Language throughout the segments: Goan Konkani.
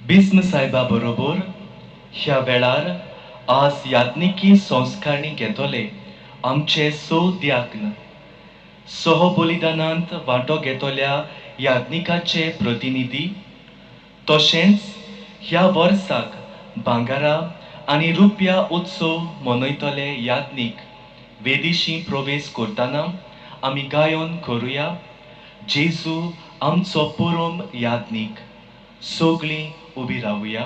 बिस्म साहेबा बरोबर ह्या वेळार आज याज्ञिकी संस्कारणी घेतले आमचे स द्याग्न सहबलिदानांत वांटो घेतल्या याज्ञिकाचे प्रतिनिधी तशेंच ह्या वर्साक भांगरा आनी रुपया उत्सव मनयतले याज्ञीक वेदीशी प्रवेश करतना आमी गायन करुया जेजू आमचो परम याज्ञीक. सगळीं उबी रावया.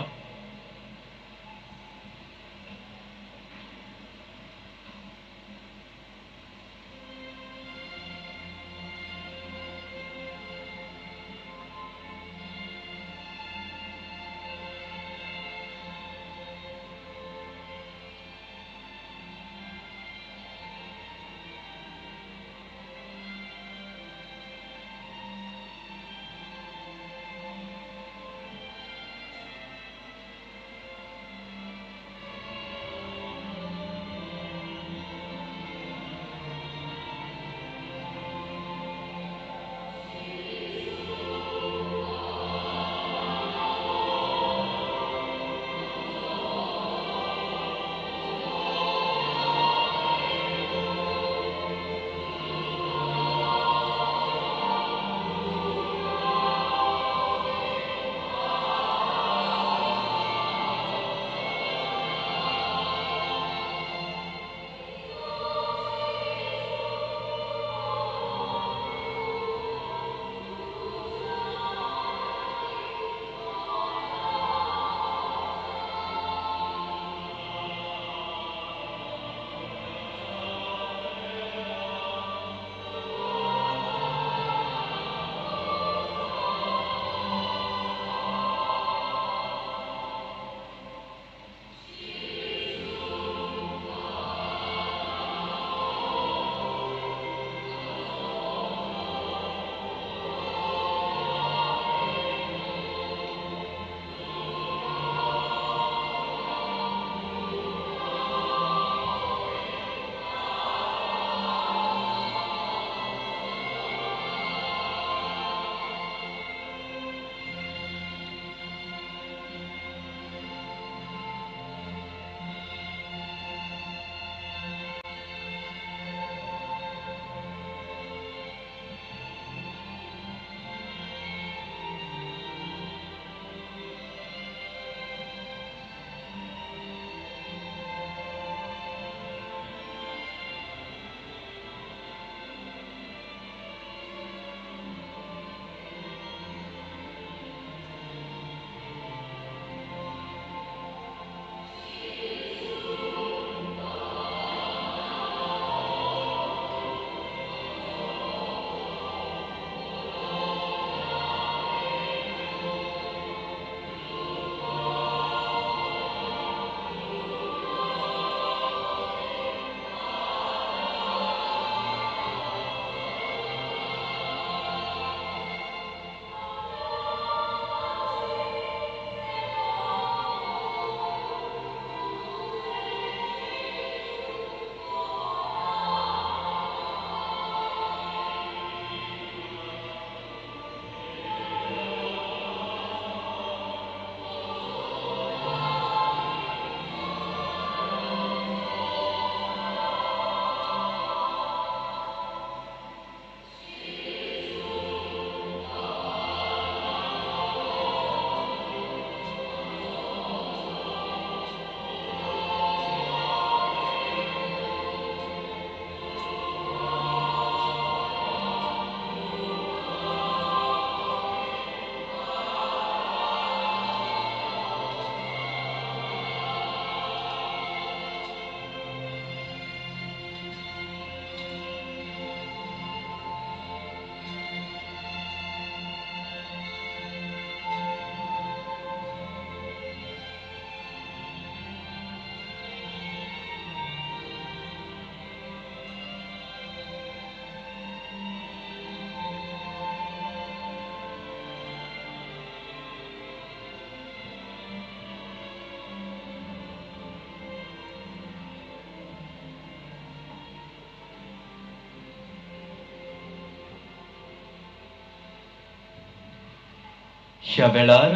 ह्या वेळार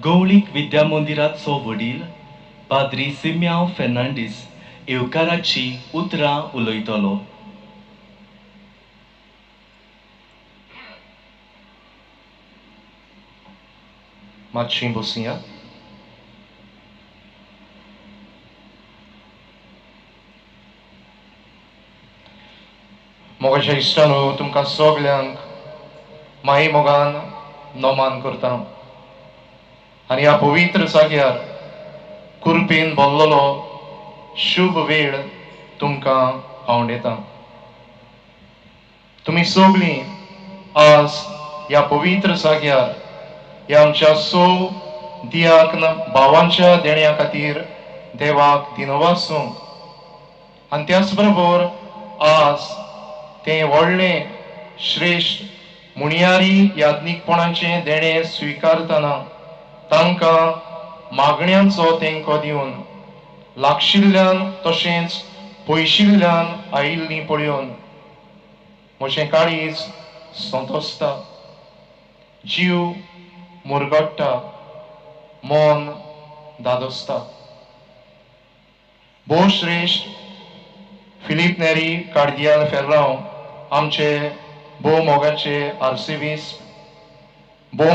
गवळीक विद्या मंदिराचो वडील पाद्री सिम्यांव फेर्नांडीस येवकाराची उतरां उलयतलो. मातशी बसया. मोगाच्या इश्टानो, तुमकां सगल्यांक माई मोगान नमान करता आनी ह्या पवित्र जाग्यार कुरपेन बोल्लोलो शुभ वेळ तुमकां आवडटा. तुमी सगळीं आज ह्या पवित्र जाग्यार ह्या आमच्या सो दियाक भावांच्या देण्या खातीर देवाक दिनवासूंक आनी त्याच बरोबर आज तें व्हडलें श्रेश्ठ मुणयारी याज्ञीकपणाचें देणें स्विकारतना तांकां मागण्यांचो तेंको दिवन लागशिल्ल्यान तशेंच पयशिल्ल्यान आयिल्लीं पळोवन म्हजें काळीज संतोसता, जीव मुरगट्टा, मन दादोसता. भोव श्रेश्ठ फिलीप नेरी कार्दियाल फेर्रांव आमचे भोव मोगाचे आर्सिबीस्प, भोव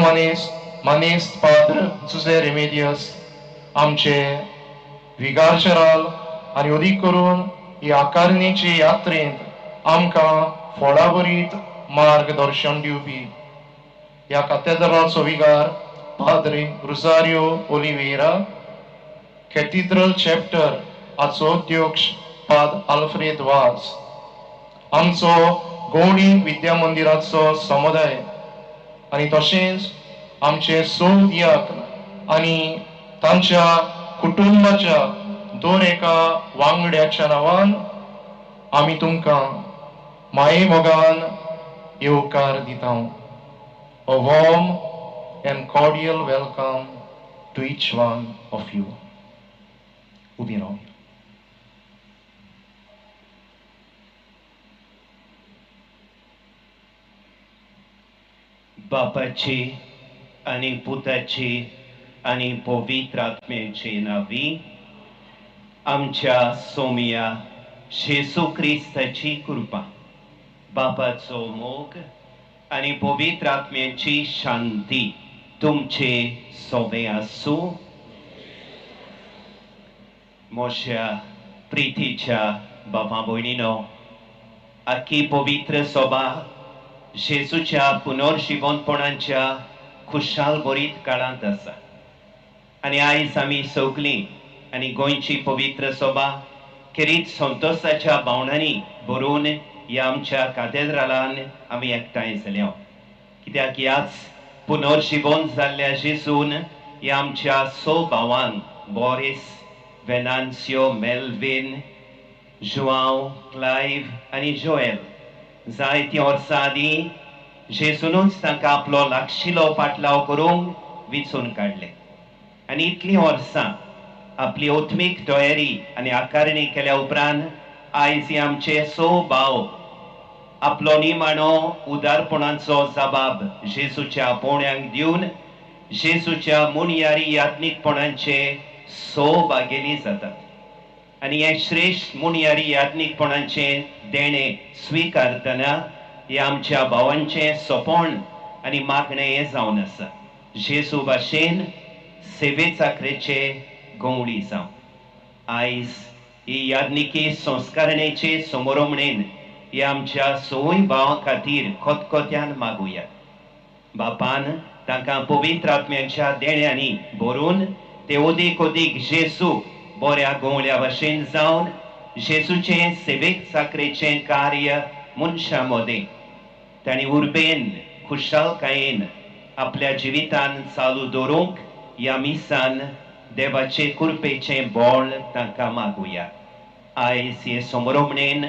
मानेस्त पाद्र जुझे रेमेडियस आमचे विगारचराल आनी अदीक करून ही आकारणेचे यात्रेंत आमकां फोडावरीत मार्गदर्शन दिवपी ह्या कातेद्राचो विगार पाद्रे रुजारियो ओलिवेरा, कॅथिड्रल चॅप्टर हाचो अध्यक्ष पाद आल्फ्रेद वाज, आमचो गौडी विद्या मंदिराचो समुदाय आनी तशेंच आमचे सो दियाक आनी तांच्या कुटुंबाच्या दर एका वांगड्याच्या नांवान आमी तुमकां माये मोगान येवकार दिता. A warm and cordial welcome to each one of you. उबी रावया. बापाची आनी पुताची आनी पवित्र आत्म्याची नांवी आमच्या सोमिया जेजू क्रिस्ताची कृपा, बापाचो मोग आनी पवित्र आत्म्याची शांती तुमचे सोबे आसूं. म्हज्या प्रितीच्या बाबा भयणीनो, आखी पवित्र सभा जेजूच्या पुनर्जिवनपणाच्या खुशाल भरीत काळांत आसा आनी आयज आमी सगलीं आनी गोंयची पवित्र सभा खेरीत संतोसाच्या भावनांनी भरून ह्या आमच्या कातेद्रालान आमी एकठांय जाल्या. कित्याक ह्याच पुनर्जिवन जाल्ल्या जेजून ह्या आमच्या स भावांक बोरीस, वेनान्सियो, मेल्विन, जुआंव, क्लायव्ह आनी जोएल जायतीं वर्सां आदीं जेजूनच तांकां आपलो लागशिलो पाटलाव करूंक विचून काडले आनी इतलीं वर्सां आपली ओत्मीक तयारी आनी आकारणी केल्या उपरांत आयज हे आमचे स भाव आपलो निमाणो उदारपणाचो जबाब जेजूच्या आपोवण्यांक दिवन जेजूच्या मुणयारी याज्ञीकपणाचे स भागेली जातात आनी हे श्रेश्ठ मुणयारी याज्ञीकपणाचे देणें स्विकारतना हे आमच्या भावांचें सोंपण आनी मागणें हें जावन आसा. जेजू भाशेन सेवे चाकरेचे गवळी जावं. आयज ही याज्ञिकी संस्कारणेचे समोरमणेन हे आमच्या सवय भावां खातीर खतखत्यान मागुया. बापान तांकां पवित्र आत्म्यांच्या देण्यांनी भरून ते अदीक अदीक जेजू बऱ्या गवळ्या भाशेन जावन जेजूचें सेवेक चाकरेचें कार्य मनशां मदें तांणी उर्बेन खुशालकायेन आपल्या जिवितान चालू दवरूंक ह्या मिसान देवाचे कृपेचें बळ तांकां मागुया. आयज हे समरोमणेन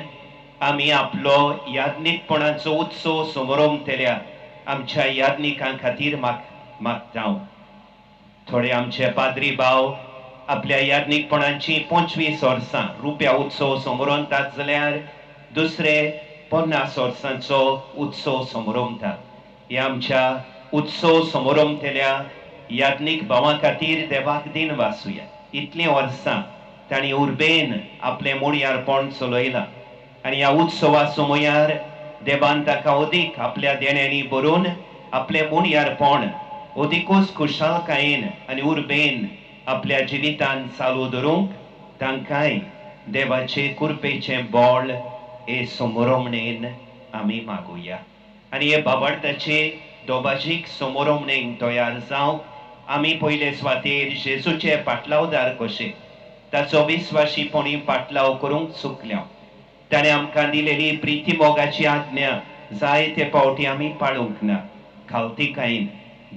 आमी आपलो याज्ञीकपणाचो उत्सव समरोमतल्या आमच्या याज्ञिकां खातीर मागता. थोडे आमचे पाद्री भाव आपल्या याज्ञीकपणाची 25 वर्सां रुप्या उत्सव समरोमतात जाल्यार दुसरे 50 वर्सांचो उत्सव समरोमतात. हे आमच्या उत्सव समरोमतल्या याज्ञीक भावां खातीर देवाक दिन वासुया. इतलीं वर्सां तांणी उर्बेन आपलें मुणयारपण चलयलां आनी ह्या उत्सवा समयार देवान ताका अदीक आपल्या देण्यांनी भरून आपलें मुणयारपण अदिकूच खुशालकायेन आनी उर्बेन आपल्या जिवितान चालू दवरूंक तांकांय देवाचे कृपेचें बळ हे समोरमणेन आमी मागुया. आनी हे बाबार्थाचे दोबाजीक समोरमणेक तयार जावंक आमी पयले सुवातेर जेजूचे पाटलावदार कशे ताचो विस्वाशीपणी पाटलाव करूंक चुकल्या. ताणें आमकां दिलेली प्रिती मोगाची आज्ञा जायते फावटी आमी पाळूंक ना. खावतिकायेन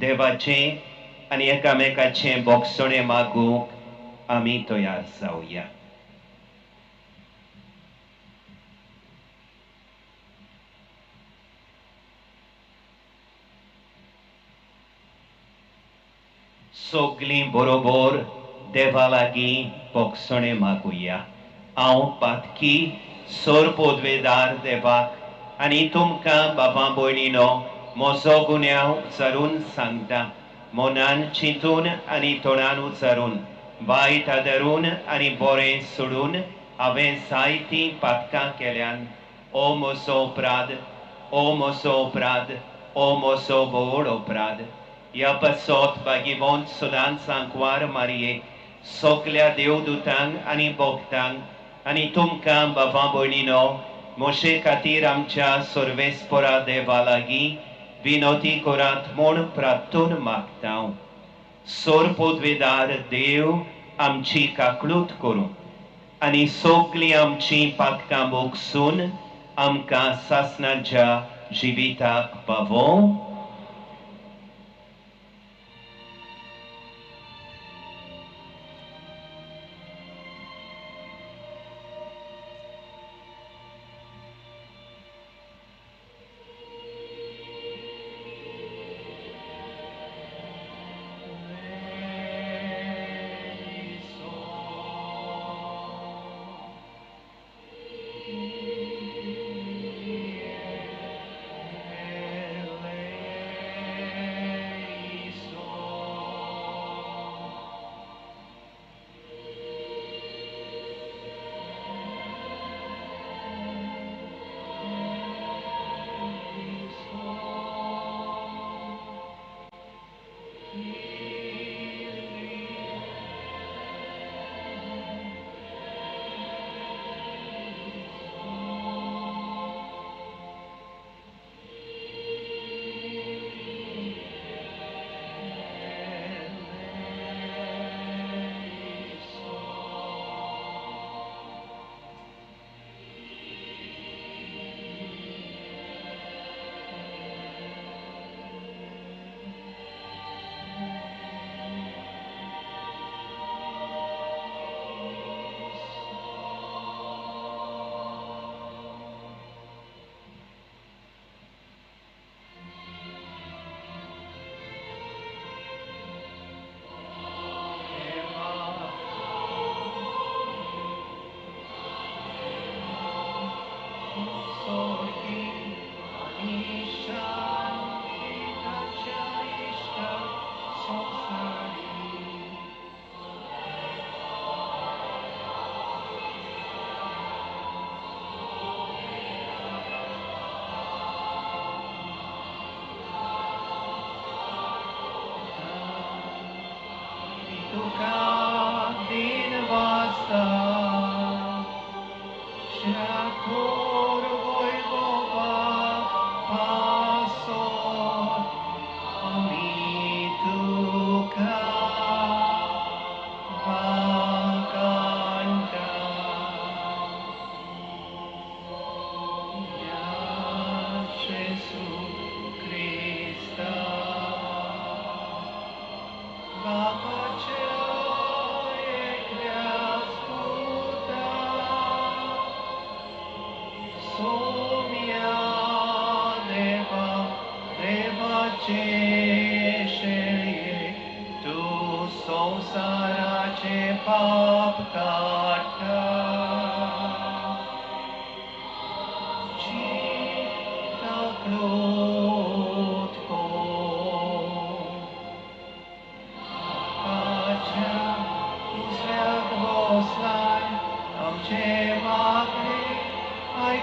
देवाचें आनी एकामेकाचें बोगसणें मागूंक आमी तयार जावया. सगळीं बरोबर देवा लागीं बोगसणें मागुया. हांव पातकी सोर पोदवेदार देवाक आनी तुमकां बाबा भयणीनो म्हजो गुन्यांव उच्चारून सांगता. मनान चिंतून आनी तोंडान उच्चारून, वायट आदरून आनी बरें सोडून हांवें जायतीं पातकां केल्यान. ओ म्हजो अपराध, ओ म्हजो अपराध, ओ म्हजो व्हड अपराध. ह्या पासत भागीवंत सदांच आंकवार मारये, सगल्या देवदूतांक आनी भक्तांक आनी तुमकां बाबा भयणीनो म्हजे खातीर आमच्या सर्वेस्परा देवा लागीं विनोती करात म्हूण प्रार्थून मागता. सोर पदवेदार देव आमची काकळूत करूं आनी सगळीं आमचीं पातकां भोगसून आमकां सासणाच्या जिविताक पावोवं.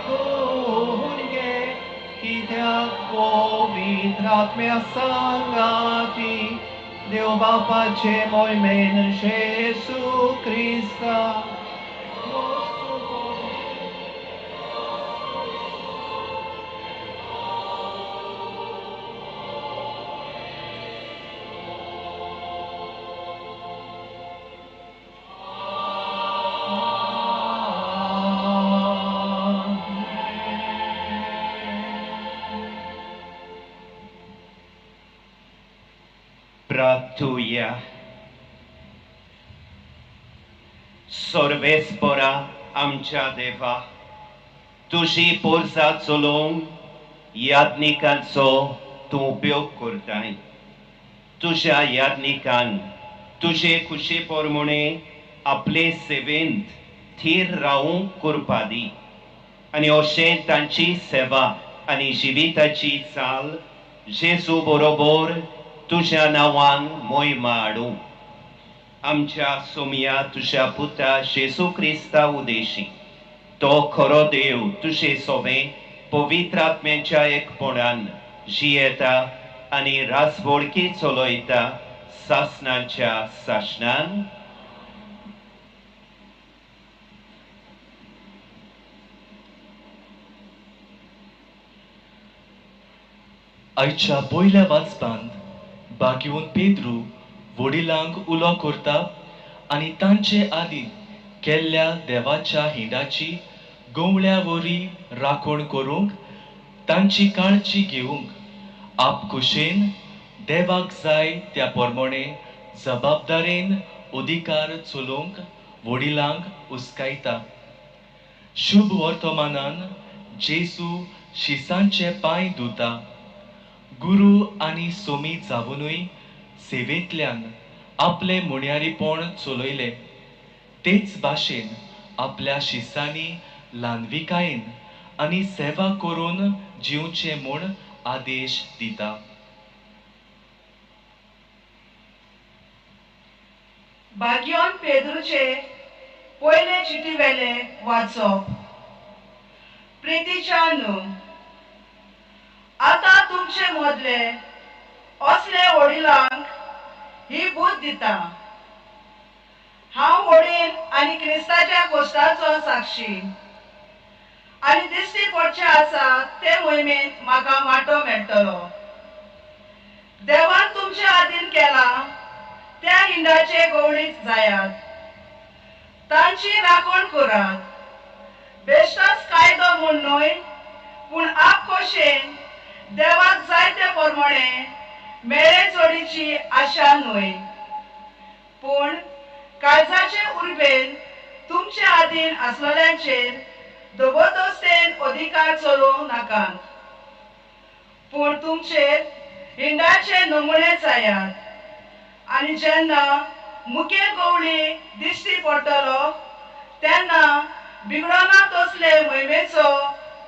आयकून घे कित्याक पवित्र आत्म्या सांगाती देव बापाचे मोहिमेन जेजू क्रिस्ता. प्रार्थुया. सर्वेस्परा आमच्या देवा, तुजी पोरसा चलोवंक याज्ञिकांचो तूं उपयोग करताय. तुज्या याज्ञिकांक तुजे खुशी प्रमाणे आपले सेवेंत थीर रावूंक करपा दी आनी अशें तांची सेवा आनी जिविताची चाल जेजू बरोबर तुज्या नांवान मोहिमा हाडूं. आमच्या सोमया तुज्या पुता जेजू क्रिस्ता उदेशी, तो खरो देव तुजे सोबें पवित्र आत्म्याच्या एकपणान जियेता आनी राजवडकी चलयता सासणाच्या सासणान. आयच्या पयल्या वाचपांत बागेवन पेद्रू वडिलांक उलो करता आनी तांचे आदीन केल्ल्या देवाच्या हिंडाची गवळ्या वरी राखण करूंक तांची काळजी घेवंक आपखुशेन देवाक जाय त्या प्रमाणे जबाबदारेन अधिकार चलोवंक वडिलांक उस्कायता. शुभ वर्तमानान जेजू शिसांचे पांय धुता. गुरू आनी सोमी जावनूय सेवेंतल्यान आपले मुण्यारीपण चलयले. तेच भाशेन आपल्या शिसांनी ल्हानविकायेन आनी सेवा करून जिवचें म्हूण आदेश दिता. बागियोन पेद्रूचे पयले चिटी वेले वाचप. प्रितीच्या न्हू, आतां तुमचे मदले असले वडिलांक ही बुद्ध दिता. हांव वडील आनी क्रिस्ताच्या कोश्टाचो साक्षी आनी दिश्टी पडचे आसा ते मोहिमेंत म्हाका वांटो मेळटलो. देवान तुमचे आदीन केला त्या हिंडाचे गवळीत जायात, तांची राखण करात. बेश्टोच कायदो म्हूण न्हय, पूण आपखोशेन देवाक जाय ते प्रमाणे मेळे जोडीची आशा न्हय, पूण काळजाचे उर्बेन तुमचे आदीन आसलेल्यांचेर जबरदस्तेन अधिकार चलोवंक नाकात, पूण तुमचेर हिंडाचे नमुने जायात. आनी जेन्ना मुखेल गवळी दिश्टी पडटलो तेन्ना बिगडना तसले मोहिमेचो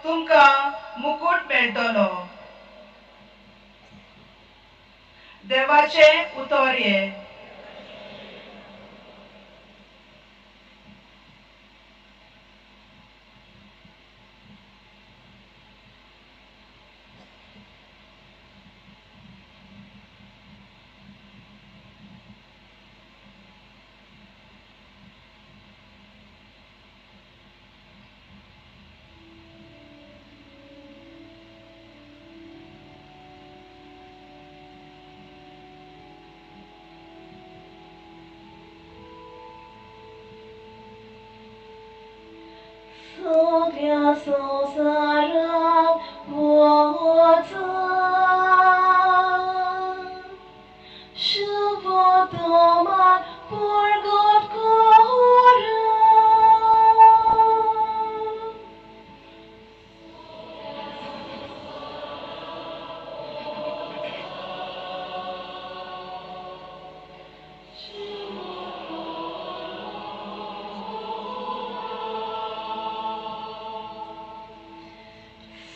तुमकां मुकूट मेळटलो. देवाचें उतर हें. संवसारांत वचात, शुभ वर्तमान परगट करात.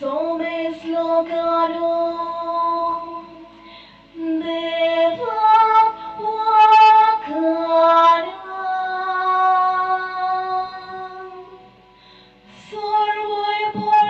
Somes locano deva wakana sorvoi.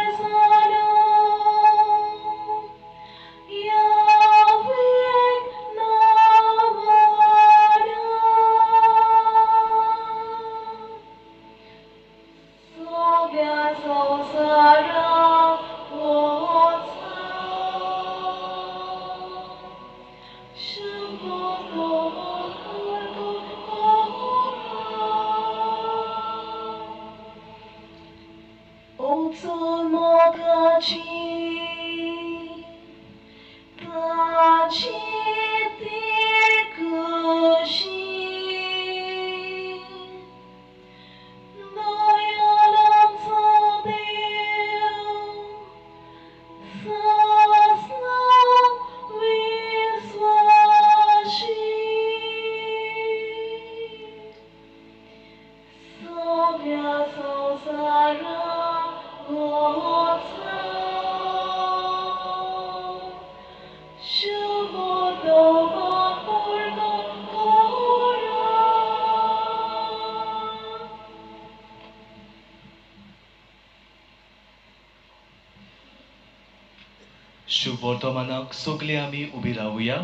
शुभ वर्तमानाक सगळीं आमी उबी रावया.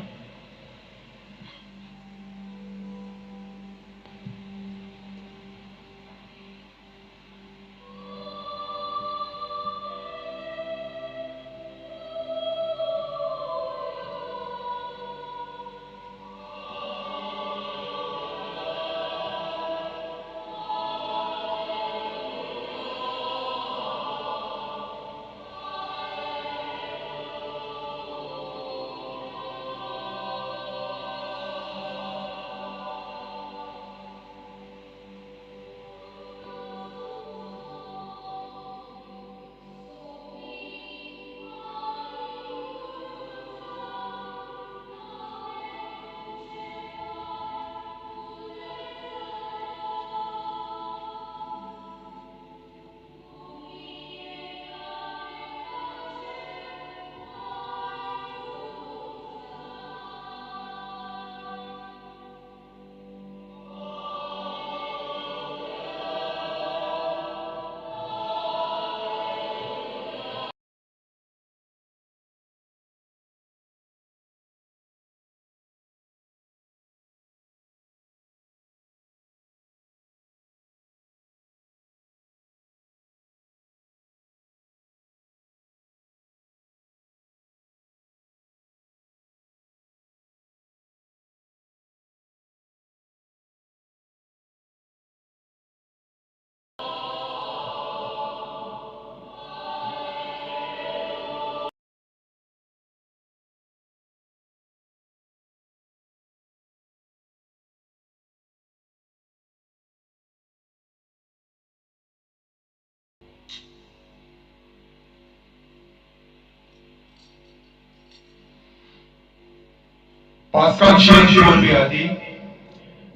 पास्काचे परबे आदी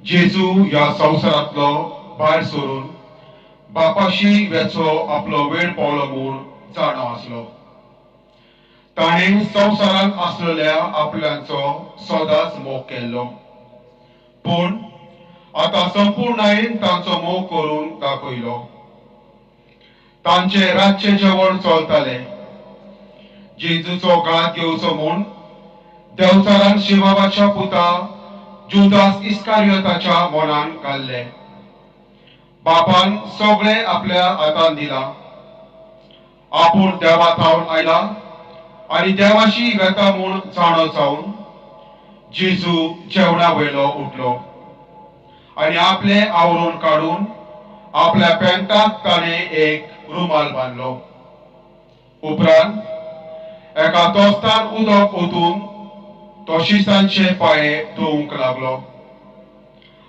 जेजू ह्या संवसारांतलो भायर सरून बापाशी वेचो आपलो वेळ पावलो म्हूण जाणा आसलो. ताणें संवसारांत आसलेल्या आपल्यांचो सदांच मोग केल्लो, पूण आतां संपूर्णायेन तांचो मोग करून दाखयलो. तांचे रातचें जेवण चलतालें. जेजूचो घात घेवचो म्हूण देवचारान शिमाबाच्या पुता जुदास इस्कारियोताच्या मनान घाल्ले. बापान सगळे आपल्या हातान दिला. आपूण देवा थावन आयला आनी देवाशी वेता म्हूण जाणो जावन जेजू जेवणा वयलो उठलो आनी आपले आवरून काडून आपल्या पेंटाक ताणें एक रुमाल बांदलो. उपरांत एका तोस्तान उदक ओतून तो शिसांचे पांये धुवंक लागलो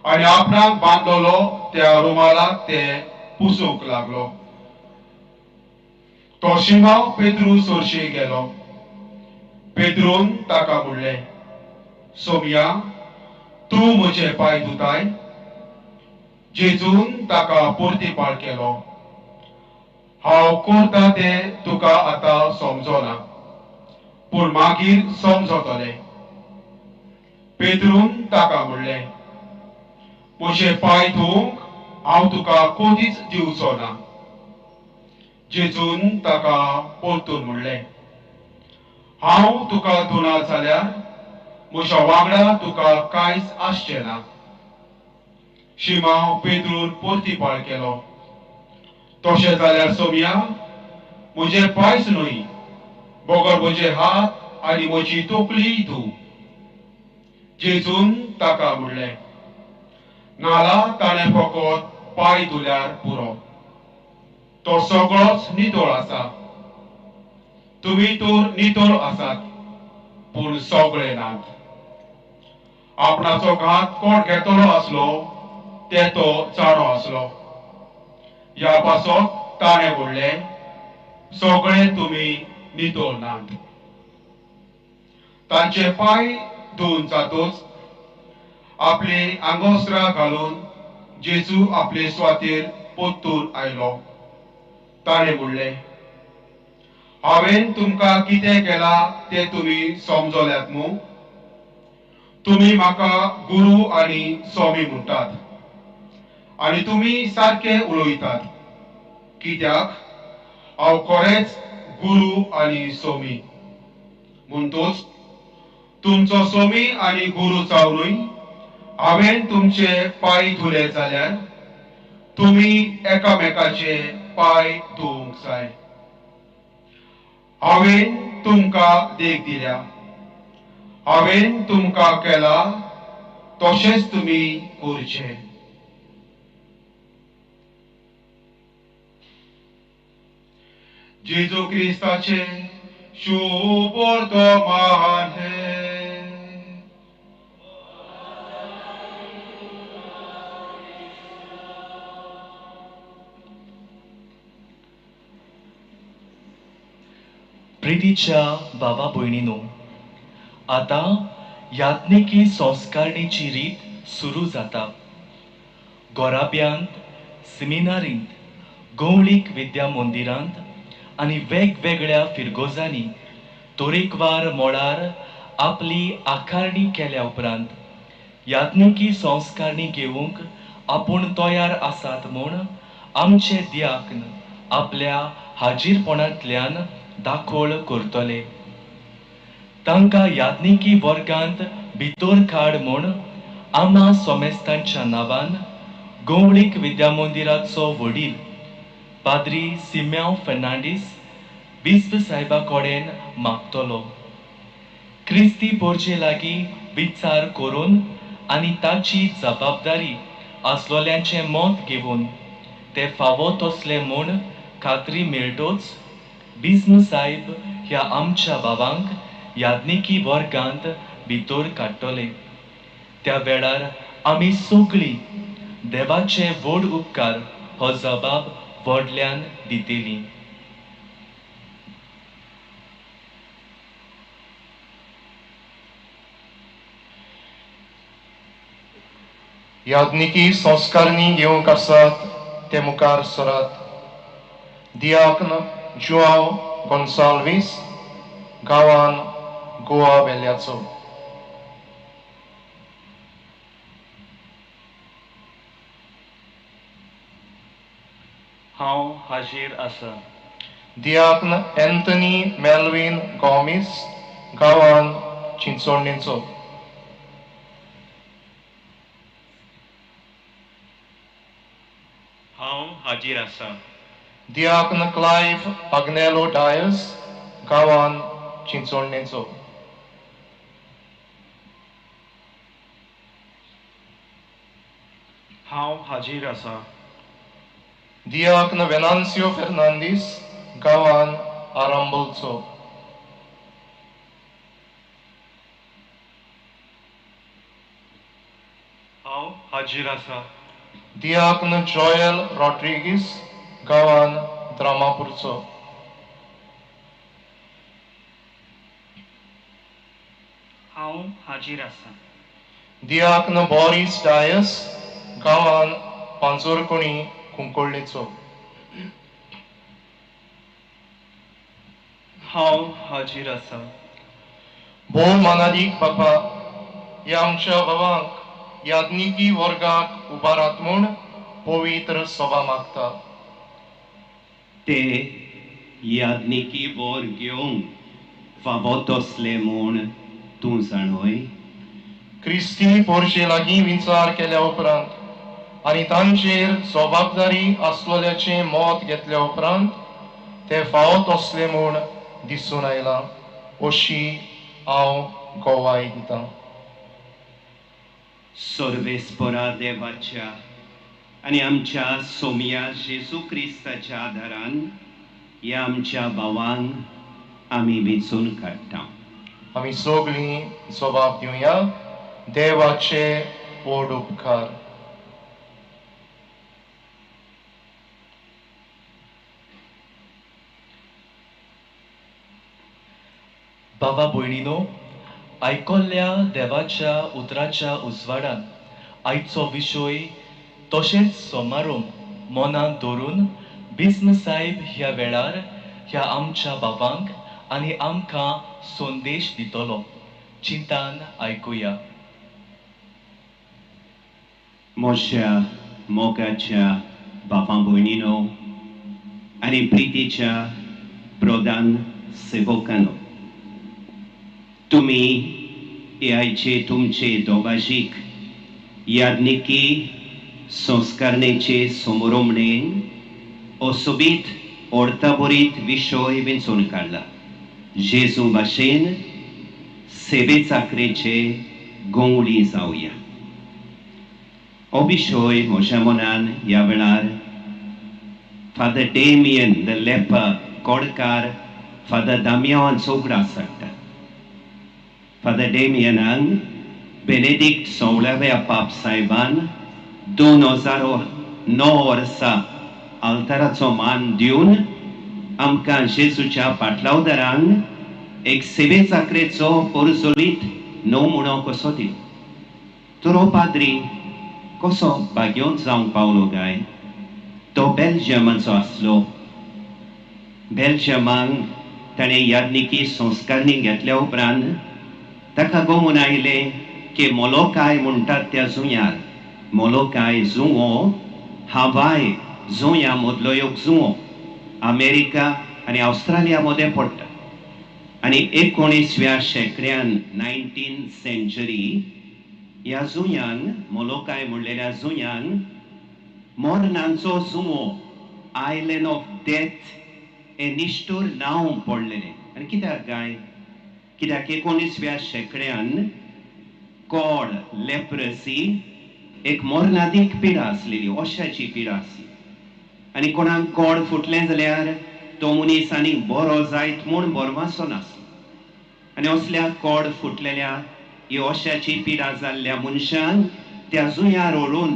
आनी आपणाक बांदलेलो त्या रुमालाक ते पुसूंक लागलो. तो शिमाव पेत्रू सरशी गेलो. पेत्रून ताका म्हणलें, सोमया, तूं म्हजे पांय धुताय? जेजून ताका परतीपाळ केलो, हांव करता तें तुका आतां समजना, पूण मागीर समजतलें. पेत्रून ताका म्हणलें, म्हजे पांय धुवंक हांव तुका कदीच दिवचो ना. जेजून ताका परतून म्हणलें, हांव तुका धुना जाल्यार म्हज्या वांगडा तुका कांयच आसचें ना. शिमाव पेत्रून परतीपाळ केलो, तशें जाल्यार सोमया, म्हजे पांयच न्हय बगर म्हजे हात आनी म्हजी तकली धूव. जेजून ताका म्हणलें, नाला ताणें फकत पांय धुल्यार पुरो, तो सगळोच नितळ आसा. तुमी तर नितळ आसात, पूण सगळे नात. आपणाचो घात कोण घेतलो आसलो ते तो जाणो आसलो. ह्या पासत ताणें म्हणलें, सगळे तुमी नितळ नात. तांचे पांय धुवन जातच आपली आंगोस्त्रां घालून जेजू आपले सुवातेर परतून आयलो. ताणें म्हणलें, हांवें तुमकां कितें केलां तें तुमी समजल्यात मू? तुमी म्हाका गुरू आनी स्वामी म्हणटात आनी तुमी सारके उलयतात, कित्याक हांव खरेंच गुरू आनी स्वामी. म्हणटोच तुमचो स्वामी आनी गुरू जावनूय हांवें तुमचे पांय धुले जाल्यार तुमी एकामेकाचे पांय धुवंक जाय. हांवें तुमकां देख दिल्या, हांवें तुमकां केला तशेंच तुमी करचें. जेजू क्रिस्ताचे शुभ वर्तमान है. प्रितीच्या बाबा भयणीनो, आतां याज्ञिकी संस्कारणीची रीत सुरू जाता. गोराब्यांत, सिमिनारींत, गौळीक विद्या मंदिरांत आनी वेगवेगळ्या फिरगोजांनी तरेकवार मळार आपली आकारणी केल्या उपरांत याज्ञिकी संस्कारणी घेवंक आपूण तयार आसात म्हूण आमचे दियाक्न आपल्या हाजीरपणांतल्यान दाखोळ करतले. तांकां याज्ञिकी वर्गांत भितर काड म्हूण आमा सोमेस्तांच्या नांवान गौळीक विद्या मंदिराचो वडील पाद्री सिम्यांव फर्नांडीस बिस्प साहेबा कडेन मागतलो. क्रिस्ती पोरचे लागीं विचार करून आनी ताची जबाबदारी आसलोल्यांचें मत घेवन ते फावो तसले म्हूण खात्री मेळटोच बिस्म साहेब ह्या आमच्या बाबांक याज्ञिकी वर्गांत भितर काडटले. त्या वेळार आमी सगळीं देवाचे व्हड उपकार हो जबाब व्हडल्यान दितली. याज्ञिकी संस्कारणी घेवंक आसात ते मुखार सरात. दियाक्न जुआंव गोन्साल्वीस, गांवान गोवा वेल्याचो. हांव हाजीर आसा. दियाक्न एंथनी मेल्विन गॉमीस, गांवान चिंचोडणेचो. हांव हाजीर आसा. दियाक्न क्लायव्ह आग्नेलो डायस, गांवान चिंचोडणेचो. हांव हाजीर आसा. दियाक्न वेनान्सियो फेर्नांदीस, गांवान आरांबोलचो. हांव हाजीर आसा. दियाक्न जॉयल रॉड्रिगीस, गांवान द्रामापूरचो. हांव हाजीर आसा. दियाक्न बॉरीस डायस, गांवान पांजोरकोणी कुंकळ्ळेचो. हांव हाजीर आसा. भोव मानादीक बापा, ह्या आमच्या बाबांक याज्ञिकी वर्गाक उबारात म्हूण पवित्र सभा मागता. ते याज्ञिकी वर्ग घेवंक फावो तसले म्हूण तूं जाणोय. क्रिस्ती पोरशे लागीं विचार केल्या उपरांत आनी तांचेर जबाबदारी आसलोल्याचें मत घेतल्या उपरांत ते फावो तसले म्हूण दिसून आयलां अशी हांव गवाय दितां. सर्वेस्परा देवाच्या आनी आमच्या सोमया जेजू क्रिस्ताच्या आदारान ह्या आमच्या भावांक आमी वेंचून काडटा. आमी सगळीं जबाब दिवया देवाचे व्हड उपकार. बाबा भयणीनो, आयकल्ल्या देवाच्या उतराच्या उजवाडान आयचो विशय तशेंच समारोप मनांत दवरून बिस्म साहेब ह्या वेळार ह्या आमच्या बाबांक आनी आमकां संदेश दितलो. चिंतान आयकुया. म्हज्या मोगाच्या बाबा भयणीनो आनी प्रितीच्या प्रधान सेवकांनो, तुमी हे आयचे तुमचे दोबाजीक याज्ञिकी संस्कारणेचे समोरमणेन असोबीत अर्थाभरीत विशय वेंचून काडला. जेजू भाशेन सेवे चाकरेचे गवळी जावया. हो विशय म्हज्या मनान ह्या वेळार फादर डेमियन the leper कोडकार फादर दामियांवाचो उगडास हाडटा. फादर डेमियनान बेनेदिक्ट सोळाव्या पाप साहेबान 2009 वर्सा आल्ताराचो मान दिवन आमकां जेजूच्या पाटलावदारांक एक सेवे चाकरेचो परजोलीत नमुनो कसो दिलो. तर हो पाद्री कसो भाग्योन जावंक पावलो काय? तो बेल्जियमाचो आसलो. बेल्जियमाक ताणें याज्ञिकी संस्कारणी घेतल्या उपरांत ताका गोमून आयलें की मोलोकाय म्हणटात त्या जुंयार, मोलोकाय जुंवो हवाय जुंया मदलो एक जुंवो अमेरिका आनी ऑस्ट्रेलिया मदें पडटा. आनी 19व्या शेंकड्यान 19th century ह्या जुंयान मोलोकाय म्हणलेल्या जुंयान मरणांचो जुंवो आयलँड ऑफ डेथ हें निश्ठूर नांव पडलेलें. आनी कित्याक काय? कित्याक 19व्या शेंकड्यान कोड लेप्रसी एक मरणादीक पिडा आसलेली, अशाची पिडा आसली. आनी कोणाक कोड फुटलें जाल्यार तो मनीस आनी बरो जायत म्हूण बरवासो नासलो. आनी असल्या कोड फुटलेल्या ही अशाची पिडा जाल्ल्या मनशान त्या जुंयार ओडून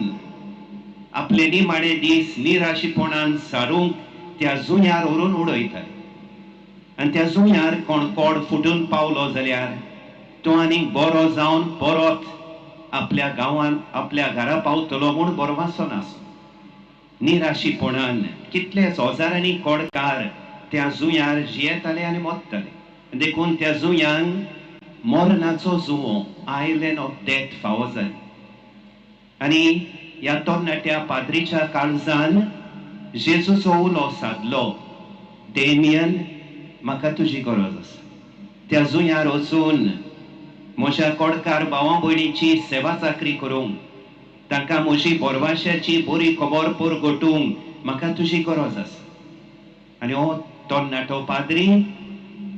आपले निमाणे दीस निराशीपणान सारूंक त्या जुंयार व्हरून उडयताले. आनी त्या जुंयार कोण कोड फुटून पावलो जाल्यार तो आनीक बरो जावन परत आपल्या गांवांत आपल्या घरा पावतलो म्हूण बरवासो नासलो. निराशीपणान कितलेच हजारांनी कोडकार त्या जुंयार जियेताले आनी मरताले. देखून त्या जुंयांक मरणाचो जुंवो आयलँड ऑफ डेथ फावो जाली. आनी ह्या तरणाट्या पाद्रीच्या काळजान जेजूचो उलो सादलो, डेमियन म्हाका तुजी गरज आसा. त्या जुंयार वचून म्हज्या कोडकार भावा भयणीची सेवा चाकरी करूंक, तांकां म्हजी बोरवाशाची बरी खबर परगटूंक म्हाका तुजी गरज आसा. आनी हो तरणाटो पाद्री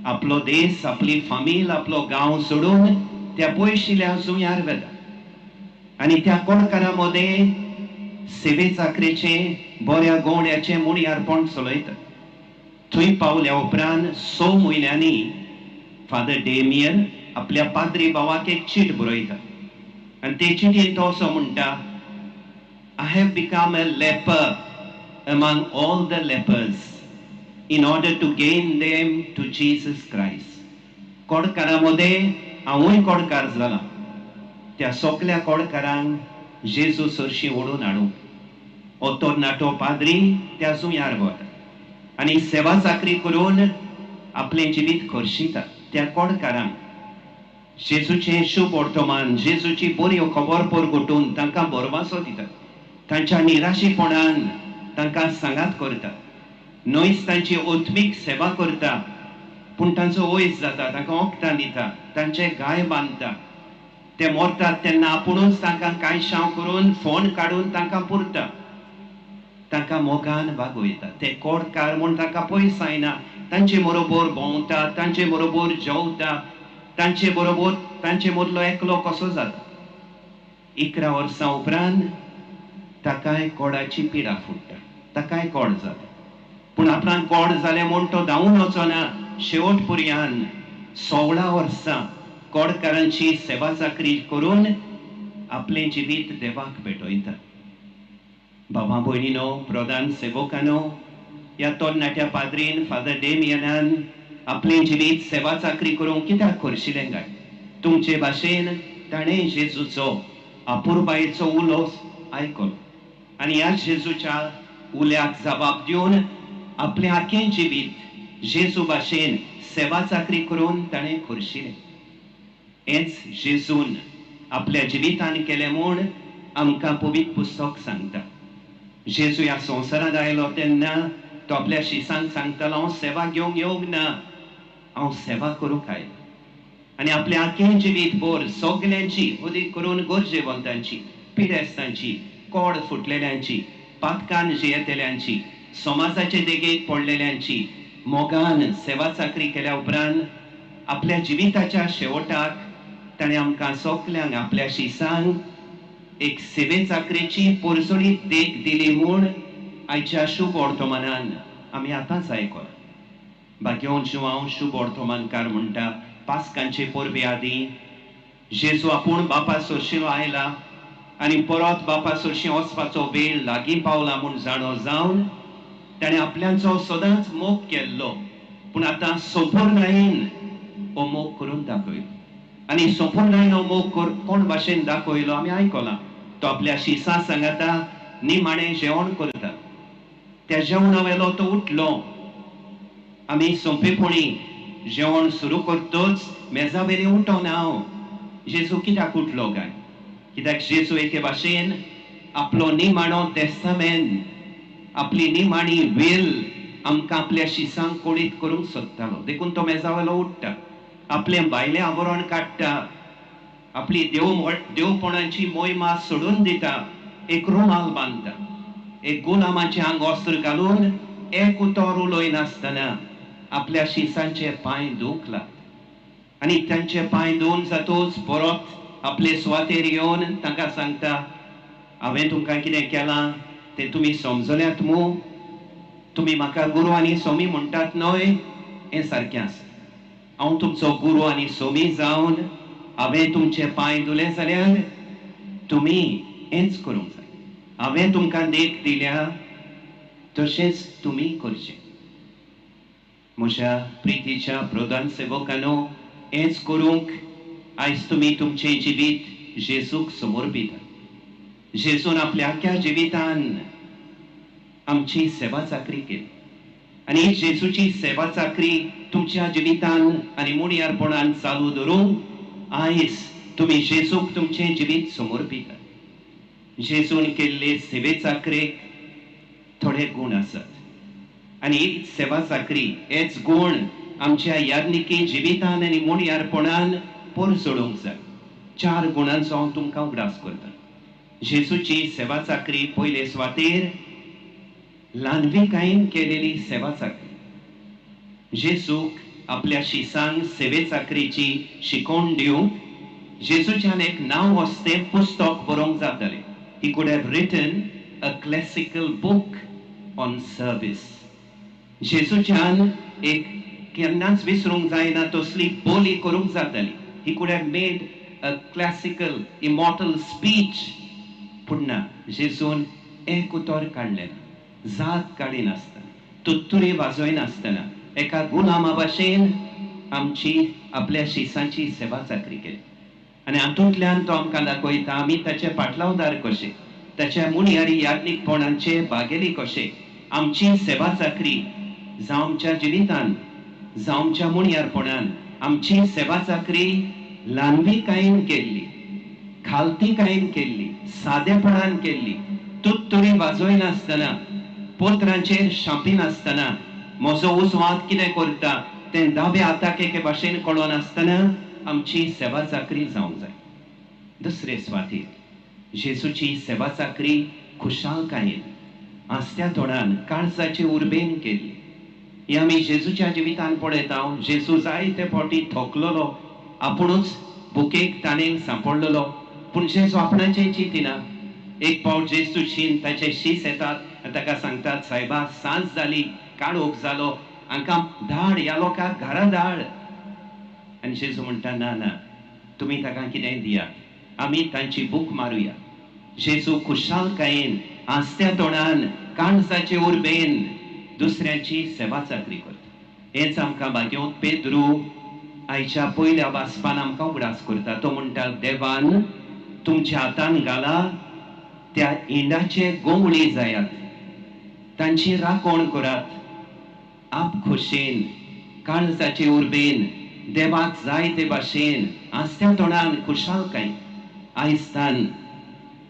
आपलो देश, आपली फामील, आपलो गांव सोडून त्या पयशिल्ल्या जुंयार वेता. आनी त्या कोडकारां मदें सेवे चाकरेचें बऱ्या गोवण्याचें मुणयारपण चलयता. थंय पावल्या उपरांत 6 म्हयन्यांनी फादर डेमियन आपल्या पाद्री भावाक एक चीट बरयता. आनी ते चिटयेन तो असो म्हणटा, I have become a leper among all the lepers in order to gain them to Jesus Christ. कोडकारां मदें हांवूय कोडकार जाला, त्या सगल्या कोडकारांक जेजू सरशी ओडून हाडूंक. हो तरणाटो पाद्री त्या जुंयार वता आनी सेवा चाकरी करून आपलें जिवीत खर्शिता. त्या कोडकारांक जेजूचें शुभ वर्तमान, जेजूची बरी खबर परगटून तांकां बरवासो दिता. तांच्या निराशीपणान तांकां सांगात करता, न्हयच तांची आत्मीक सेवा करता, पूण तांचो वयस जाता, तांकां वखदां दिता, तांचे घाय बांदता. ते मरतात तेन्ना आपुणूच तांकां कांयशांव करून फोन काडून तांकां पुरता, तांकां मोगान वागयता. ते कोडकार म्हूण तांकां पयस जायना, तांचे बरोबर भोंवता, तांचे बरोबर जेवता, तांचे बरोबर तांचे मदलो एकलो कसो जाता. 11 वर्सां उपरांत ताकाय कोडाची पिडा फुट्टा, ताकाय कोड जाता. पूण आपणाक कोड जालें म्हूण तो धांवून वचना. शेवट पर्यंत 16 वर्सां कोडकारांची सेवा चाकरी करून आपलें जिवीत देवाक भेटयता. बाबा भयणीनो, प्रधान सेवकानो, ह्या तरणाट्या पाद्रीन फादर डेमियनान आपलें जिवीत सेवा चाकरी करूंक कित्याक खर्शिलें काय? तुमचे भाशेन ताणें जेजूचो अपुरबायेचो उलो आयकलो आनी ह्या जेजूच्या उल्याक जबाब दिवन आपलें आख्खें जिवीत जेजू भाशेन सेवा चाकरी करून ताणें खर्शिलें. हेंच जेजून आपल्या जिवितान केलें म्हूण आमकां पवित्र पुस्तक सांगता. जेजू ह्या संवसारांत आयलो तेन्ना तो आपल्या शिसांक सांगतालो, हांव सेवा घेवंक येवंक ना, हांव सेवा करूंक आयलो. आनी आपल्या आख्खें जिवीत भर सगल्यांची, अदीक करून गरजेवंतांची, पिडेस्तांची, कोड फुटलेल्यांची, पातकान जियेतल्यांची, समाजाचे देगेक पडलेल्यांची मोगान सेवा चाकरी केल्या उपरांत आपल्या जिविताच्या शेवटाक ताणें आमकां सगल्यांक आपल्या शिसांक एक सेवे चाकरेची पोरसोळी देख दिली म्हूण आयच्या शुभ वर्तमानान आमी आतांच आयकलां. भाग्यवंत जुआंव शुभ वर्तमानकार म्हणटा, पास्कांचे परबे आदीं जेजू आपूण बापा सरशीं आयला आनी परत बापा सरशीं वचपाचो वेळ लागीं पावला म्हूण जाणो जावन ताणें आपल्यांचो सदांच मोग केल्लो, पूण आतां संपूर्णायेन हो मोग करून दाखयलो. आनी संपूर्णायेन हो मोग कोण भाशेन दाखयलो आमी आयकलां. तो आपल्या शिसां सांगाता निमाणें जेवण करता. त्या जेवणा वेलो तो उठलो. आमी सोंपेपणी जेवण सुरू करतच मेजा वेली उठोन हांव जेजू कित्याक उठलो काय? कित्याक जेजू एके भाशेन आपलो निमाणो तेस्तामेन, आपली निमाणी वेल आमकां आपल्या शिसांक कोडीत करूंक सोदतालो. देखून तो मेजा वेलो उठ्ठा, आपलें भायलें आवरण काडटा, आपली देवपणाची मोहिमा सोडून दिता, एक रुमाल बांदता, एक गुलामाचें आंग वस्त्र घालून एक उतर उलयनासतना आपल्या शिसांचे पांय धुवंक लागता. आनी तांचे पांय धुवन जातूच परत आपले सुवातेर येवन तांकां सांगता, हांवें तुमकां कितें केलां तें तुमी समजल्यात मू? तुमी म्हाका गुरू आनी सोमी म्हणटात न्हय? हें सारकें आसा. हांव तुमचो गुरू आनी सोमी जावन हांवें तुमचे पांय धुले जाल्यार तुमी हेंच करूंक जाय. हांवें तुमकां देख दिल्या तशेंच तुमी करचें. म्हज्या प्रितीच्या प्रधान सेवकांनो, हेंच करूंक आयज तुमी तुमचें जिवीत जेजूक समर्पितात. जेजून आपल्या आख्ख्या जिवितान आमची सेवा चाकरी केली आनी जेजूची सेवा चाकरी तुमच्या जिवितान आनी मुणयारपणान चालू धरूंक आयज तुमी जेजूक तुमचें जिवीत समर्पितात. जेजून केल्ले सेवे चाकरेक थोडे गूण आसात आनी ही सेवा चाकरी हेच गूण आमच्या याज्ञिकी जिवितान आनी मुणयारपणान परजळूंक जाय. चार गुणांचो हांव तुमकां उगडास करता. जेजूची सेवा चाकरी पयले सुवातेर ल्हानविकायेन केलेली सेवा चाकरी. जेजूक आपल्या शिसांक सेवे चाकरीची शिकोवण दिवंक जेजूच्यान एक नांव असतें पुस्तक बरोवंक जातालें. He could have written a classical book on service. जेजूच्यान एक केन्नाच विसरूंक जायना तसली बोली करूंक जाताली. He could have made a classical immortal speech. पूण ना, जेजून एक उतर काडलें ना, जात काडिनासतना, तुत्तुरी वाजयनासतना एका गुलामा भाशेन आमची आपल्या शिसांची सेवा चाकरी केली. आनी हातूंतल्यान तो आमकां दाखयता आमी ताचे पाटलावदार कशे, ताच्या मुणयारी याज्ञिकपणाचे बागेली कशे. आमची सेवा चाकरी जावं आमच्या जिवितान, जावं आमच्या मुणयारपणान, आमची सेवा चाकरी ल्हानविकायेन केल्ली, खालतीकायेन केल्ली, सादेपणान केल्ली, तुत्तुरी वाजयनासतना, पोत्रांचेर शापिनासतना, म्हजो उजवात कितें करता तें दाव्या हाताक एके भाशेन कळनासतना आमची सेवा चाकरी जावंक जाय. दुसरे सुवातेर जेजूची सेवा चाकरी खुशालकायेन, हांसत्या तोंडान, काळजाचे उर्बेन केल्ली. हे आमी जेजूच्या जिवितान पळयता. जेजू जायते फावटी थकलेलो, आपुणूच भुकेक ताणेक सांपडलेलो, पूण जेजू आपणाचें चिंतिना. एक फावट जेजू शीन ताचे शीस येतात आनी ताका सांगतात, सायबा सांज जाली, काळोख जालो, हांकां धाड, ह्या लोकांक घरा धाड. आनी जेजू म्हणटा, ना ना, तुमी ताका कितें दियात, आमी तांची भूक मारुया. जेजू खुशालकायेन, हांसत्या तोंडान, काळजाचे उर्बेन दुसऱ्यांची सेवा चाकरी करता. हेंच आमकां भाग्यवंत पेद्रू आयच्या पयल्या वाचपान आमकां उगडास करता. तो म्हणटा, देवान तुमच्या हातान घाला त्या इंडाचे गोंवळी जायात, तांची राखण करात, आप खोशेन, काळजाचे उर्बेन, देवाक जाय ते भाशेन, हांसत्या तोंडान, खुशालकायेन. आयज तान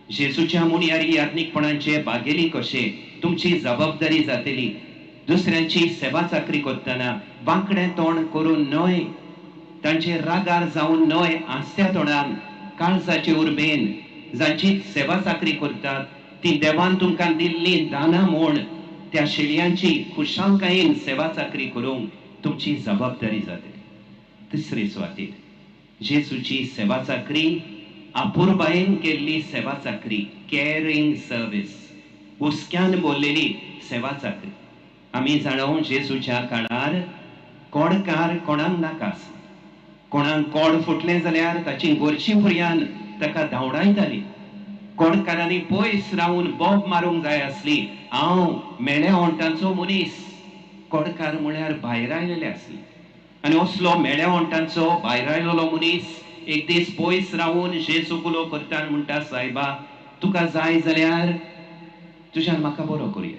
जेजूच्या मुणयारी याज्ञिकपणाचे बागेली कशे तुमची जबाबदारी जातली. दुसऱ्यांची सेवा चाकरी करतना वांकडें तोंड करून न्हय, तांचे रागार जावन न्हय, हांसत्या तोंडान काळजाचे उर्बेन जांची सेवा चाकरी करतात ती देवान तुमकां दिल्ली दानां म्हूण त्या शेळयांची खुशालकायेन सेवा चाकरी करूंक तुमची जबाबदारी जातली. तिसरे सुवातेर जेजूची सेवा चाकरी अपुरबायेन केल्ली सेवा चाकरी, कॅरिंग सर्वीस, हुस्क्यान बोल्लेली सेवा चाकरी. आमी जाणा जेजूच्या काळार कोडकार कोणाक नाका आसलो. कोणाक कोड फुटलें जाल्यार ताची गोरची भुरग्यान ताका धांवडायताली. कोडकारांनी पयस रावन बोब मारूंक जाय आसली, हांव मेळ्या ओंठांचो मनीस. कोडकार म्हळ्यार भायर आयलेले आसले आनी असलो मेळ्या ओंठांचो भायर आयलेलो मनीस एक दीस पयस रावन जेजू उलो करता आनी म्हणटा, सायबा तुका जाय जाल्यार तुज्यान म्हाका बरो करूं.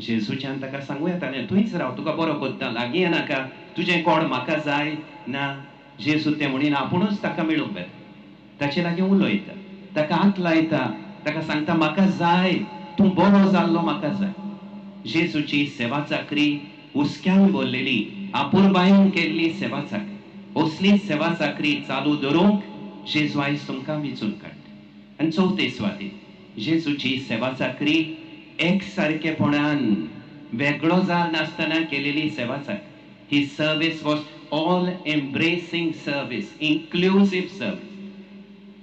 जेजूच्यान ताका सांगू येतालें, थंयच राव, तुका बरो करता, लागीं येनाका, तुजें कोण म्हाका जाय ना. जेजू तें म्हणीन आपुणूच ताका मेळूंक वेता, ताचे लागीं उलयता, ताका हात लायता, ताका सांगता म्हाका जाय, तूं बरो जाल्लो म्हाका जाय. जेजूची सेवा चाकरी हुस्क्यान भरलेली, अपुरबायेन केल्ली सेवा चाकरी. असली सेवा चाकरी चालू दवरूंक जेजू आयज तुमकां विचून काडटा. आनी चवथे सुवातेर जेजूची सेवा चाकरी एक सारकेपणान वेगळो जाल नासतना केलेली सेवा चाकरी. ही service was all embracing service, inclusive service.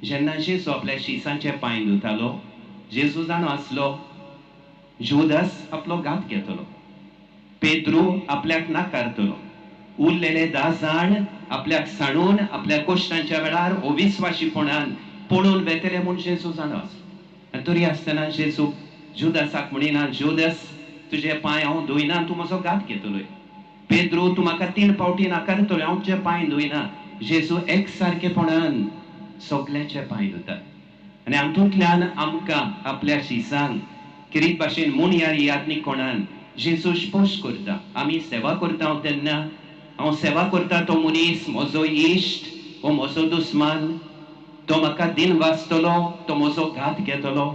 जेन्ना जेजू आपल्या शिसांचे पांय धुतालो, जेजू जाणो आसलो जुदास आपलो घात घेतलो, पेद्रू आपल्याक नाकारतलो, उरलेले 10 जाण आपल्याक सांडून आपल्या कोश्टांच्या वेळार अविस्वाशीपणान पळून वेतले म्हूण जेजू जाणो आसलो. आनी तरी आसतना जेजू जुदासाक म्हणिना, जुदास तुजे पांय हांव धुयना, तूं म्हजो घात घेतलोय. पेद्रू तूं म्हाका 3 फावटी नाकारतलो, हांव तुजे पांय धुयना. जेजू एक सारकेपणान सगल्यांचे पांय धुता आनी हातूंतल्यान आमकां आपल्या शिसांक किरीत भाशेन मुणयार याज्ञिकपणान जेजू स्पर्श करता. आमी सेवा करता तेन्ना हांव सेवा करता तो मनीस म्हजो इश्ट वो म्हजो दुस्मान, तो म्हाका दिन वाचतलो, तो म्हजो घात घेतलो,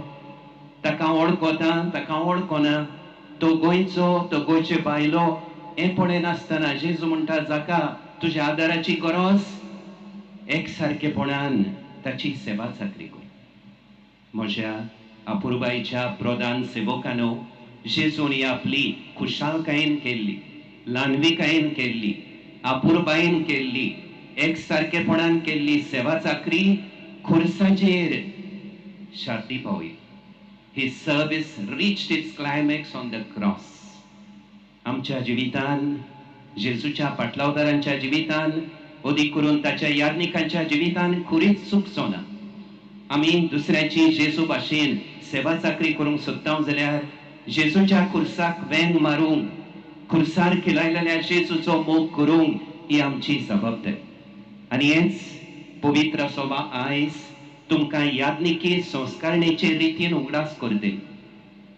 ताका वळखता ताका वळखना, तो गोंयचो तो गोंयचे बायलो हें पळयनासतना जेजू म्हणटा जाका तुज्या आदाराची गरज एक सारकेपणान ताची सेवा चाकरी कर. म्हज्या अपुरबायेच्या प्रधान सेवकानो, जेजून ही आपली खुशालकायेन केल्ली, ल्हानविकायेन केल्ली, अपुरबायेन केल्ली, एक सारकेपणान केल्ली सेवा चाकरी खुर्साचेर शादी पावली. His service reached its climax on the cross. आमच्या जिवितान, जेजूच्या पाटलावदारांच्या जिवितान, अदीक करून ताच्या याज्ञिकांच्या जिवितान खुरीच चुकचो ना. आमी दुसऱ्याची जेजू भाशेन सेवा चाकरी करूंक सोदता जाल्यार जेजूच्या खुर्साक वेंग मारूंक, खुर्सार खिलायलेल्या जेजूचो मोग करूंक ही आमची जबाबदारी. आनी हेंच पवित्र सोबा आयज तुमकां याज्ञिकी संस्कारणेचे रितीन उगडास करते.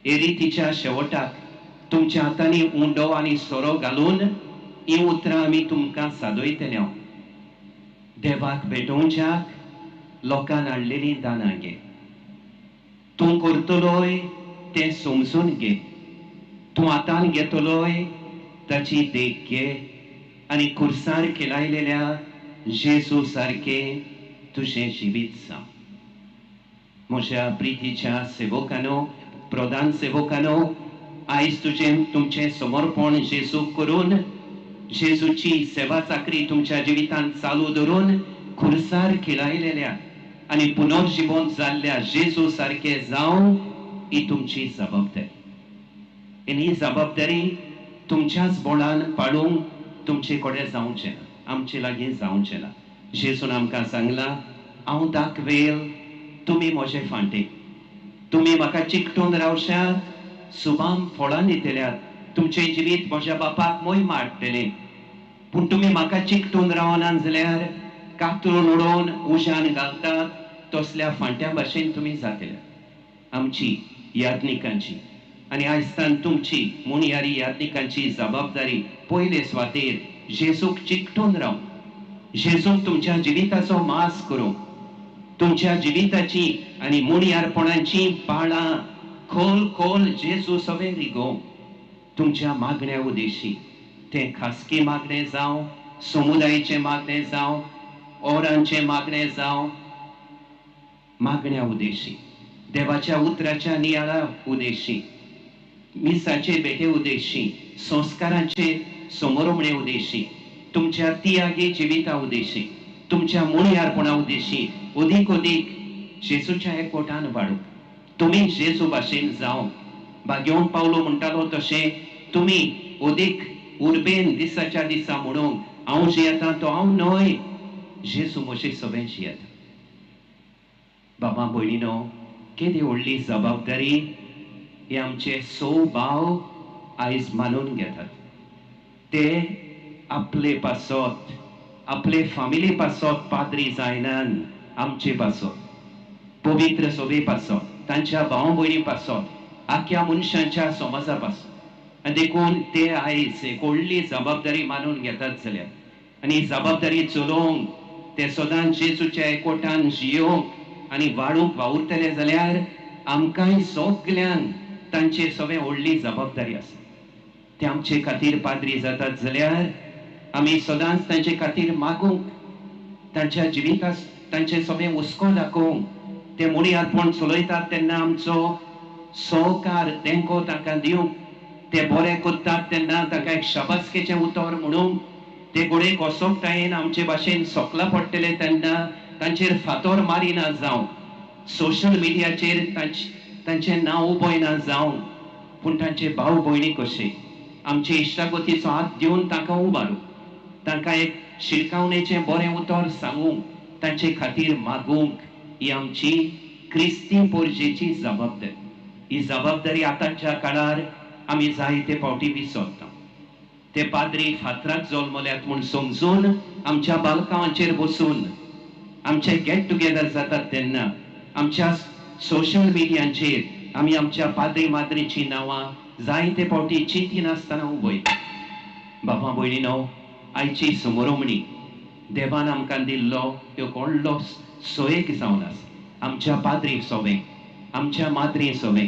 हे रितीच्या शेवटाक तुमच्या हातांनी उंडो आनी सोरो घालून ही उतरां आमी तुमकां सादयतले. देवाक भेटोवच्याक लोकान हाडलेलीं दानां घे, तूं करतलोय तें समजून घे, तूं हातान घेतलोय ताची देख घे आनी खुर्सार खेळायलेल्या जेजू सारकें तुजें जिवीत जावं. म्हज्या प्रितीच्या सेवकानो, प्रधान सेवकानो, आयज तुजें तुमचें समर्पण जेजूक करून, जेजूची सेवा चाकरी तुमच्या जिवितांत चालू दवरून खुर्सार खिळायलेल्या आनी पुनर्जिवन जाल्ल्या जेजू सारकें जावं ही तुमची जबाबदारी. आनी ही जबाबदारी तुमच्याच बोळान पाडूंक तुमचे कडेन जावचें ना, आमचे लागीं जावचें ना. जेजून आमकां सांगलां, हांव दाखवेल, तुमी म्हजे फांटे, तुमी म्हाका चिकटून रावशात, सुबाम फळां दितल्यात, तुमचें जिवीत म्हज्या बापाक मोय माडटलें. पूण तुमी म्हाका चिकटून रावना जाल्यार कातरून उडोवन उज्यान घालतात तसल्या फांट्या भाशेन तुमी जातले. आमची याज्ञिकांची आनी आयजतान तुमची मुणयारी याज्ञिकांची जबाबदारी पयले सुवातेर जेजूक चिकटून रावूं, जेजूक तुमच्या जिविताचो मास करूंक, तुमच्या जिविताची आनी मुणयारपणाची पाळां खोल खोल जेजू सवें रिगोवंक, तुमच्या मागण्या उदेशी, तें खासगी मागणें जावं, समुदायेचें मागणें जावं, ओरांचें मागणें जावं, मागण्या उद्देशी, देवाच्या उतराच्या नियाळा उद्देशी, मिसाचे भेटे उद्देशी, संस्कारांचे समोरमणे उद्देशी, तुमच्या तियागी जिविता उद्देशी, तुमच्या मुळयारपणा उद्देशी अदीक अदीक जेजूच्या एकवटान वाडूंक, तुमी जेजू भाशेन जावंक. भाग्योवन पावलो म्हणटालो तशें तुमी अदीक उर्बेन दिसाच्या दिसा म्हणूंक, हांव जियेता तो हांव न्हय, जेजू म्हजे सगळें जियेता. बाबा भयणीनो, केदी व्हडली जबाबदारी हे आमचे सो भाव आयज मानून घेतात. ते आपले पासत, आपले फामिली पासत पाद्री जायनान, आमचे पासत, पवित्र सभे पासत, तांच्या भाव भयणी पासत, आख्या मनशांच्या समाजा पासत. आनी देखून ते आयज एक व्हडली जबाबदारी मानून घेतात जाल्यार, आनी ही जबाबदारी चलोवंक ते सदांच जेजूच्या एकवटान जियोवंक आनी वाडूंक वावुरतले जाल्यार आमकांय सगल्यांक तांचे सगळें व्हडली जबाबदारी आसा. ते आमचे खातीर पाद्री जातात जाल्यार आमी सदांच तांचे खातीर मागूंक, तांच्या जिविता तांचे सगळें हुस्को दाखोवंक, ते मुळयारपण चलयतात तेन्ना आमचो सहकार तेंको तांकां दिवंक, ते बरें करतात तेन्ना तांकां एक शाबासकेचें उतर म्हणूंक, ते घडये कसोकतायेन आमचे भाशेन सोकला पडटले तेन्ना तांचेर फातोर मारिना जावं, सोशल मिडियाचेर तांचें नांव उबयना जावं, पूण तांचे भाव भयणी कशे आमचे इश्टागतीचो हात दिवन तांकां उबारूंक, तांकां एक शिरकावणेचें बरें उतर सांगूंक, तांचे खातीर मागूंक, ही आमची क्रिस्ती पोरजेची जबाबदारी. ही जबाबदारी आतांच्या काळार आमी जायते फावटी विसरता. ते पाद्री फातराक जल्मल्यात म्हूण समजून आमच्या बालकांचेर बसून आमचे गेट टुगेदर जातात तेन्ना आमच्या सोशल मिडियांचेर आमी आमच्या पाद्री माद्रीची नांवां जायते फावटी चिंतिनासतना उबयता. बाबा भयणीनो, आयची समोरमणी देवान आमकां दिल्लो एक व्हडलो सोयेक जावन आसा. आमच्या पाद्री सोबें, आमच्या माद्री सोबें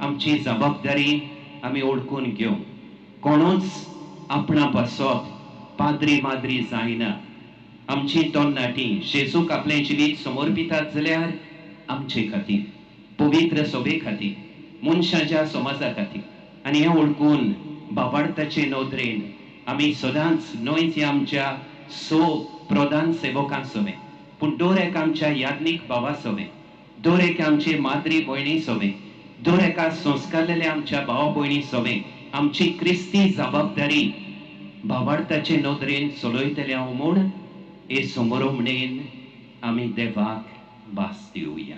आमची जबाबदारी आमी ओळखून घेवंक. कोणूच आपणा पासत पाद्री माद्री जायना. आमची तरणाटी जेजूक आपलें जिवीत समर्पितात जाल्यार आमचे खातीर, पवित्र सभे खातीर, मनशाच्या समाजा खातीर. आनी हें ओळखून बाबार्थाचे नदरेन आमी सदांच न्हय ती आमच्या सो प्रधान सेवकां सवें, पूण दर एक आमच्या याज्ञीक भावा सवें, दर एक आमचे माद्री भयणी सवें, दर एका संस्कारलेल्या आमच्या भाव भयणी सवें आमची क्रिस्ती जबाबदारी बाबार्थाचे नदरेन चलयतले हांव म्हूण हे समोरमणेन आमी देवाक भास दिवया.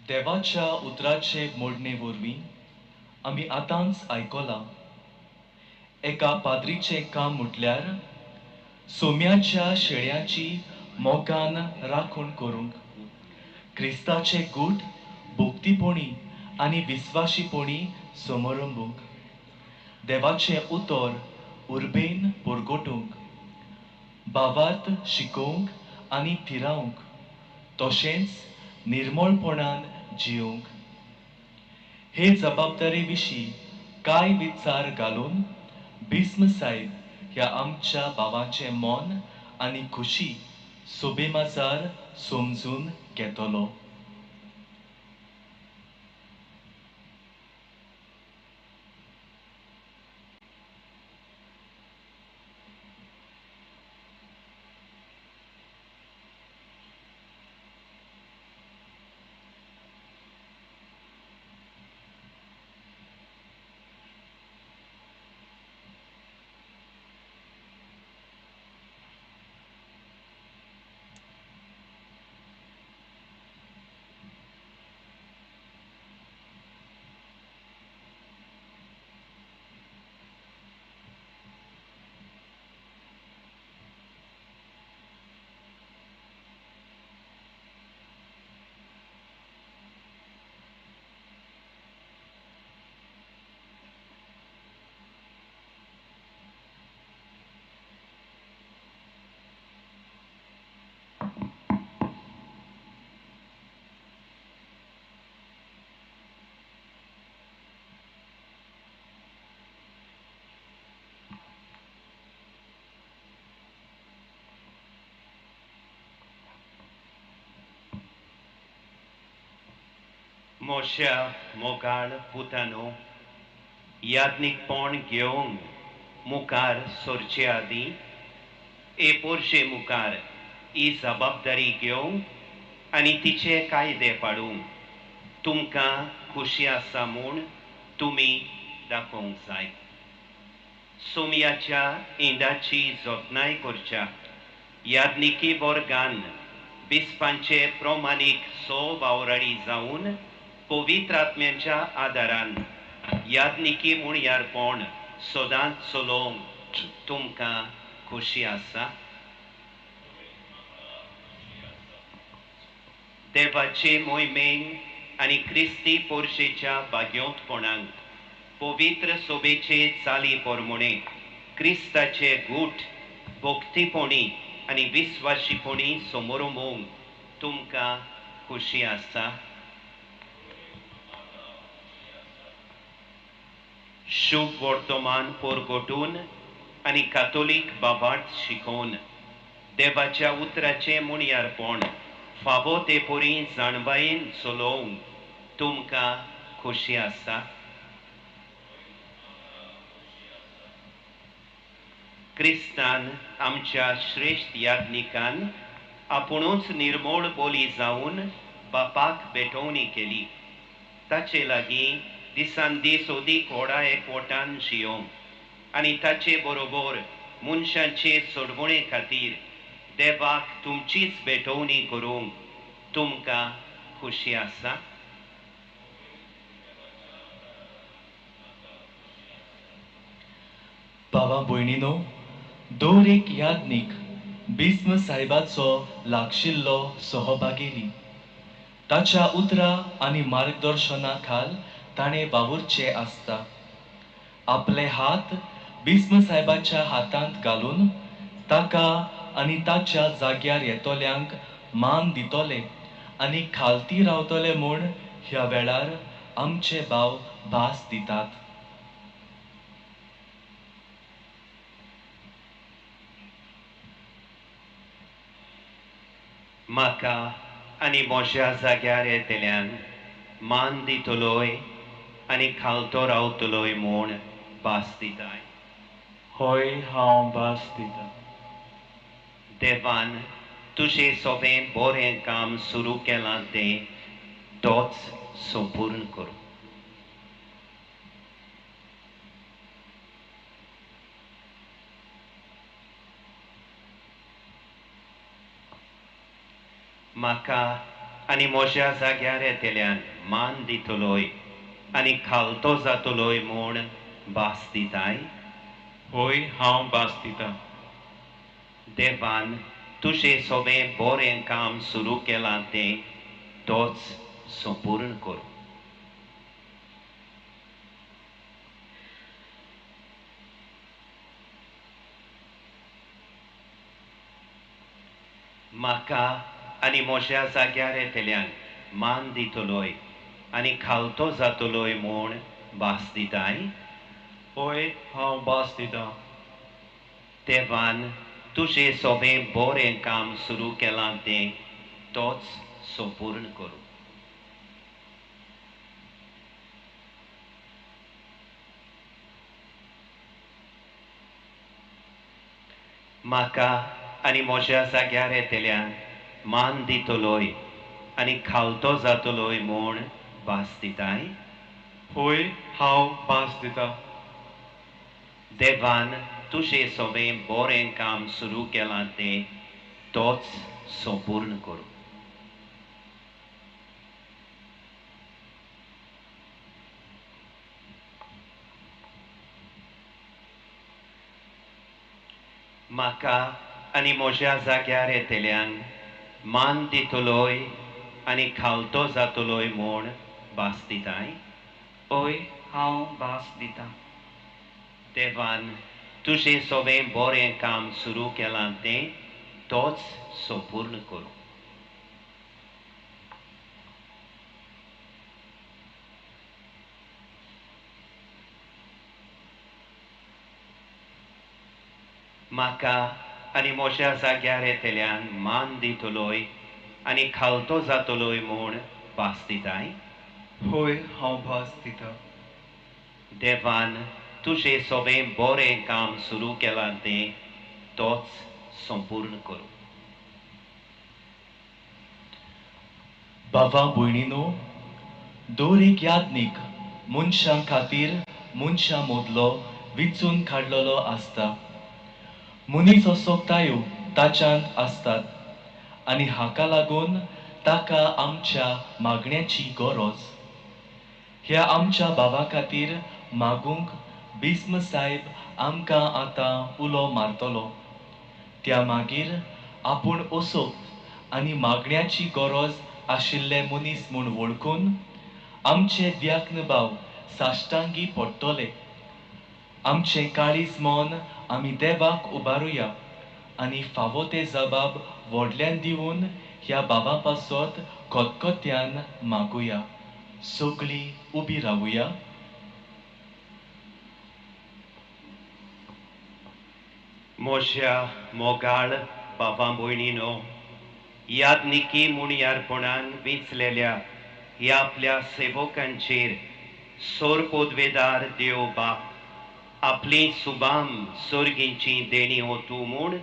देवाच्या उतराचे मोडणे वरवीं आमी आतांच आयकलां, एका पाद्रीचें काम म्हटल्यार सोम्याच्या शेळ्यांची मोगान राखण करूंक, क्रिस्ताचे गूट भोक्तीपणी आनी विस्वाशीपणी समरंबूंक, देवाचें उतर उर्बेन परगटूंक, भावार्थ शिकोवंक आनी थिरावंक, तशेंच निर्मळपणान जिवंक. हे जबाबदारी विशीं कांय विचार घालून भीष्म साहेब ह्या आमच्या भावाचें मन आनी खुशी सोबेमाजार समजून घेतलो. मोश्या मोगाळ पुतानो, याज्ञिकपण घेवंक मुखार सरचे आदीं ए पोरशे मुखार ही जबाबदारी घेवंक आनी तिचे कायदे पाडूंक तुमकां खुशी आसा म्हूण तुमी दाखोवंक जाय. सोमयाच्या इंदाची जतनाय करच्या याज्ञिकी वर्गान बिस्पांचे प्रमाणीक सो वावराडी जावन पवित्र आत्म्यांच्या आदारान याज्ञिकी म्हणयारपण सदांच चलोवंक तुमकां खोशी आसा. देवाचे मोहिमेक आनी क्रिस्ती पोरशेच्या भाग्योंतपणाक पवित्र सोबेचे चाली प्रमाणे क्रिस्ताचे गूट भक्तीपणी आनी विस्वाशीपणी समोरमोवंक तुमकां खोशी आसा. शुभ वर्तमान परगटून आनी कातोलीक बाबाट शिकोवन देवाच्या उतराचें म्हणयारपण फावो ते परी जाणवायेन चलोवंक तुमकां खोशी आसा. क्रिस्तान आमच्या श्रेश्ठ याज्ञिकान आपुणूच निर्मोळ बोली जावन बापाक भेटवणी केली. ताचे लागीं दिसान दीस अदीक व्हडा एकवटान जियोवंक आनी ताचे बरोबर मनशांचे सोडवणे खातीर देवाक तुमचीच भेटवणी करूंक तुमकां खोशी आसा. भावा भयणीनो, दर एक याज्ञीक भीष्म साहेबाचो लागशिल्लो सहभागेली. ताच्या उतरां आनी मार्गदर्शना खाल ताणें वावुरचें आसता. आपले हात भीष्म साहेबाच्या हातांत घालून ताका आनी ताच्या जाग्यार येतल्यांक मान दितले आनी खालती रावतले म्हूण ह्या वेळार आमचे भाव भास दितात. म्हाका आनी म्हज्या जाग्यार येतल्यान मान दितलोय आनी खालतो रावतलोय म्हूण भास दिताय. हय, हांव भास दितां. देवान तुजें सोबें बरें काम सुरू केलां तें तोच संपूर्ण करूं. म्हाका आनी म्हज्या जाग्यार येतल्यान मान दितलोय आनी खालतो जातलोय म्हूण भास दिताय. हय, हांव भास दितां. देवान तुजें सोबें बरें काम सुरू केलां तें तोच संपूर्ण करूं. म्हाका आनी म्हज्या जाग्यार येतल्यान मान दितलोय आनी खालतो जातलोय म्हूण भास दिताय. हय, हांव भास दितां. देवान तुजें सोबें बरें काम सुरू केलां तें तोच संपूर्ण करूं. म्हाका आनी म्हज्या जाग्यार येतल्यान मान दितलोय आनी खालतो जातलोय म्हूण भास दिताय. हय, हांव भास दितां. देवान तुजें सोबें बरें काम सुरू केलां तें तोच संपूर्ण करूं. म्हाका आनी म्हज्या जाग्यार येतल्यान मान दितलोय आनी खालतो जातलोय म्हूण भास दिताय. हय, हांव भास दितां. देवान तुजें सोबें बरें काम सुरू केलां तें तोच संपूर्ण करूं. म्हाका आनी म्हज्या जाग्यार येतल्यान मान दितलोय आनी खालतो जातलोय म्हूण भास दिताय. हय हांव भास दिता. देवान तुजें सगळें बरें काम सुरू केलां तें तोच संपूर्ण करूं. बाबा भयणीनो, दर एक यादनीक मनशां खातीर मनशां मदलो विचून काडलेलो आसता. मनीस असोक्तायो ताच्यांत आसतात आनी हाका लागून ताका आमच्या मागण्याची गरज. ह्या आमच्या बाबा खातीर मागूंक भीष्म साहेब आमकां आतां उलो मारतलो. त्या मागीर आपूण असोक्त आनी मागण्याची गरज आशिल्ले मनीस म्हूण वळखून आमचे द्याक्न भाव साश्टांगी पडटले. आमचें काळीज मन आमी देवाक उबारुया आनी फावो ते जबाब व्हडल्यान दिवन ह्या बाबा पासत खतखत्यान मागुया. सगळीं उबी रावुया. म्हज्या मोगाळ बाबा भयणीनो, यादनिकी मुणयारपणान विंचलेल्या ह्या आपल्या सेवकांचेर सोर पदवेदार देव बाप आपली सुबाम सोर्गींची देणी ओतू म्हूण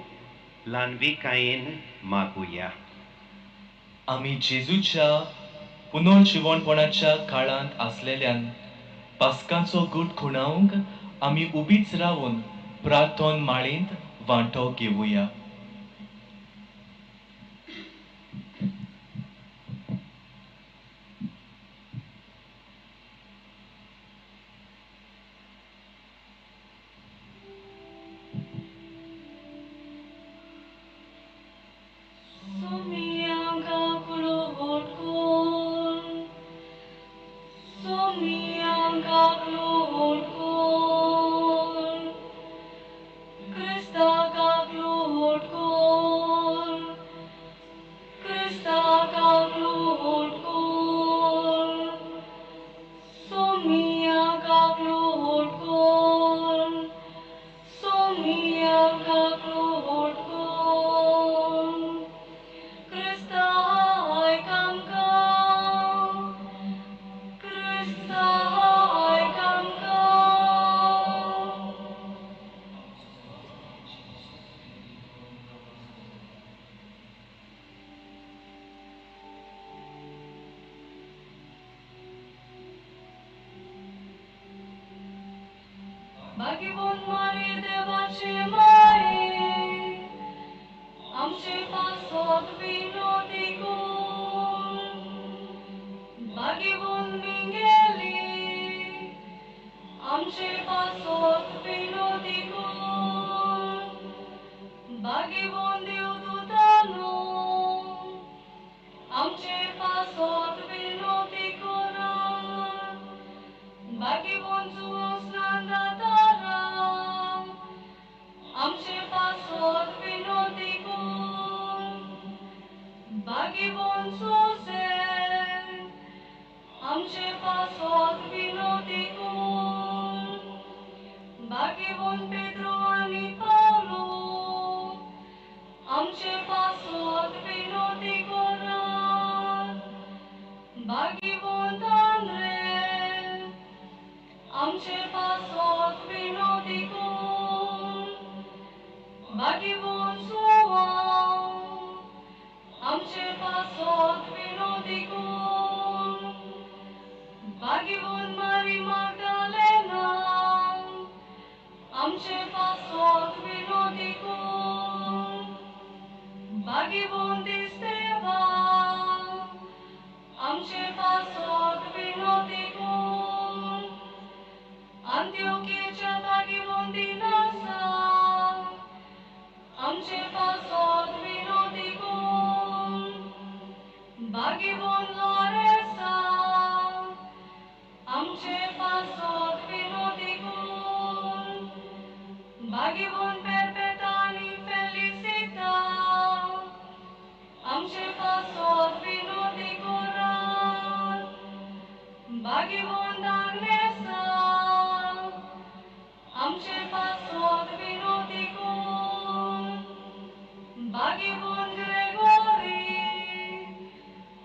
ल्हानविकायेन मागुया. आमी जेजूच्या पुनर्जिवणपणाच्या काळांत आसलेल्यान पास्कांचो गूट खुणावंक आमी उबीच रावन प्रार्थन माळेंत वांटो घेवया.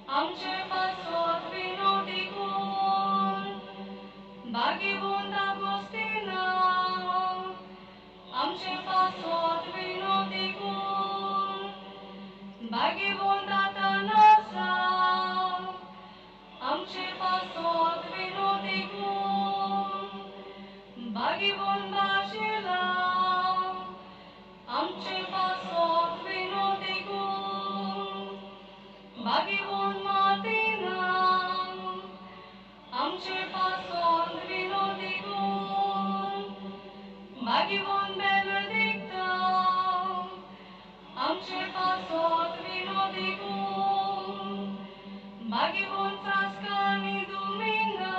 आमचे पासत विनोदी कोण. बागिवोन बाशिला आमचे पासत विनोदी कोर बागिवोन मातिना आमचे पासत विनोदी कोर बागिवोन बेनेदिक्ता आमचे पासत विनोदी कोर बागिवोन फ्रास्कानी दुमिंगा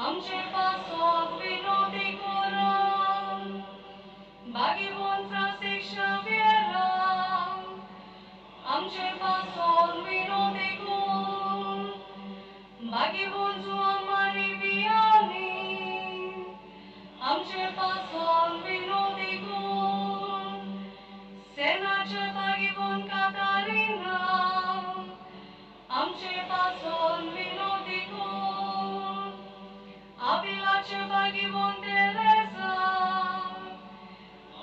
आमचे पासत विनोदी कोर बागिवोन फ्रांसीस शाव्येरा आमचे पासत विनोदी कोर बागिवोन जुआं मारी वियानी आमचे पासत विनोदी कोर सेनाच्या बागिवोन कातारिना आमचे पासत विनोदी कोर आविलाचे बागिवोन तेरेसा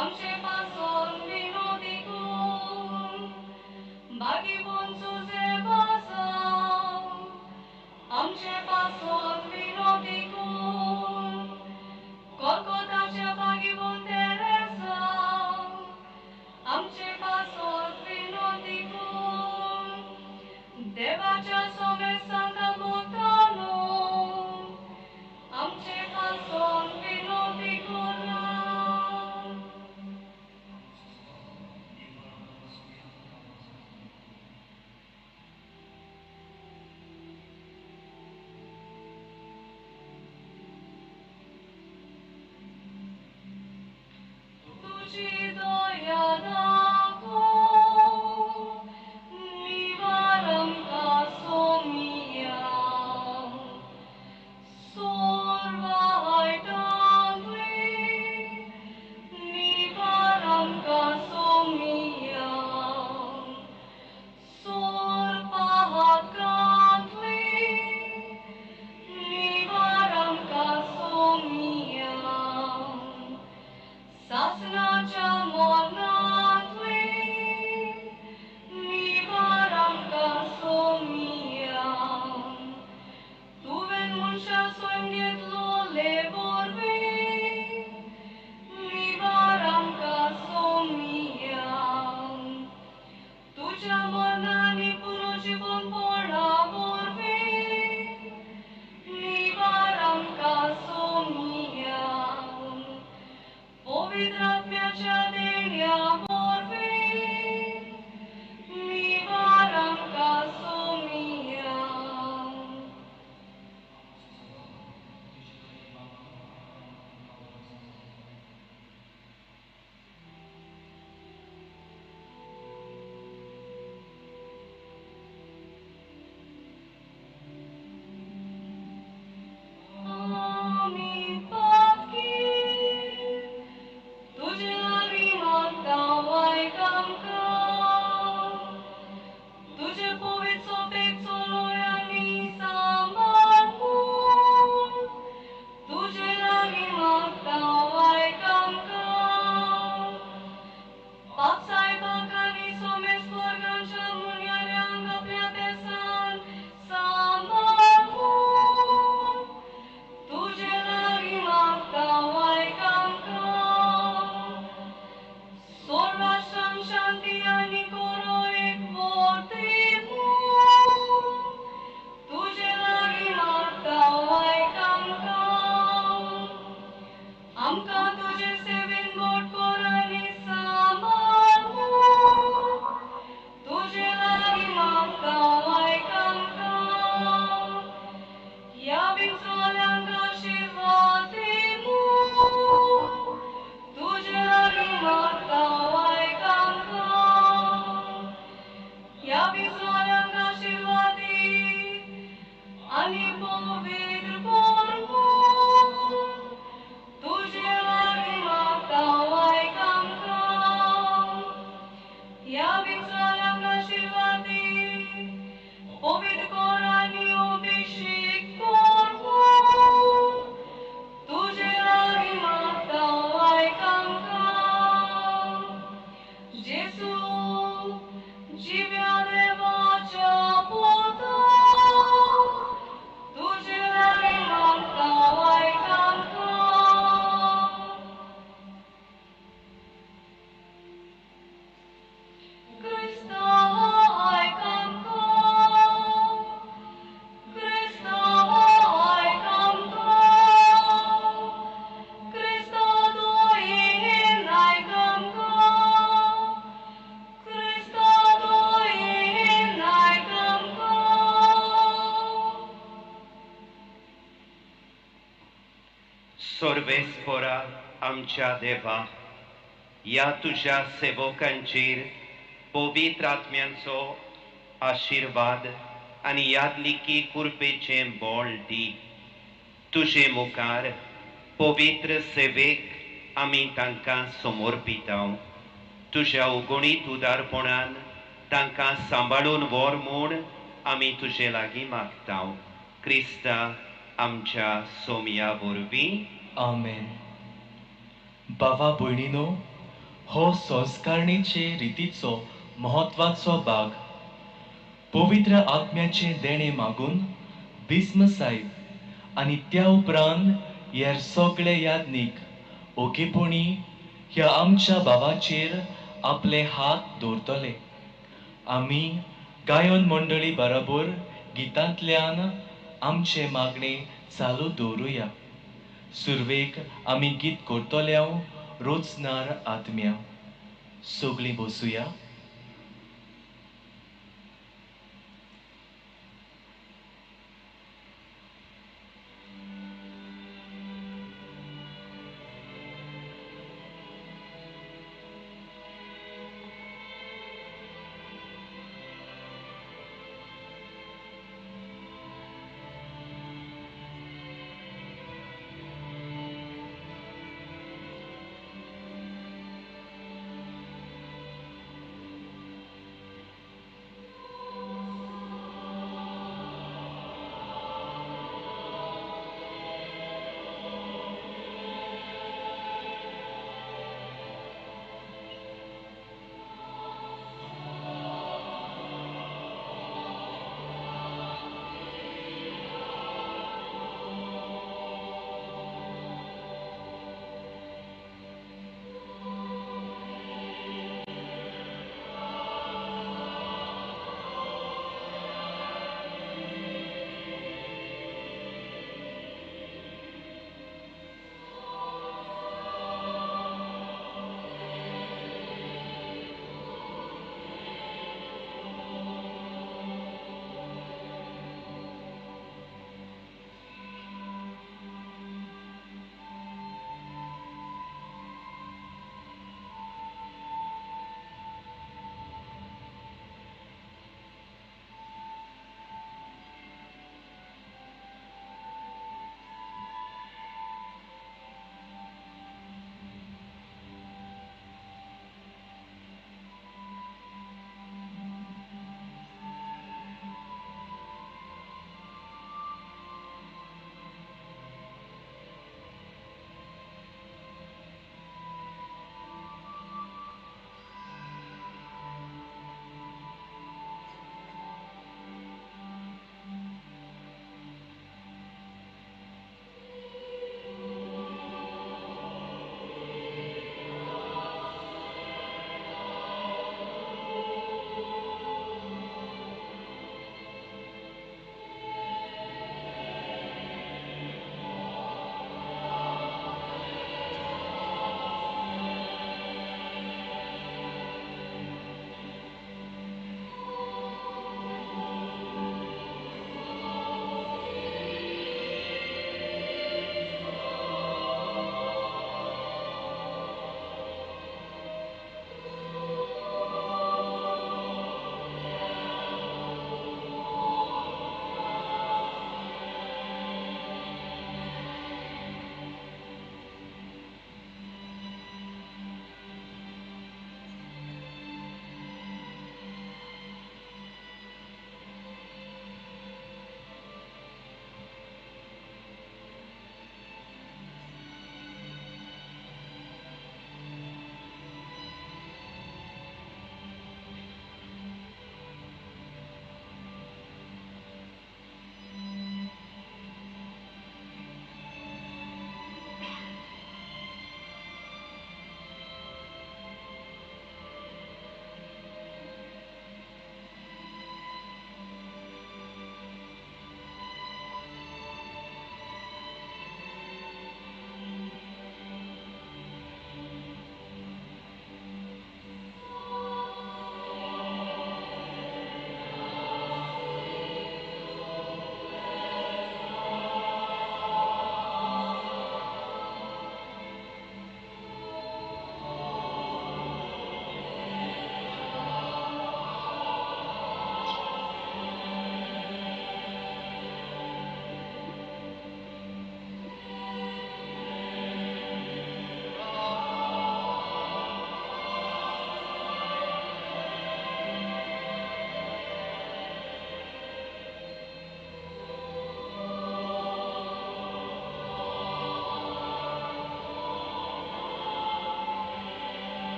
आमचे पासत विनोदी कोर बागिवोन सुजे बासा आमचे पासत विनोदी कोर कोलकोताच्या बागिवोन तेरेसा आमचे पासत विनोदी कोर देवाच्या सोमेसांता मोतानो आमचे पासत विनोदी कोर. तुझी दया दाखो निवारंका सोमिया सोर्वायटांतली निवारंका सोमिया सोरपाहाकांतली निवारंका सोमिया सासनाच्या मरणांतली निवारंका सोमिया तुवें मनशा स्वयं घेतलोले वरवीं निवारंका सोमिया तुज्या मरणांनी पुनर्जिवनपणा वरवीं निवारंका सोमिया पवित्र आत्म्याच्या देण्या वरवीं निवारंका सोमिया. आमी पातकी तुजे लागीं मागता वायट आमकां तुजे पवित्र सोबेक चलोय आनी सांबाळ म्हूण तुजे लागीं मागता वायट आमकां बाप सायबाक आनी सोमेस वर्गांच्या मुन्याऱ्यांक आपल्या बेसान सांबाळ म्हूण तुजे लागीं मागता वायट आमकां सोर्वाश्रम शांती आनी कोरो एक मोती म्हूण तुजे लागीं मागता वायट आमकां आमकां तुजे सेवेन गोड कोर आनी सांबाळ म्हूण तुजे लागीं मागता वायट आमकां ह्या विंचोल्यांक आशिर्वाद दी म्हूण तुजे लागीं मागता वायट आमकां ह्या विंचोल्यांक आशिर्वाद दी आनी पवित्र कोर म्हूण तुजे लागीं परमेश्वरा आमच्या देवा, ह्या तुज्या सेवकांचेर पवित्र आत्म्यांचो आशिर्वाद आनी यादलिकी कृपेचें बळ दी. तुजे मुखार पवित्र सेवेक आमी तांकां समर्पिता. तुज्या उगणीत उदारपणान तांकां सांबाळून व्हर म्हूण आमी तुजे लागीं मागता. क्रिस्ता आमच्या सोमया वरवीं. आमेन. बाबा भयणीनो, हो संस्कारणीचे रितीचो म्हत्वाचो भाग. पवित्र आत्म्याचें देणें मागून भीष्म साहेब आनी त्या उपरांत हेर सगळे याज्ञीक ओगेपणी ह्या आमच्या बाबाचेर आपले हात दवरतले. आमी गायन मंडळी बराबर गितांतल्यान आमचे मागणे चालू दवरुया. सुरवेक आमी गीत करतले रोचणार आत्म्या. सगळीं बसुया.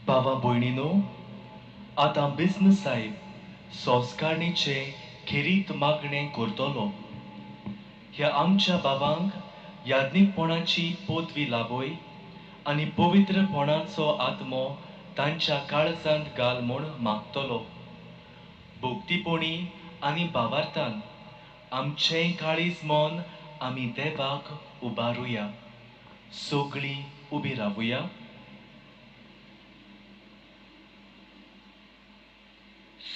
भावा भयणीनो, आतां बिझनस साहेब संस्कारणीचे खेरीत मागणें करतलो. ह्या आमच्या बाबांक याज्ञीकपणाची पदवी लाभय आनी पवित्रपणाचो आत्मो तांच्या काळजांत घाल म्हूण मागतलो. भक्तीपणी आनी भावार्थान आमचें काळीज मन आमी देवाक उबारुया. सगळीं उबी रावुया.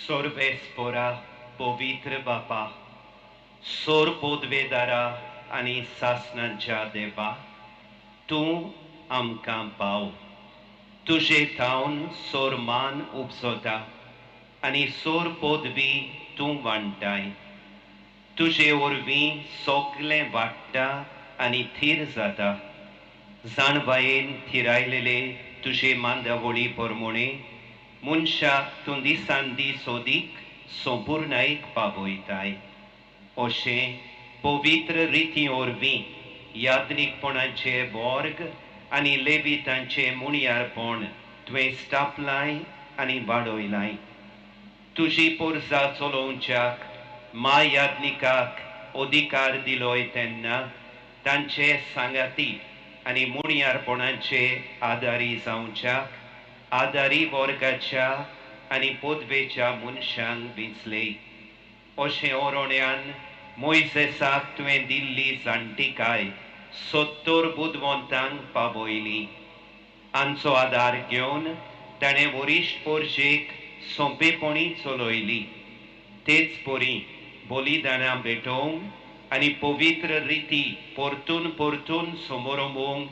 सोर्वेस्पोरा पवित्र बापा, सोर पोदवेदारा आनी सासणाच्या देवा, तूं आमकां पाव. तुजे थावन सोर मान उपजता आनी सोर पदवी तूं वांटाय. तुजे वरवीं सगलें वाडटा आनी थीर जाता. जाणवायेन थिरायलेले तुजे मांदावळी प्रमाणे मनशाक तूं दिसान दीस अदीक संपुर्णायेक पावयताय. अशें पवित्र रिती वरवीं याज्ञीकपणाचे वर्ग आनी लेवितांचें मुणयारपण तुवें स्थापलाय आनी वाडयलाय. तुजी पोरसा चलोवच्याक म्हायाज्ञिकाक अधिकार दिलोय तेन्ना तांचे सांगाती आनी मुणयारपणाचे आदारी जावच्याक आदारी वर्गाच्या आनी पदवेच्या मनशांक विंचले. अशें ओरोण्यान मोयजेसाक तुवें दिल्ली जाणटिकाय 70 बुदवंतांक पावयली. आमचो आदार घेवन ताणें वरिश्ठ पोरजेक सोंपेपणी चलयली. तेच परी बलिदानां भेटोवंक आनी पवित्र रिती परतून परतून समोरंबूंक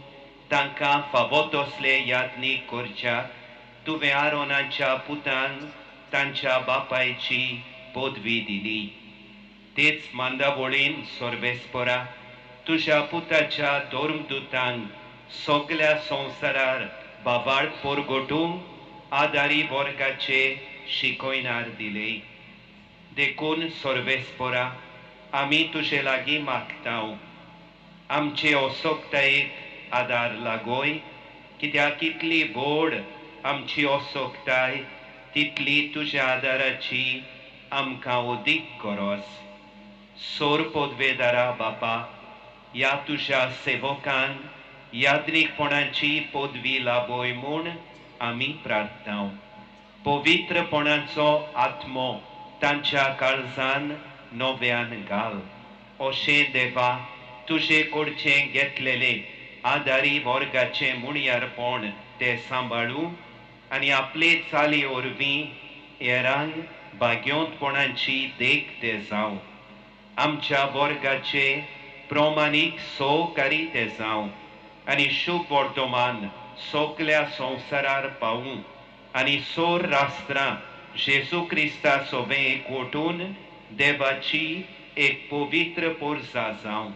तांकां फावो तसले याज्ञीक करच्याक तुवें आरोनाच्या पुतांक तांच्या बापायची पदवी दिली. तेच मांदावळीन सर्वेस्परा तुज्या पुताच्या धर्मदूतांक सगल्या संवसारार बाबाळ परगटूंक आदारी वर्गाचे शिकयणार दिले. देखून सर्वेस्परा आमी तुजे लागीं मागता, आमचे असोकतायेक आदार लागोय, कित्याक इतली व्हड आमची असोकताय तितली तुज्या आदाराची आमकां अदीक गरज. सोर पदवेदारा बापा, ह्या तुज्या सेवकांक याज्ञीकपणाची पदवी लाभय म्हूण आमी प्रार्थना. पवित्रपणाचो आत्मो तांच्या काळजान नव्यान घाल. अशें देवा तुजे कडचें घेतलेलें आदारी वर्गाचें मुणयारपण ते सांबाळूं आनी आपले चाली वरवीं हेरांक भाग्योंतपणाची देख ते जावं. आमच्या वर्गाचे प्रमाणीक सहकारी ते जावं आनी शुभ वर्तमान सगल्या संवसारार पावूं आनी सोर राष्ट्रां जेजू क्रिस्ता सोबें एकवटून देवाची एक पवित्र पोरसा जावं.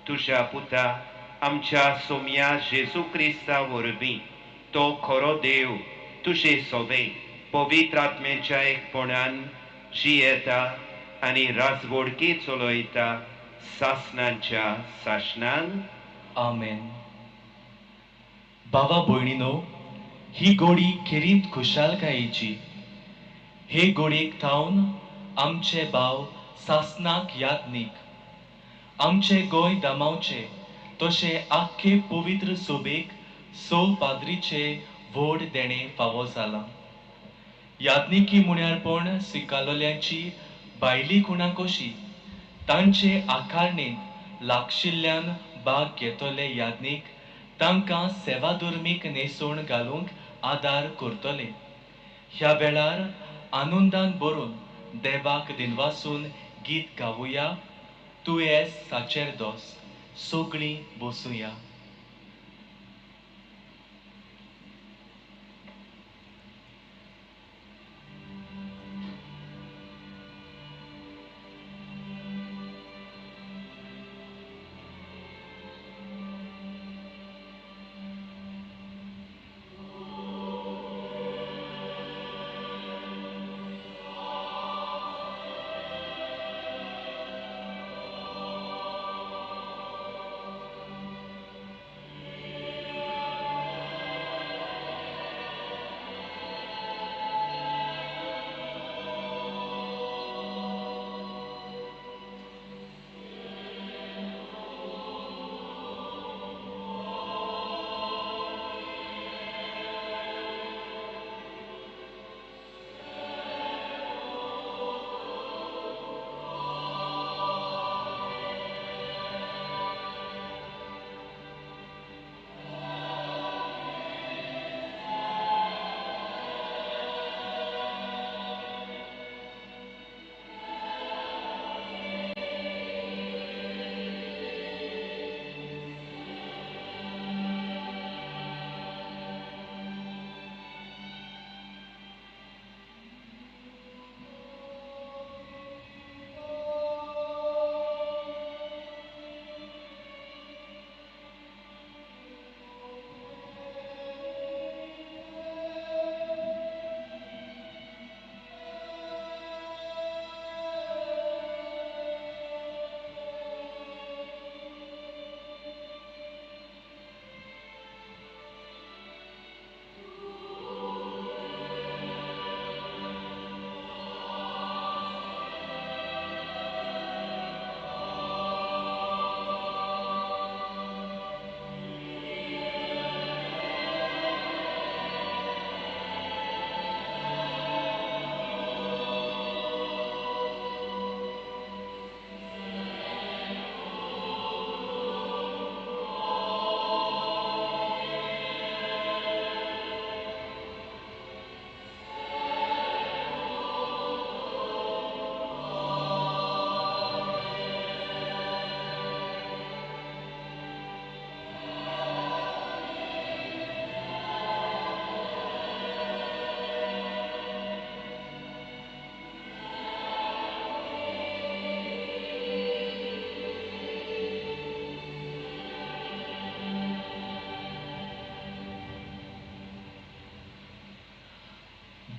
तुज्या पुता आमच्या सोम्या जेजू क्रिस्ता वरवीं तो खरो देव तुजे सोबें पवित्र आत्म्याच्या एकपणान जियेता आनी राजवडकी चलयता सासणाच्या सासणान. आमेन. बाबा भयणीनो, ही गोडी खेरीत खुशालकायेची. हे गोडयेक थावन आमचे भाव सासणाक याज्ञीक आमचे गोंय दामावचे तशें आख्खे पवित्र सोबेक स पाद्रीचे व्हड देणें फावो जालां. याज्ञिकी मुण्यारपण स्विकारलेल्यांची भायली खुणा कशी तांचे आकारणेंत लागशिल्ल्यान भाग घेतले याज्ञीक तांकां सेवाधर्मीक न्हेसवण घालूंक आदार करतले. ह्या वेळार आनंदान भरून देवाक दिनवासून गीत गावुया. तूं एस साचेरदोस. सगळीं बसुया.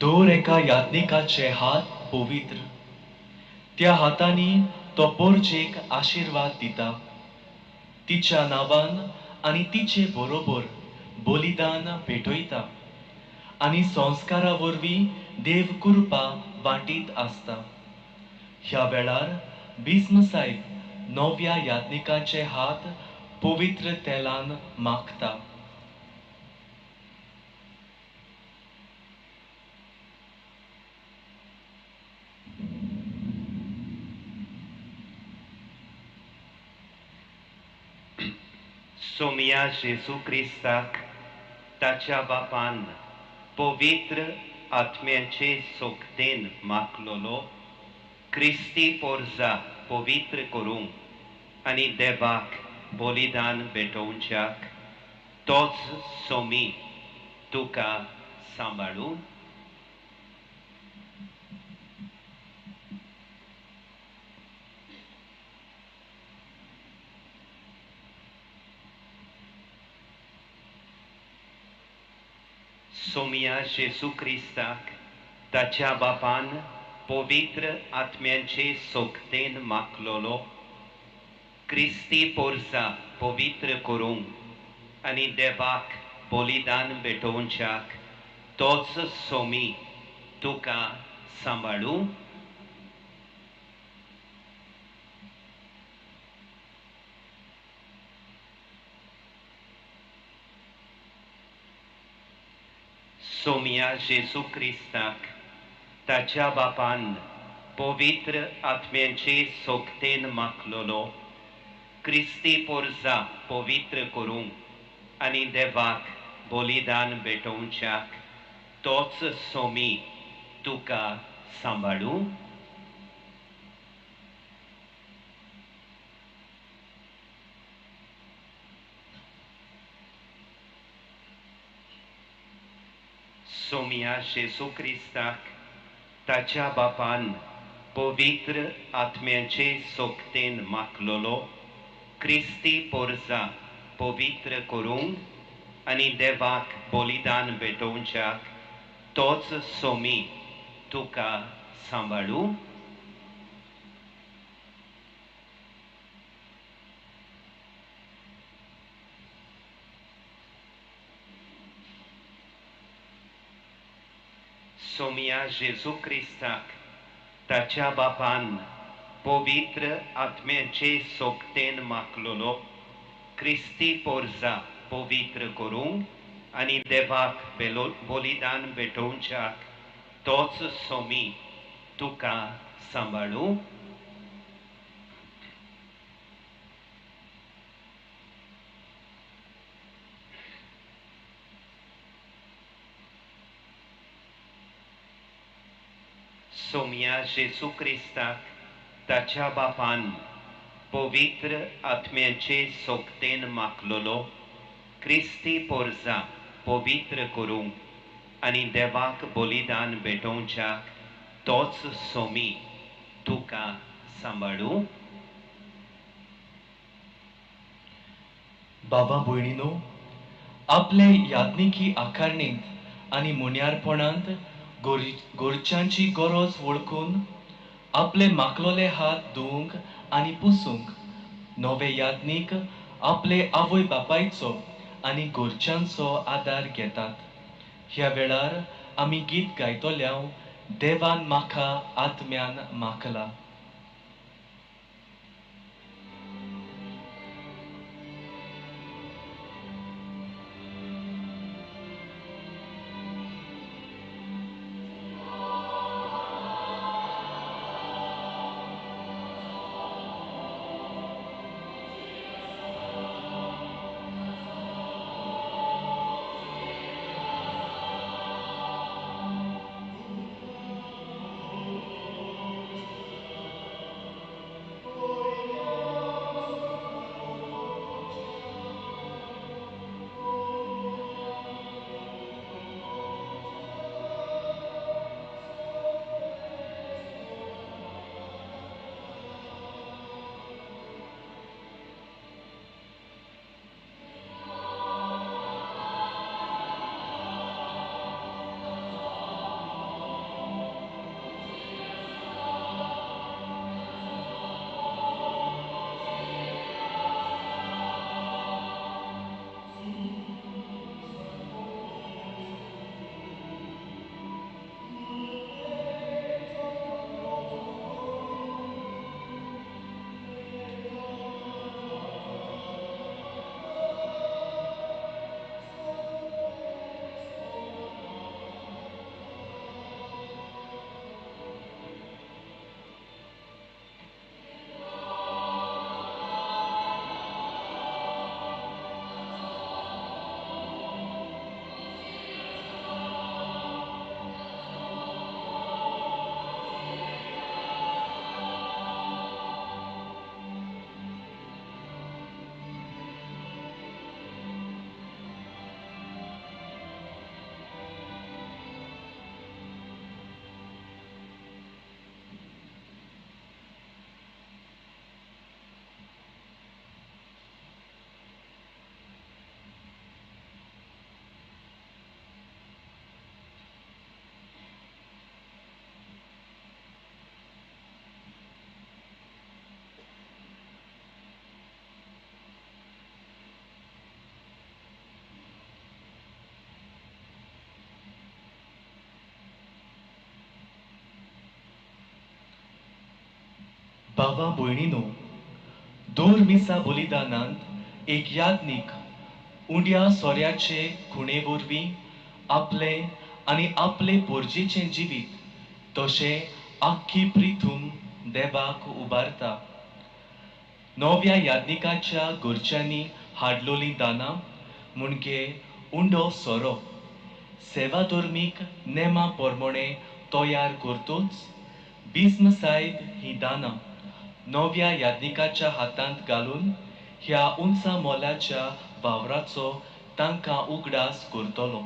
दर एका याज्ञिकाचे हात पवित्र, त्या हातांनी तो पोरजेक आशिर्वाद दिता, तिच्या नांवान आनी तिचे बरोबर बलिदान भेटयता आनी संस्कारा वरवीं देव कृपा वांटीत आसता. ह्या वेळार भीष्म साहेब नव्या याज्ञिकाचे हात पवित्र तेलान मागता. सोमिया जेजू क्रिस्ताक ताच्या बापान पवित्र आत्म्याचे सोकतेन मागलोलो क्रिस्ती पोरजा पवित्र करूंक आनी देवाक बलिदान भेटोवच्याक तोच सोमी तुका सांबाळूं. सोमिया जेजू क्रिस्ताक ताच्या बापान पवित्र आत्म्याचे सोकतेन मागलोलो क्रिस्ती पोरसा पवित्र करूंक आनी देवाक बलिदान भेटोवच्याक तोच सोमी तुका सांबाळूं. सोमिया जेजू क्रिस्ताक ताच्या बापान पवित्र आत्म्याचे सोकतेन मागलोलो क्रिस्ती पोरजा पवित्र करूंक आनी देवाक बलिदान भेटोवच्याक तोच सोमी तुका सांबाळूं. सोमिया जेजू क्रिस्ताक ताच्या बापान पवित्र आत्म्याचे सोकतेन मागलोलो क्रिस्ती पोरजा पवित्र करूंक आनी देवाक बलिदान भेटोवच्याक तोच सोमी तुका सांबाळूं. सोमिया जेजू क्रिस्ताक ताच्या बापान पवित्र आत्म्याचे सोकतेन मागलोलो क्रिस्ती पोरजा पवित्र करूंक आनी देवाक बलिदान भेटोवच्याक तोच सोमी तुका सांबाळूं. सोमिया जेजू क्रिस्ताक ताच्या बापान पवित्र आत्म्याचे सोकतेन मागलोलो क्रिस्ती पोरजा पवित्र करूंक आनी देवाक बलिदान भेटोवच्याक तोच सोमी तुका सांबाळूं. बाबा भयणीनो, आपले याज्ञिकी आकारणींत आनी मुन्यारपणांत गोरच्यांची गरज वळखून आपले मागलोले हात धुवंक आनी पुसूंक नवे याज्ञीक आपले आवय बापायचो आनी गोरच्यांचो आदार घेतात. ह्या वेळार आमी गीत गायतल्या देवान म्हाका आत्म्यान मागला. Oh. भावा भयणीनो, दोर मिसा बलिदानांत एक याज्ञीक उंड्या सोऱ्याचे खुणे वरवीं आपलें आनी आपले पोरजेचें जिवीत तशें आख्खी प्रिथूम देवाक उबारता. नव्या याज्ञिकाच्या घरच्यांनी हाडलोलीं दानां म्हणजे उंडो सोरो सेवाधर्मीक नेमा प्रमाणे तयार करतोच बिस्म साहेब ही दानां नव्या याज्ञिकाच्या हातांत घालून ह्या उंचा मोलाच्या वावराचो तांकां उगडास करतलो.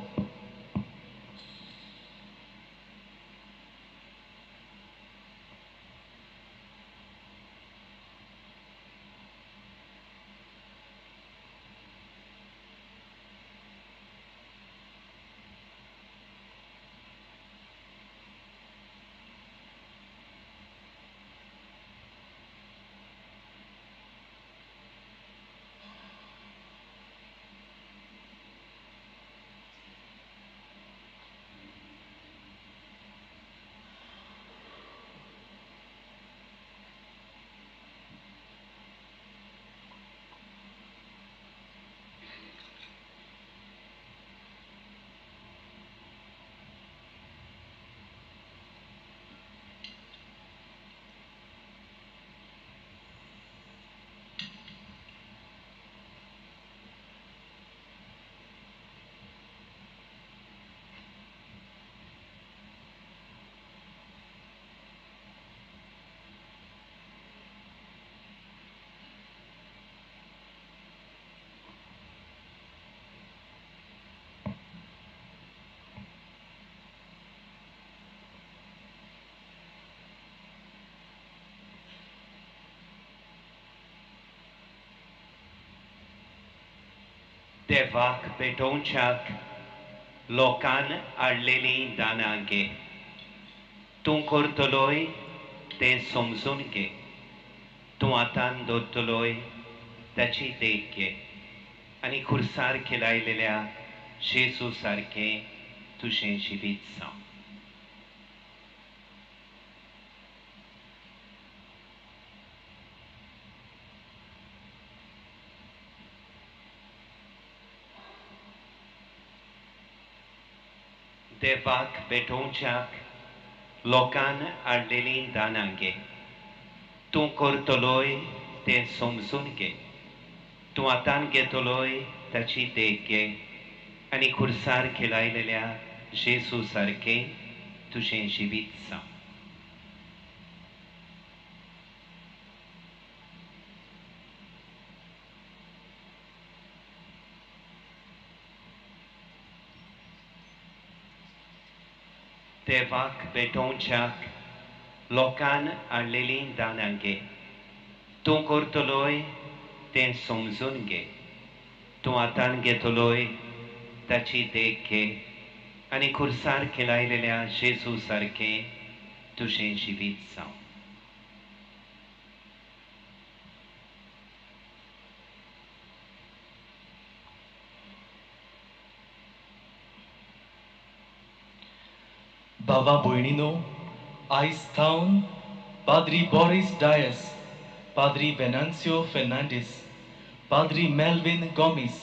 देवाक पेटोवच्याक लोकान हाडलेलीं दानां घे. तूं करतलोय तें समजून घे. तूं हातान दवरतलोय ताची देख घे आनी खुर्सार खेळायलेल्या जेजू सारकें तुजें जिवीत जावं. देवाक भेटोवच्याक लोकान हाडलेलीं दानां घे. तूं करतलोय तें समजून घे. तूं हातान घेतलोय ताची देख घे आनी खुर्सार खेळायलेल्या जेजू सारकें तुजें जिवीत जावं. देवाक भेटोवच्याक लोकान हाडलेलीं दानां घे. तूं करतलोय तें समजून घे. तूं हातान घेतलोय ताची देख घे आनी खुर्सार खेळायलेल्या जेजू सारकें तुजें जिवीत जावं. भावा भयणीनो, आयज थावन पाद्री बोरीस डायस, पाद्री वेनान्सियो फेर्नांडीस, पाद्री मेल्विन गोमीस,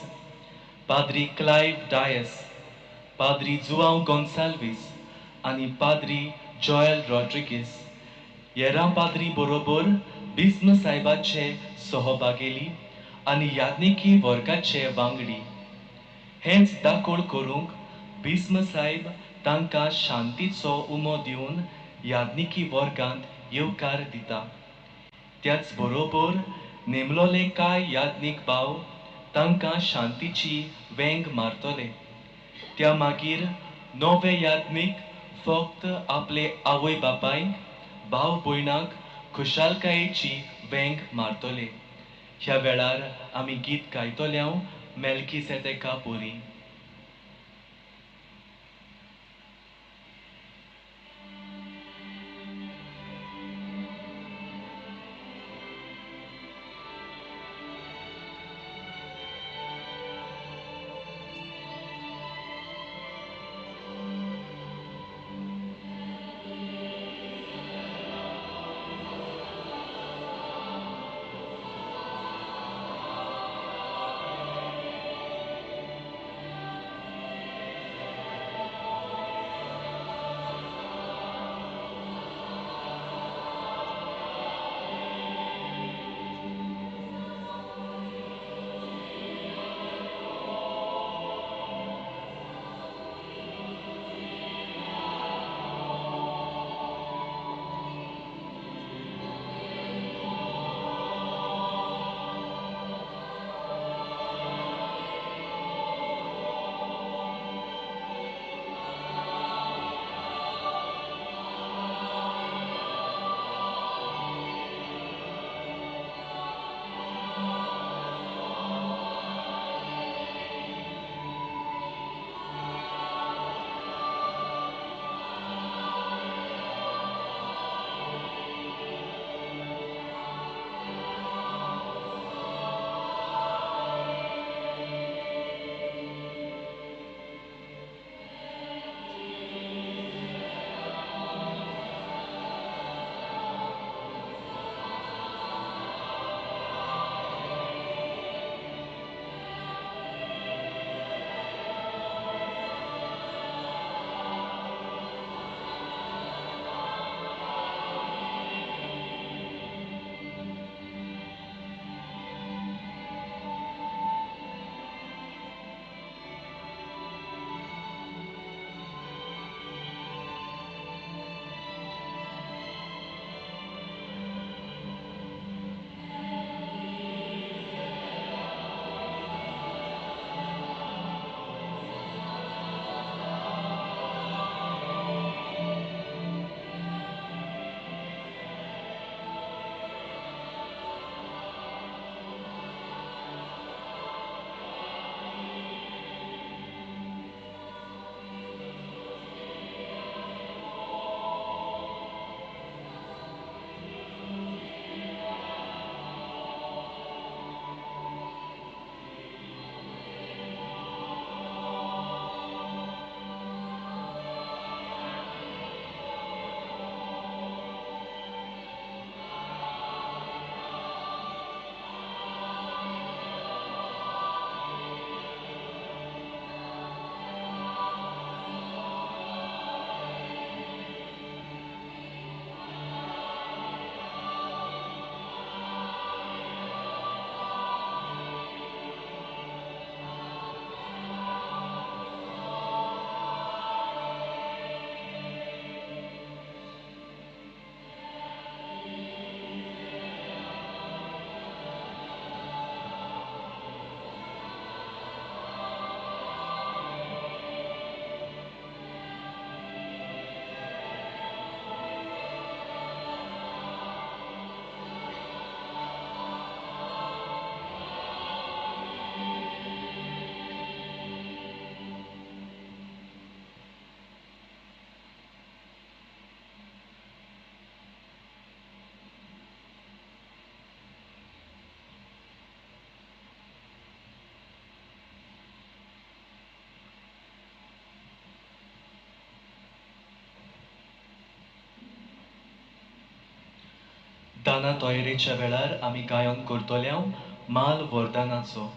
पाद्री क्लायव डायस, पाद्री जुआंव गोन्साल्वीस आनी पाद्री जॉयल रॉड्रिगीस येरां पाद्री बरोबर बिस्म साहेबाचे सहभागेली आनी याज्ञिकी वर्गाचे वांगडी. हेंच दाखोळ करूंक बिस्म साहेब तांकां शांतीचो उमो दिवन याज्ञिकी वर्गांत येवकार दिता. त्याच बरोबर नेमलोले कांय याज्ञीक भाव तांकां शांतीची वेंग मारतले. त्या मागीर नवे याज्ञीक फक्त आपले आवय बापायक, भाव भयणाक खुशालकायेची वेंग मारतले. ह्या वेळार आमी गीत गायतले मेल्कीसेदेका पोरी. दाना तयारेच्या वेळार आमी गायन करतले माल वरदानाचो.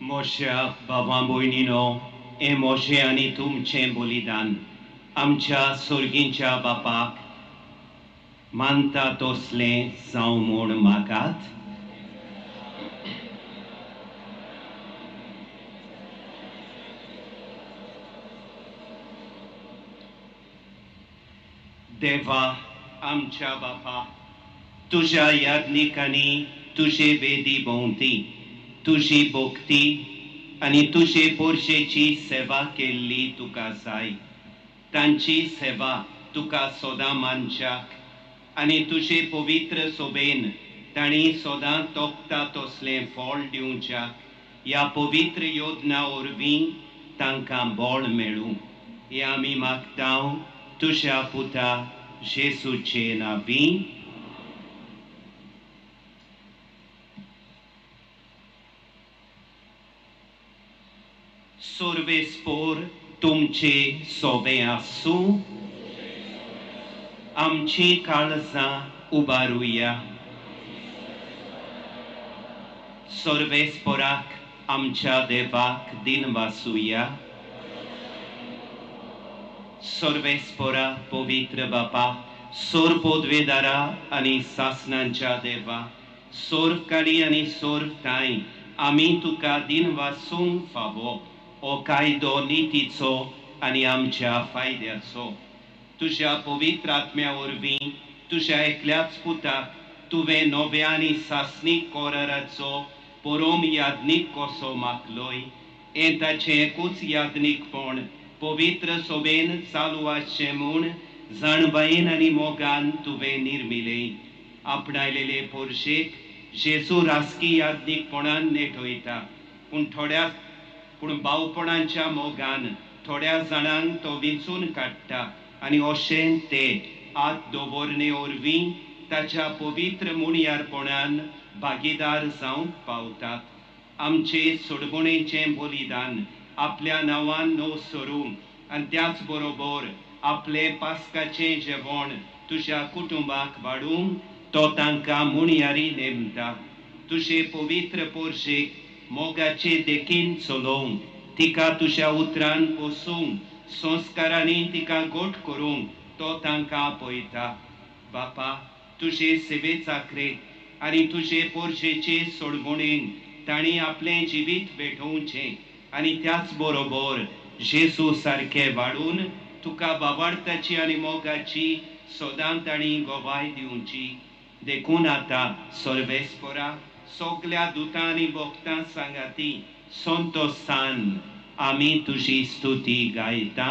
मोश्या बाबा भयणीनो, हें मोशे आनी तुमचें बलिदान आमच्या सोर्गींच्या बापाक मानता तसलें जावं म्हूण मागात. देवा आमच्या बापा, तुज्या याज्ञिकांनी तुजे वेदी भोंवती तुजी भक्ती आनी तुजे पोरशेची सेवा केल्ली तुका जाय. तांची सेवा तुका सदां मानच्याक आनी तुजे पवित्र सोबेन तांणी सदां तोखता तसलें फळ दिवच्याक ह्या पवित्र योजना वरवीं तांकां बळ मेळूं हें आमी मागता तुज्या पुता जेसूचे नांवी. सर्वेस्पोर तुमचे सोबे आसूं. आमची काळजां उबारुया. सर्वेस्पोराक आमच्या देवाक दिनवासुया. सर्वेस्पोरा पवित्र बापा, सोर पदवेदारा आनी सासनांच्या देवा, सोर काडी आनी सोर ताई आमी तुका दिनवासूंक फावो हो कायदो नितीचो आनी आमच्या फायद्याचो. तुज्या पवित्र आत्म्या वरवीं तुज्या एकल्याच पुताक तुवें नव्या आनी सासणीक कोराराचो परोम याज्ञीक कसो मागलोय हें ताचें एकूच याज्ञीकपण पवित्र सोबेन चालू आसचें म्हूण जाणबायेन आनी मोगान तुवें निर्मिलें. आपणायलेले पोरशेक जेजू राजकी याज्ञीकपणान नेटयता, पूण थोड्या पूण भावपणाच्या मोगान थोड्या जाणांक तो विंचून काडटा आनी अशें ते आत दवरणे वरवीं ताच्या पवित्र मुणयारपणान भागीदार जावंक पावतात. आमचे सोडवणेचें बलिदान आपल्या नांवान न्हू सरूंक आनी त्याच बरोबर आपलें पास्काचें जेवण तुज्या कुटुंबाक वाडूंक तो तांकां मुणयारी नेमता. तुजे पवित्र पोरशेक मोगाचे देखीन चलोवंक, तिका तुज्या उतरान पोसूंक, संस्कारांनी तिका गोट करूंक तो तांकां आपयता. बापा, तुजे सेवे चाकरेक आनी तुजे पोरशेचे सोडवणेक तांणी आपलें जिवीत भेटोवचें आनी त्याच बरोबर जेजू सारकें वाडून तुका बाबार्थाची आनी मोगाची सदां तांणी गवाय दिवची. देखून आतां सर्वेस्परा सगल्या दुतां आनी भक्तां सांगाती संतोसान आमी तुजी स्तुती गायता.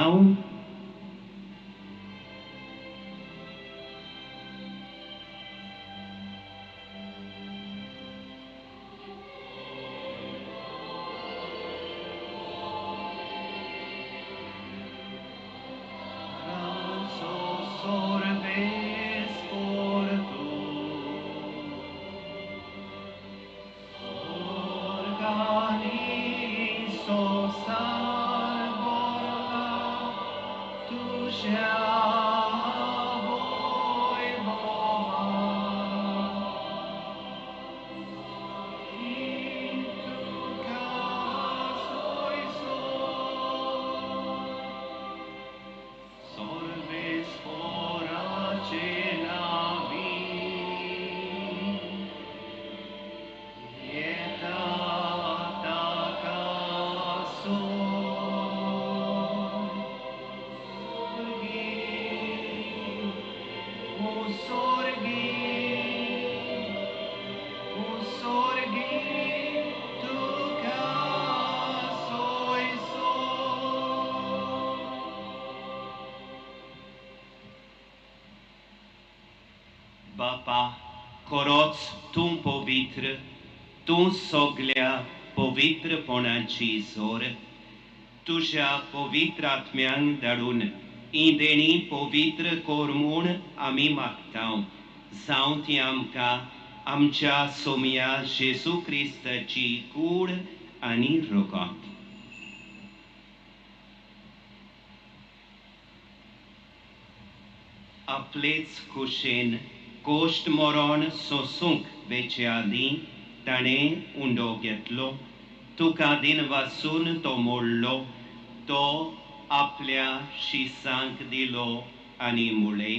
बापा, खरोच तूं पवित्र, तूं सगल्या पवित्रपणाची जोर. तुज्या पवित्र आत्म्यांक धाडून ही देणी पवित्र कर म्हूण आमी मागता. जावं ती आमकां आमच्या सोमया जेजू क्रिस्ताची कूड आनी रगत. आपलेच खोशेन कोश्ट मरण सोसूंक वेचे आदीं ताणें उंडो घेतलो, तुका दिन वासून तो मोडलो, तो आपल्या शिसांक दिलो आनी मुळे,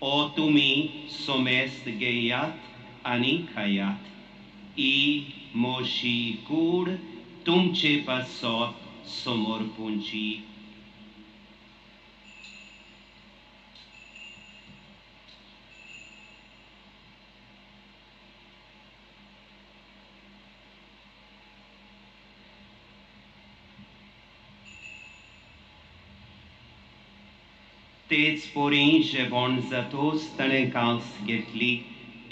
ओ तुमी सोमेस्त घेयात आनी खायात, ही म्हजी कूड तुमचे पासत समर्पूंची. तेच पोरी जेवण जातोच ताणें कांस घेतली,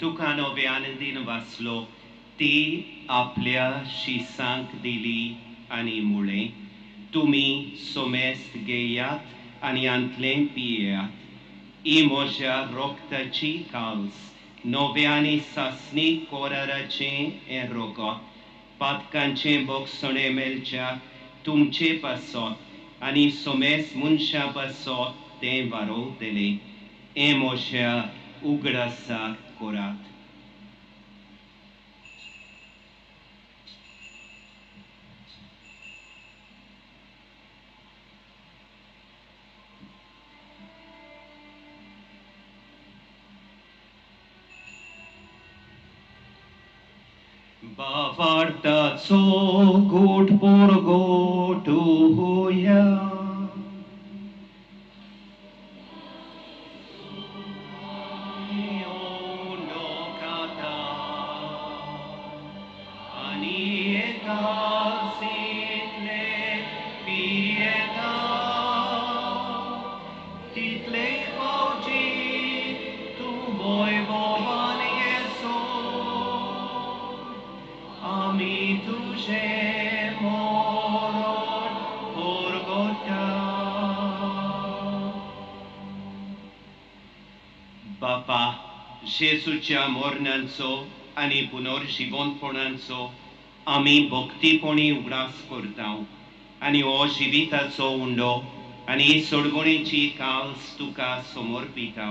तुका नव्यान दिन वाचलो, ती आपल्या शिसांक दिली आनी मुळें, तुमी सोमेस्त घेयात आनी आंतलें पियेयात, ही म्हज्या रोगताची काल्स, नव्या आनी सासणी कोराराचें हें रोगत, पातकांचें बोगसणें मेळच्या तुमचे पासत आनी सोमेस्त मनशां पासत तें वारोवतलें. हें म्हज्या उगडासाक करात. बावार्ताचो गोट पोरगोट होया. Ami tu je mo बापा, जेजूच्या मरणाचो आनी पुनर्जिवंतपणाचो आमी भक्तीपणी उगडास करता आनी हो जिविताचो उंडो आनी सोडवणेची काल्स तुका समर्पिता.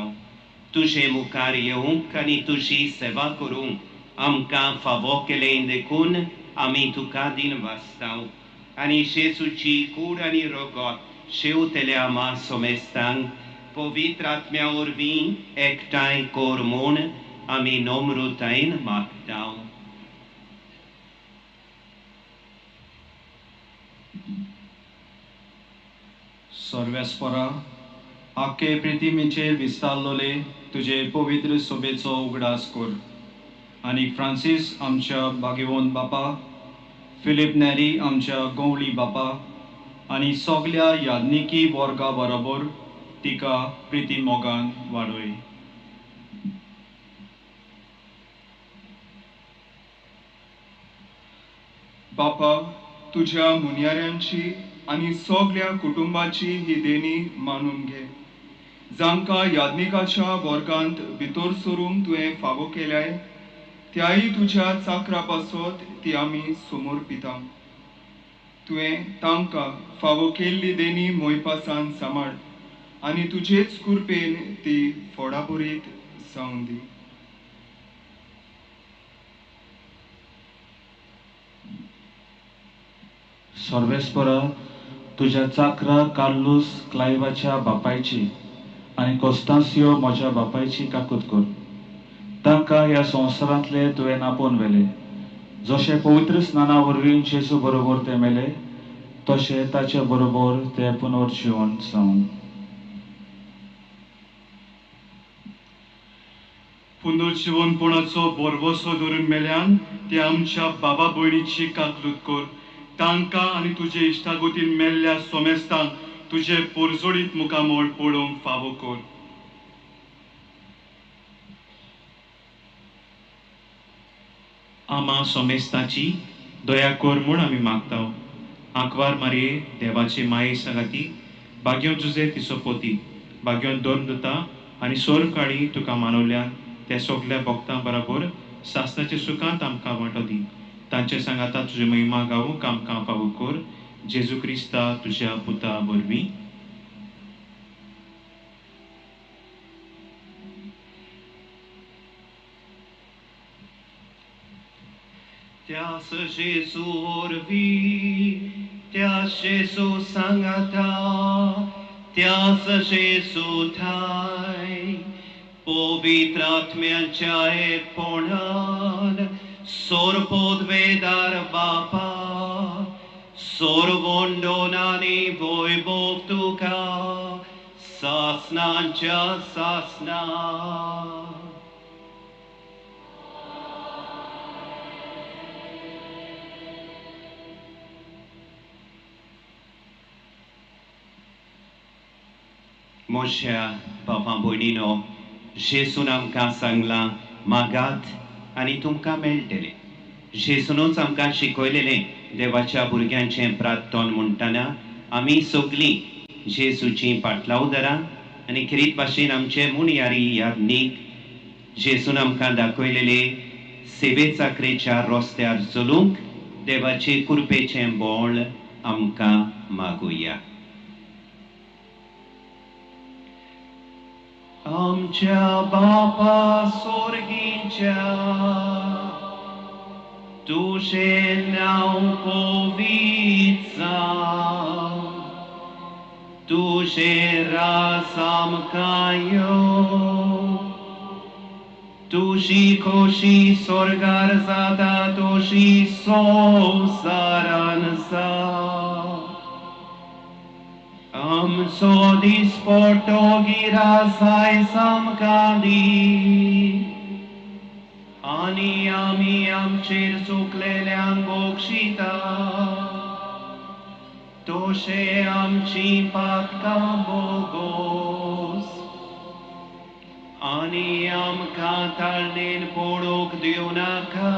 तुजे मुखार येवंक आनी तुजी सेवा करूंक आमकां फावो केलें देखून आमी तुका दिनवासता आनी जेजूची कूड आनी रगत शेवतल्या आमा सोमेस्तांक पवित्र आत्म्या वरवीं एकठांय कर म्हूण आमी नम्रतायेन मागता. सर्वेस्परा, आख्खे प्रितिमेचेर विस्तारलोले तुजे पवित्र सोबेचो उगडास कर आनी फ्रांसीस आमच्या भाग्यवंत बापा, फिलीप नेरी आमच्या गवळी बापा आनी सगल्या याज्ञिकी वर्गा बरोबर तिका प्रिती मोगान वाडय. बापा, तुज्या मुन्याऱ्यांची आनी सगल्या कुटुंबाची ही देणी मानून घे, जांकां याज्ञिकाच्या वर्गांत भितर सरूंक तुवें फावो केल्याय त्याय तुज्या चाकरा पासत ती आमी समर्पिता. तुवें तांकां फावो केल्ली देणी मोयपासान सांबाळ आनी तुजेच कृपेन ती फोडाभरीत जावं दी. सर्वेस्परा, तुज्या चाकरा कार्लूस क्लायवाच्या बापायची आनी कोस्तांसियो म्हज्या बापायची काकूत कर. तांकां ह्या संवसारांतले तुवें आपोवन व्हेले, जशें पवित्र स्नाना वरवीं जेजू बरोबर ते मेले तशें ताचे बरोबर ते पुनर्जिवन जावं. पुनर्जिवनपणाचो भरवसो धरून मेल्यान ते आमच्या बाबा भयणीची काकलूत कर. तांकां आनी तुजे इश्टागतीन मेल्ल्या सोमेस्तांक तुजे पोरजोडीत मुखामळ पळोवंक फावो कर. आमा सोमेस्ताची दया कर म्हूण आमी मागता. आंकवार मारये देवाची माये सांगाती भाग्योन जुजे तिचो पोती भाग्योन दोन दुता आनी सोर काळी तुका मानवल्यान ते सगल्या भक्तां बरोबर सासनाच्या सुखांत आमकां वांटो दी. तांचे सांगाता तुजी महिमा गावूंक आमकां फावो कर. जेजू क्रिस्ता तुज्या पुता वरवीं. त्यास जेजू वरवीं, त्यास जेजू सांगाता, त्यास जेजू ठाय पवित्र आत्म्याच्या एकपणान सोरपोदवेदार बापा सोरवंडोनानी वैभव तुका सासनाच्या सासना. म्हज्या बाबा भयणीनो, जेजून आमकां सांगलां मागात आनी तुमकां मेळटलें. जेजूनच आमकां शिकयलेलें देवाच्या भुरग्यांचें प्रार्थन म्हणटना आमी सगळीं जेजूचीं पाटलावदारां आनी खेरीत भाशेन आमचे मुणयारी याज्ञीक जेजून आमकां दाखयलेले सेवे चाकरेच्या रस्त्यार चलूंक देवाचे कृपेचें बळ आमकां मागुया. आमच्या बापा सोर्गीच्या तुजें नांव पवित्र जावं, तुजें राज आमकां येवं, तुजी खोशी स्वर्गार जाता तशी संवसारान जावं. आमचो दिसपट्टो गिरास आयज आमकां दी आनी आमी आमचेर चुकलेल्यांक बक्षिता तशें आमचीं पातकां बोगोस आनी आमकां ताळणेन पडूंक दिवं नाका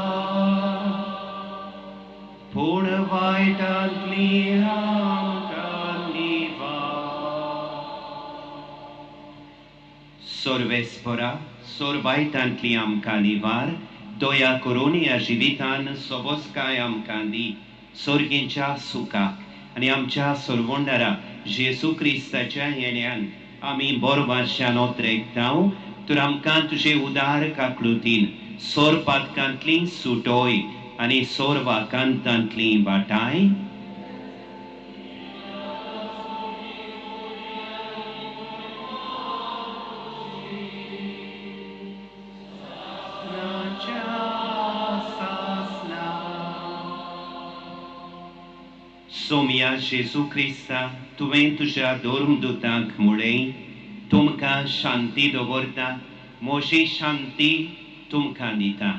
पूण वायटांतली आमकां निवार. सर्वेस्परा सोरवायतांतली आमकां निवार, दया करून ह्या जिवितान सोबसकाय आमकां दी, सोर्गींच्या सुखाक आनी आमच्या सोरवंडारा जेजू क्रिस्ताच्या येण्यान आमी बोरवाशान ओतरेकताव. तर आमकां तुजे उदार काकळुतीन सोर पातकांतली सुटोय आनी सोर वाकांतांतली वाटाय. सोमया जेजू क्रिस्ता, तुवें तुज्या धर्मदूतांक म्हळें, तुमकां शांती दवरता, म्हजी शांती तुमकां दिता.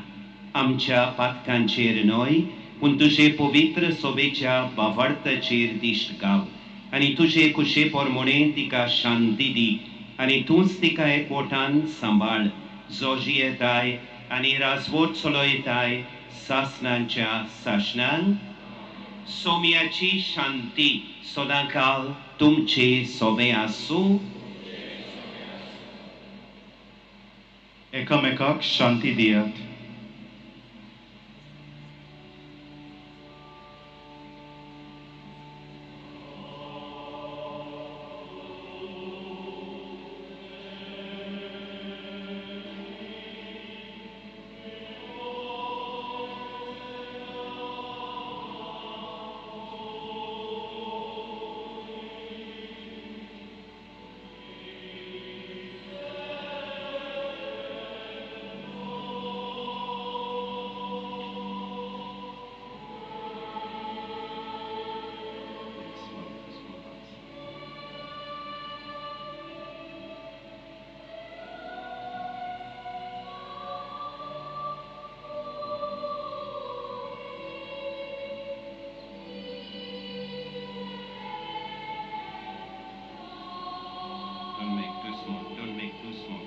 आमच्या पातकांचेर न्हय पूण तुजे पवित्र सोबेच्या बावार्थाचेर दिश्ट गाव आनी तुजे कुशे प्रमाणे तिका शांती दी आनी तूंच तिका एकवटान सांबाळ, जो जियेताय आनी राजवट चलयताय सासणांच्या सासणांक. सोम्याची शांती सदांकाल तुमचे सोबे आसूं. एकामेकाक शांती दियात. Don't make too small.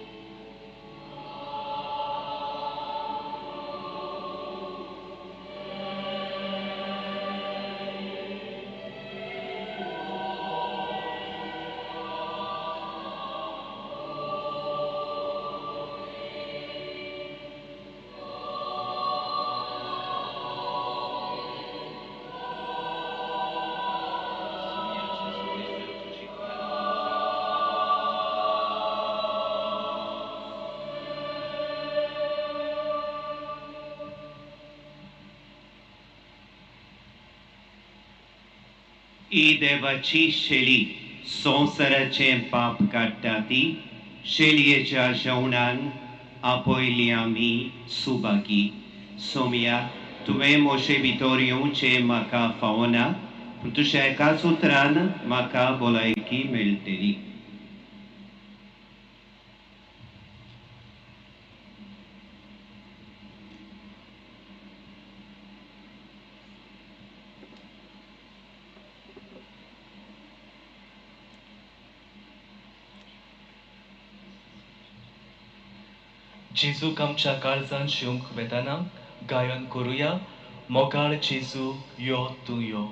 ही देवाची शेली संवसाराचें पाप काडटा ती शेलयेच्या जेवणान आपयली आमी सुभागी. सोमया, तुवें म्हजे भितर येवचें म्हाका फावना, पूण तुज्या एकाच उतरान म्हाका भलायकी मेळटली. जेजूक आमच्या काळजान शिवंक वेताना गायन करुया. मोगाळ जेजू यो तूं यो.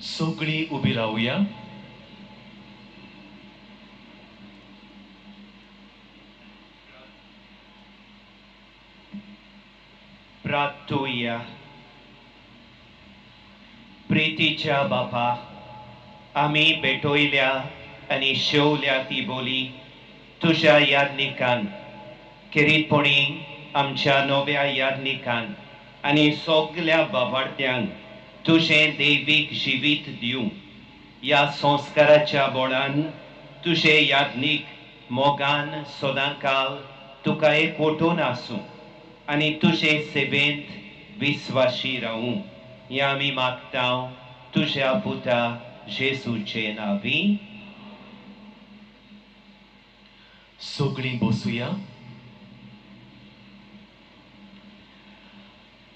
सगळीं उबी रावया. प्रार्थुया. प्रितीच्या बापा, आमी भेटयल्या आनी शेवल्या ती बोली तुज्या यादनिकान खेरीतपणी आमच्या नव्या यादनिकान आनी सगल्या बाबार्थ्यांक तुजें दैवीक जिवीत दिवं. ह्या संस्काराच्या बळान तुजें यादनीक मोगान सदांकाल तुका एकवटून आसूं आनी तुजे सेवेंत विस्वाशी रावूं. हें आमी मागता तुज्या पुता जेजूचे नांवी. सगळीं बसुया.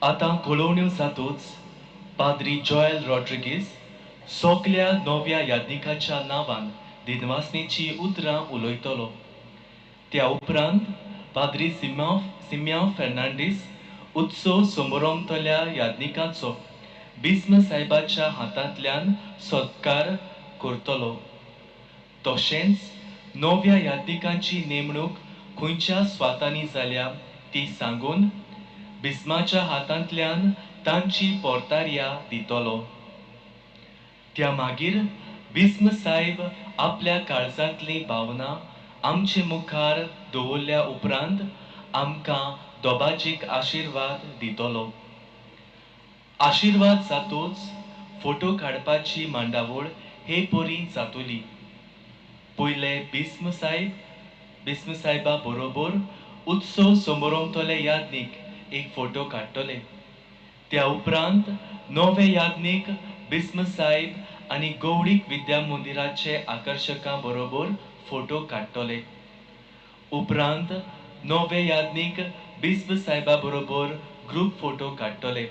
आतां कळोवण्यो जातूच पाद्री जॉयल रॉड्रिगीस सगल्या नव्या यादनिकाच्या नांवान दिनवासनेची उतरां उलयतलो. त्या उपरांत पाद्री सिम्यांव फेर्नांडीस उत्सव समोरमतल्या यादनिकाचो बिस्म साहेबाच्या हातांतल्यान सत्कार करतलो. तशेंच नव्या यादनिकांची नेमणूक खंयच्या स्वातांनी जाल्या ती सांगून बिस्माच्या हातांतल्यान तांची पोर्तार्या दितलो. त्या मागीर बिस्म साहेब आपल्या काळजांतली भावना आमचे मुखार दवरल्या उपरांत आमकां दोबाजीक आशिर्वाद दितलो. आशिर्वाद जातोच फोटो काडपाची मांडावळ हे परी जातली. पयले बिस्म साहेब बिस्म साहेबा बरोबर उत्सव समोरमतले यादनीक एक फोटो काडटले. त्या उपरांत नवे यादनीक बिस्म साहेब आनी गौडीक विद्या मंदिराचे आकर्शकां बरोबर फोटो काडटले. उपरांत नवे यादनीक बिस्म साहेबा बरोबर ग्रुप फोटो काडटले.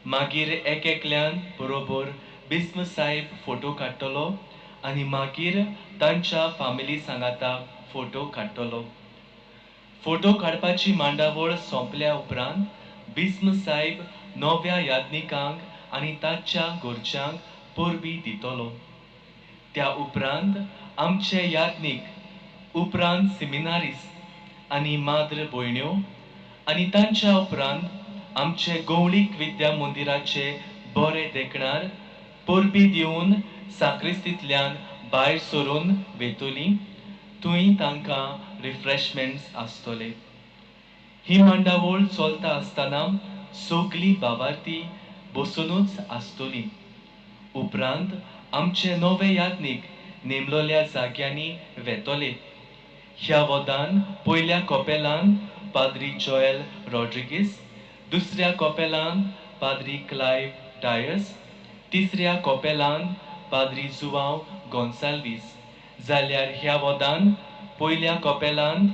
मागीर एक एकल्यान बरोबर बिस्म साहेब फोटो काडटलो आनी मागीर तांच्या फामिली सांगाता फोटो काडटलो. फोटो काडपाची मांडावळ सोंपल्या उपरांत बिस्म साहेब नव्या यादनिकांक आनी तांच्या घरच्यांक परबी दितलो. त्या उपरांत आमचे यादनीक उपरांत सिमिनारिस्त आनी माद्र भयण्यो आनी तांच्या उपरांत आमचे गौळीक विद्या मंदिराचे बरे देखणार परबी दिवन साक्रिस्तींतल्यान भायर सरून वेतली. थंय तांकां रिफ्रेशमेंट्स आसतले. ही मांडावळ चलता आसतना सगळीं बाबार्थी बसुनूच आसतली. उपरांत आमचे नवे यादनीक नेमलोल्या जाग्यांनी वेतले. ह्या वदान पयल्या कपेलान पाद्री जॉयल रॉड्रिगीस, दुसऱ्या कपेलान पाद्री क्लायव डायस, तिसऱ्या कपेलान पाद्री जुवांव गोन्साल्वीस, जाल्यार ह्या वदान पयल्या कपेलान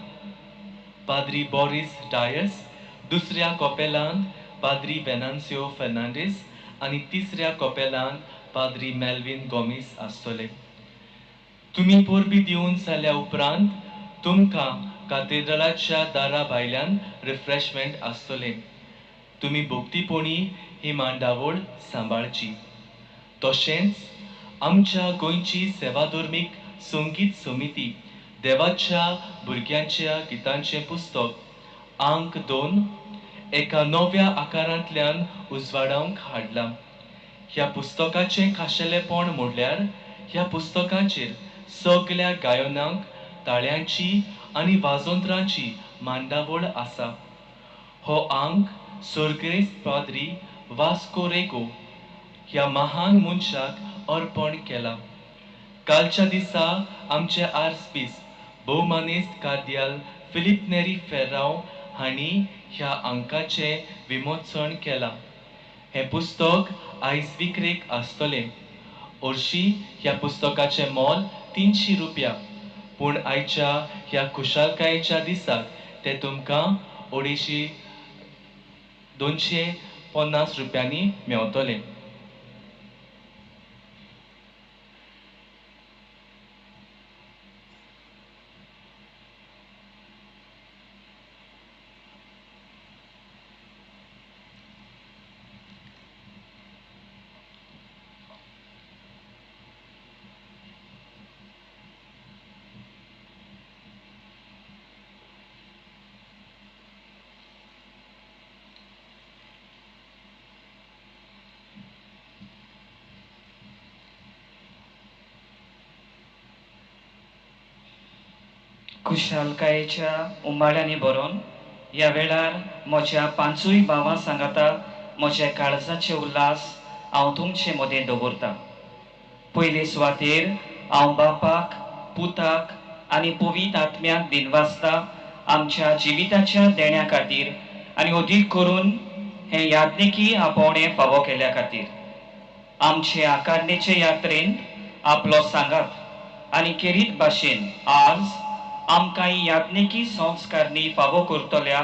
पाद्री बोरीस डायस, दुसऱ्या कपेलान पाद्री वेनान्सियो फेर्नांडीस आनी तिसऱ्या कपेलान पाद्री मेल्विन गोमीस आसतले. तुमी परबी दिवन जाल्या उपरांत तुमकां कातेड्रालाच्या दारा भायल्यान रिफ्रेशमेंट आसतले. तुमी भक्तीपणी ही मांडावळ सांबाळची. तशेंच आमच्या गोंयची सेवाधर्मीक संगीत समिती देवाच्या भुरग्यांच्या गितांचें पुस्तक आंक 2 एका नव्या आकारांतल्यान उजवाडावंक हाडलां. ह्या पुस्तकाचें खाशेलेपण म्हणल्यार ह्या पुस्तकाचेर सगल्या गायनांक ताळ्यांची आनी वाजोंत्रांची मांडावळ आसा. हो आंक सर्गेस्त पाद्री वास्को रेगो ह्या महान मनशाक अर्पण केला. कालच्या दिसा आमचे आर्सबीस भोवमानेस्त कार्दियाल फिलीप नेरी फेर्रांव हांणी ह्या अंकाचें विमोचन केलां. हें पुस्तक आयज विक्रेक आसतलें. हरशीं ह्या पुस्तकाचें मोल 300 रुपया, पूण आयच्या ह्या खुशालकायेच्या दिसाक तें तुमकां 250 रुपयांनी मेवतलें. खुशालकायेच्या उमाळ्यांनी बरोवन ह्या वेळार म्हज्या पांचूय भावां सांगाता म्हज्या काळजाचे उल्हास हांव तुमचे मदें दवरता. पयले सुवातेर हांव बापाक, पुताक आनी पवित्र आत्म्याक दिनवासता आमच्या जिविताच्या देण्या खातीर आनी अदीक करून हें याज्ञिकी आपोवणें फावो केल्या खातीर. आमचे आकारणेचे यात्रेंत आपलो सांगात आनी खेरीत भाशेन आज आमकां ही याज्ञिकी संस्कारणी फावो करतल्या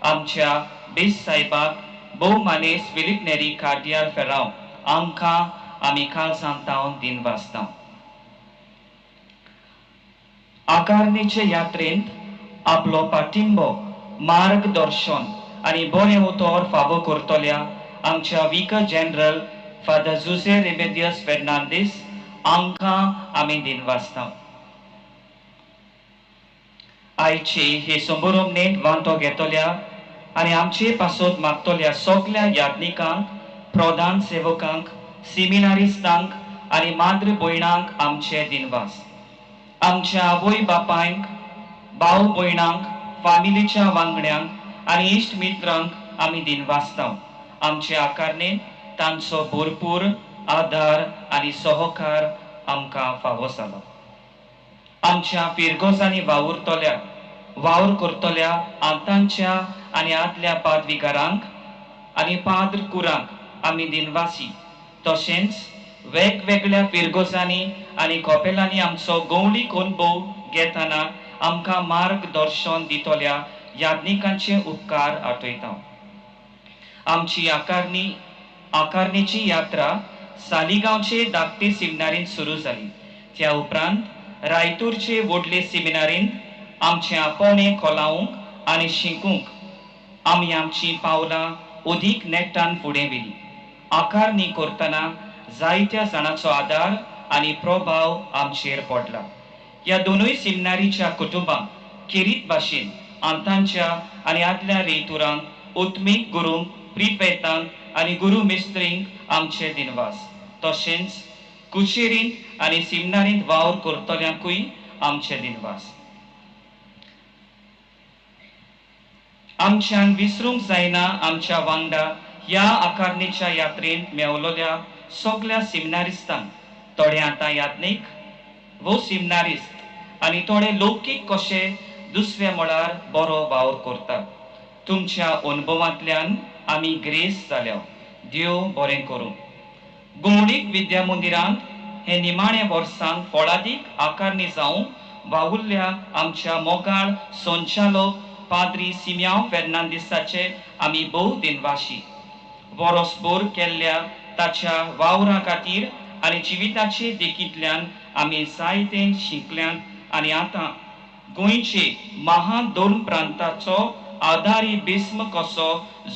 आमच्या बेस साहेबाक भोव मानेस फिलीप नेरी कार्दियाल फेरांव आमकां आमी काळजांत तावन दिनवासता. आकारणेचे यात्रेंत आपलो पाठिंबो, मार्गदर्शन आनी बरें उतर फावो करतल्या आमच्या vicar general father Jose Remedios Fernandes आमकां आमी दिनवासता. आयचे हे संबरोमनेंत वांटो घेतल्या आनी आमचे पासत मागतल्या सगल्या याज्ञिकांक, प्रधान सेवकांक, सिमिनारिस्तांक आनी माद्र भयणांक आमचे दिनवास. आमच्या आवय बापायंक, भाव भयणांक, फामिलीच्या वांगड्यांक आनी इश्ट मित्रांक आमी दिनवासता. आमचे आकारणेन तांचो भरपूर आदार आनी सहकार आमकां फावो जालो. आमच्या फिरगोजांनी वावुरतल्या, वावर करतल्या आतांच्या आनी आदल्या पादविगारांक आनी पाद्र कुरांक आमी दिनवासी. तशेंच वेगवेगळ्या फिरगोजांनी आनी कपेलांनी आमचो गवळीक अणभव घेतना आमकां मार्गदर्शन दितल्या याज्ञिकांचे उपकार आठयता. आमची आकारणेची यात्रा सालिगांवचे धाकटे सिमिनारींत सुरू जाली. त्या उपरांत रायतूरचे व्हडले सिमिनारींत आमचें आपोवणें कोलावंक आनी शिकूंक आमी आमचीं पावलां अदीक नेटान फुडें व्हेलीं. आकारणी करतना जायत्या जाणांचो आदार आनी प्रभाव आमचेर पडला. ह्या दोनूय सिमिनारीच्या कुटुंबांक खेरीत भाशेन आंतांच्या आनी आदल्या रेतुरांक, उत्मीक गुरूंक, प्रिफेतांक आनी गुरू मिस्त्रींक आमचे दिनवास. तशेंच कुचेरींत आनी सिमिनारींत वावर करतल्यांकूय आमचे दिनवास. आमच्यान विसरूंक जायना आमच्या वांगडा ह्या आकारणेच्या यात्रेंत मेवलोल्या सगल्या सिमिनारिस्तांक, थोडे आतां याज्ञीक वो सिमिनारिस्त आनी थोडे लौकीक कशे दुसऱ्या मळार बरो वावर करतात. तुमच्या अणभवांतल्यान आमी ग्रेस जाल्या. देव बरें करूं. गोवणीक विद्या मंदिरांत हे निमाणे वर्सांक फळादीक आकारणी जावंक वावुरल्या आमच्या मोगाळ संचालक पाद्री सिम्यांव फेर्नांदीसाचे आमी भोव दिनवाशी. वरसभर केल्ल्या ताच्या वावरा खातीर आनी जिविताचे देखींतल्यान आमी जायते शिकल्यात आनी आतां गोंयचे महान दोन प्रांताचो आदारी भीस्म कसो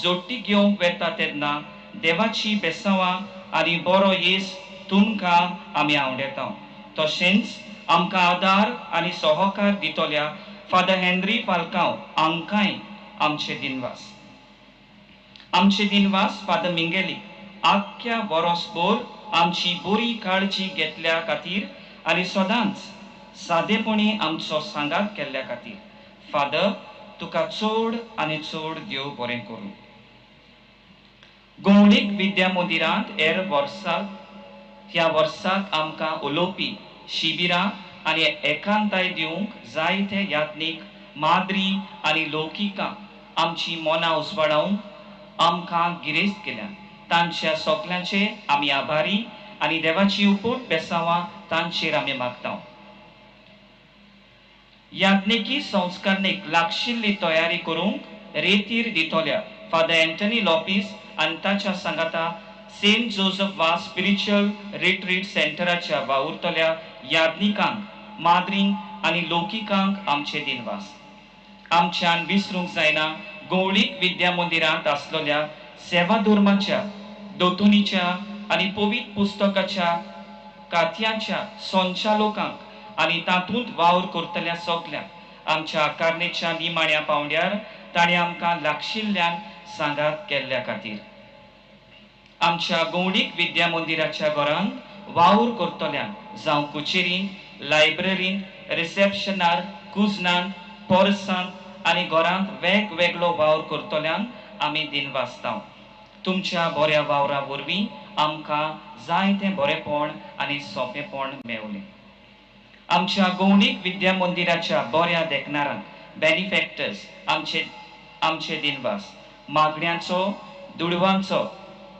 जोडटी घेवंक वेता तेन्ना देवाची बेसांवां आनी बरो येस तुमकां आमी आवडेता. तशेंच आमकां आदार आनी सहकार दितल्या फादर हेनरी फाल्कांव हांकांय आमचे दिनवास. आमचे दिनवास फादर मिंगेली आख्ख्या वरसभर आमची बरी काळजी घेतल्या खातीर आनी सदांच सादेपणी आमचो सांगात केल्ल्या खातीर. फादर तुका चड आनी चड देव बरें करूं. गोवणीक विद्या मंदिरांत हेर वर्साक ह्या वर्साक आमकां उलोवपी शिबिरां आनी एकांताय दिवंक जायते याज्ञीक, माद्री आनी लौकिकां आमची मनां उजवाडावंक आमकां गिरेस्त केल्या. तांच्या सगल्यांचे आमी आभारी आनी देवाची उपोट बेसांवां तांचेर आमी मागता. याज्ञिकी संस्कारणीक लागशिल्ली तयारी करूंक रेतीर दितल्या फादर एंटनी लोपीस आनी ताच्या सांगाता सेंट जोजफ वा स्पिरिच्युअल रिट्रीट सेंटराच्या वावुरतल्या याज्ञिकांक, माद्रींक आनी लौकिकांक आमचे दिनवास. आमच्यान विसरूंक जायना गवळीक विद्या मंदिरांत आसलेल्या सेवा धर्माच्या, दोतोनीच्या आनी पवित्र पुस्तकाच्या काथ्याच्या संचालकांक आनी तातूंत वावर करतल्या सगल्यांक आमच्या आकारणेच्या निमाण्या पावंड्यार ताणें आमकां लागशिल्ल्यान सांगात केल्ल्या खातीर. आमच्या गवळीक विद्या मंदिराच्या घरांत वावर करतल्यांक, जावं कुचेरींत, लायब्ररींत, रिसेप्शनार, कुजनांत, पोरसांत आनी घरांत वेगवेगळो वावर करतल्यांक आमी दिनवासता. तुमच्या बऱ्या वावरा वरवीं आमकां जायतें बरेपण आनी सोंपेपण मेवलें. आमच्या गौणीक विद्या मंदिराच्या बऱ्या देखणारांक, बेनिफॅक्टर्स, आमचे दिनवास. मागण्यांचो, दुडवांचो,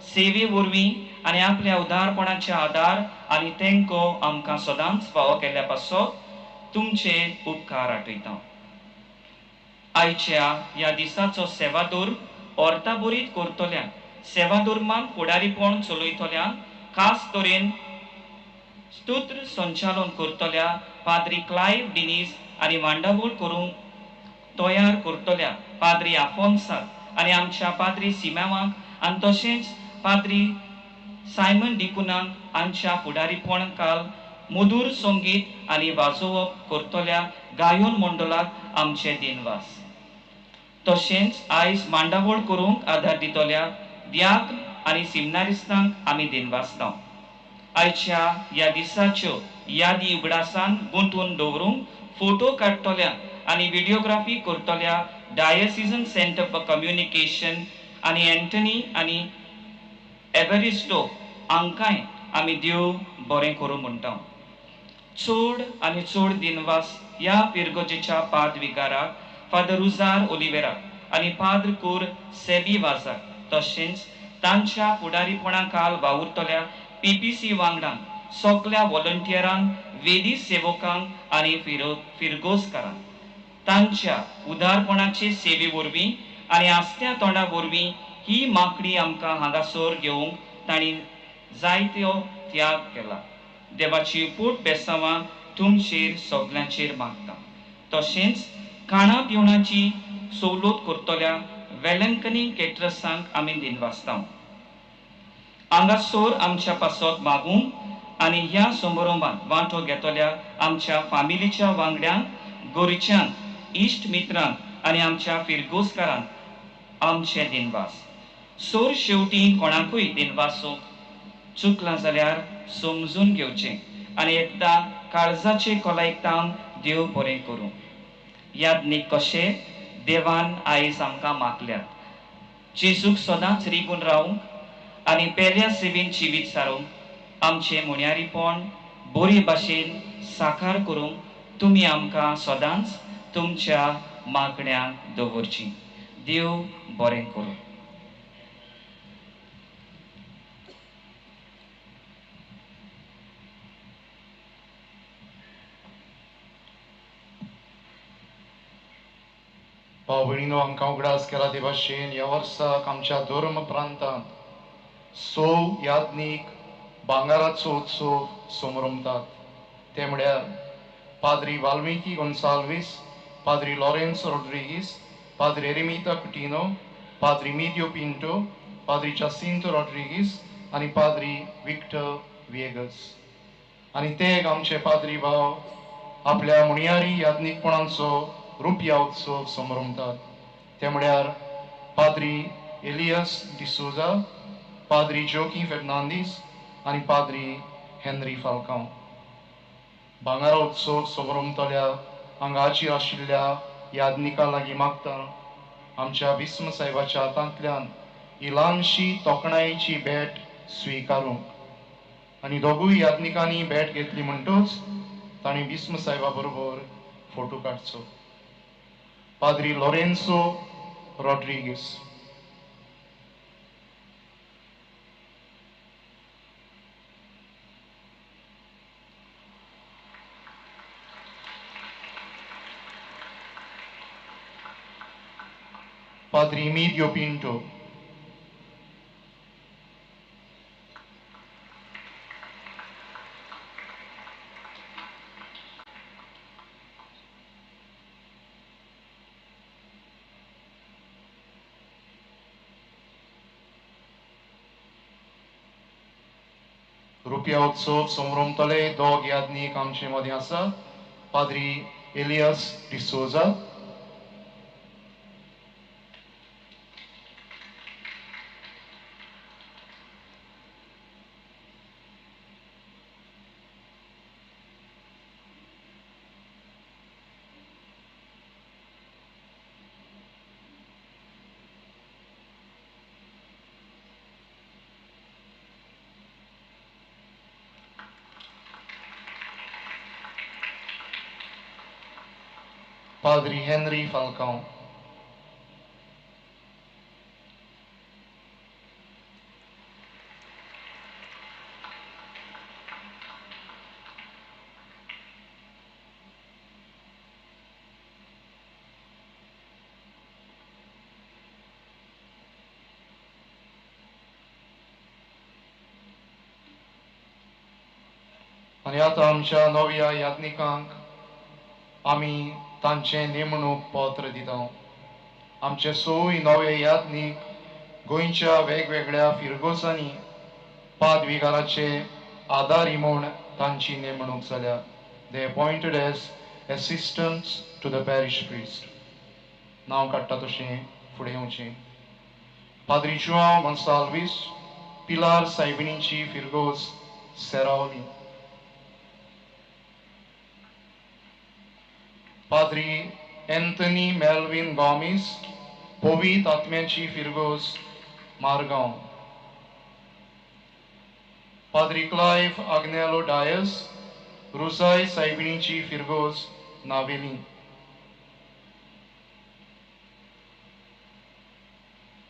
सेवे वरवीं आनी आपल्या उदारपणाच्या आदार आनी तेंको आमकां सदांच फावो केल्ल्या पासत तुमचे उपकार आठयता. आयच्या ह्या दिसाचो सेवाधर्म अर्थाभरीत करतल्यांक, सेवाधर्मान फुडारीपण चलयतल्यांक, खास तरेन स्तोत्र संचालन करतल्या पाद्री क्लायव डिनीस आनी मांडावळ करूंक तयार करतल्या पाद्री आफोन्साक आनी आमच्या पाद्री सिमावांक आनी तशेंच पाद्री सायमन डिकुनाक आमच्या फुडारीपण काल मधूर संगीत आनी वाजोवप करतल्या गायन मंडळाक आमचे दिनवास. तशेंच आयज मांडावळ करूंक आदार दितल्या द्याक आनी सिमनारिस्तांक आमी दिनवासता. आयच्या ह्या दिसाच्यो यादी उगडासान गुंतून दवरूंक फोटो काडटल्या आनी व्हिडियोग्राफी करतल्या डायसिजन सेंटर फॉर कम्युनिकेशन आनी एंटनी आनी एवरिस्टो हांकांय आमी देव बरें करूं म्हणटा. चड आनी चड दिनवास ह्या पिरगोजेच्या पाद विगाराक फादर रुजार ओलिवेरा आनी पाद्र कूर सेबी वाजाक, तशेंच तांच्या फुडारीपणा काल वावुरतल्या पीपीसी वांगडांक, सगल्या वॉलंटियरांक, वेदी सेवकांक आनी फिरगोजकारांक. तांच्या उदारपणाचे सेवे वरवीं आनी आस्त्या तोंडा वरवीं ही माकडी आमकां हांगासर घेवंक तांणी जायत्यो त्याग केला. देवाची पोट बेसांवां तुमचेर सगल्यांचेर मागता. तशेंच खाणा पिवणाची सवलत करतल्या वेलंकनी केटरसांक आमी दिनवासता. हांगासर आमच्या पासत मागूंक आनी ह्या समारंभात वांटो घेतल्या आमच्या फामिलीच्या वांगड्यांक, गोरच्यांक, इश्ट मित्रांक आनी आमच्या फिरगोजकारांक आमचे दिनवास. सोर शेवटी कोणाकूय दिनवासूंक चुकलां जाल्यार समजून घेवचें आनी एकदां काळजाचे खोलायेक तावन देव बरें करूं. यादनीक कशें देवान आयज आमकां मागल्यात जेजूक सदांच रिगून रावूंक आनी पेल्या सेवेन जिवीत सारूंक आमचें मुण्यारीपण बरे भाशेन साकार करूंक तुमी आमकां सदांच तुमच्या मागण्यांक दवरची. देव बरें करूं. भाव भयणीनो, आमकां उगडास केला ते भाशेन ह्या वर्साक आमच्या धर्म प्रांतांत 6 याज्ञीक भांगराचो उत्सव समरमतात. ते म्हळ्यार पाद्री वाल्मिकी गोन्साल्वीस, पाद्री लॉरेन्स रॉड्रिगीस, पाद्री एरेमिता कुटिनो, पाद्री मिदियो पिंटो, पाद्री जासिंतो रॉड्रिगीस आनी पाद्री विक्टर विएगस. आनी ते आमचे पाद्री भाव आपल्या मुणयारी याज्ञीकपणांचो रुपया उत्सव समरमतात. ते म्हळ्यार पाद्री एलियस डिसोजा, पाद्री जोकी फेर्नांदीस आनी पाद्री हेनरी फाल्कांव. भांगरा उत्सव समरमतल्या हांगाचेर आशिल्ल्या याज्ञिका लागीं मागता आमच्या भीष्म साहेबाच्या हातांतल्यान ही ल्हानशी तोखणायेची भेट स्विकारूंक. आनी दोगूय याज्ञिकांनी भेट घेतली म्हणटूच तांणी भीष्म साहेबा बरोबर फोटो काडचो. पाद्री लॉरेन्सो रॉड्रिगीस. पाद्री मिदियो पिंटो. रुपया उत्सव समरमतले दोग याज्ञीक आमचे मदीं आसा. पाद्री एलियस डिसोजा, पाद्री हेनरी फाल्कांव. आनी आतां आमच्या नव्या याज्ञिकांक आमी तांचें नेमणूक पत्र दिता. आमचे सोय नवे याज्ञीक गोंयच्या वेगवेगळ्या फिरगोजांनी पादविगाराचे आदारी म्हूण तांची नेमणूक जाल्या. They appointed as assistants to the parish priest. नांव काडटा तशें फुडें येवचें. पाद्री जुआंव गोन्साल्वीस, पिलार सायबिणीची फिरगोज, सेरावली. पाद्री एंथनी मेल्विन गॉमीस, पवीत आत्म्याची फिरगोज, मारगांव. पाद्री क्लायव्ह आग्नेलो डायस, रुसाय सायबिणीची फिरगोज, नावेली.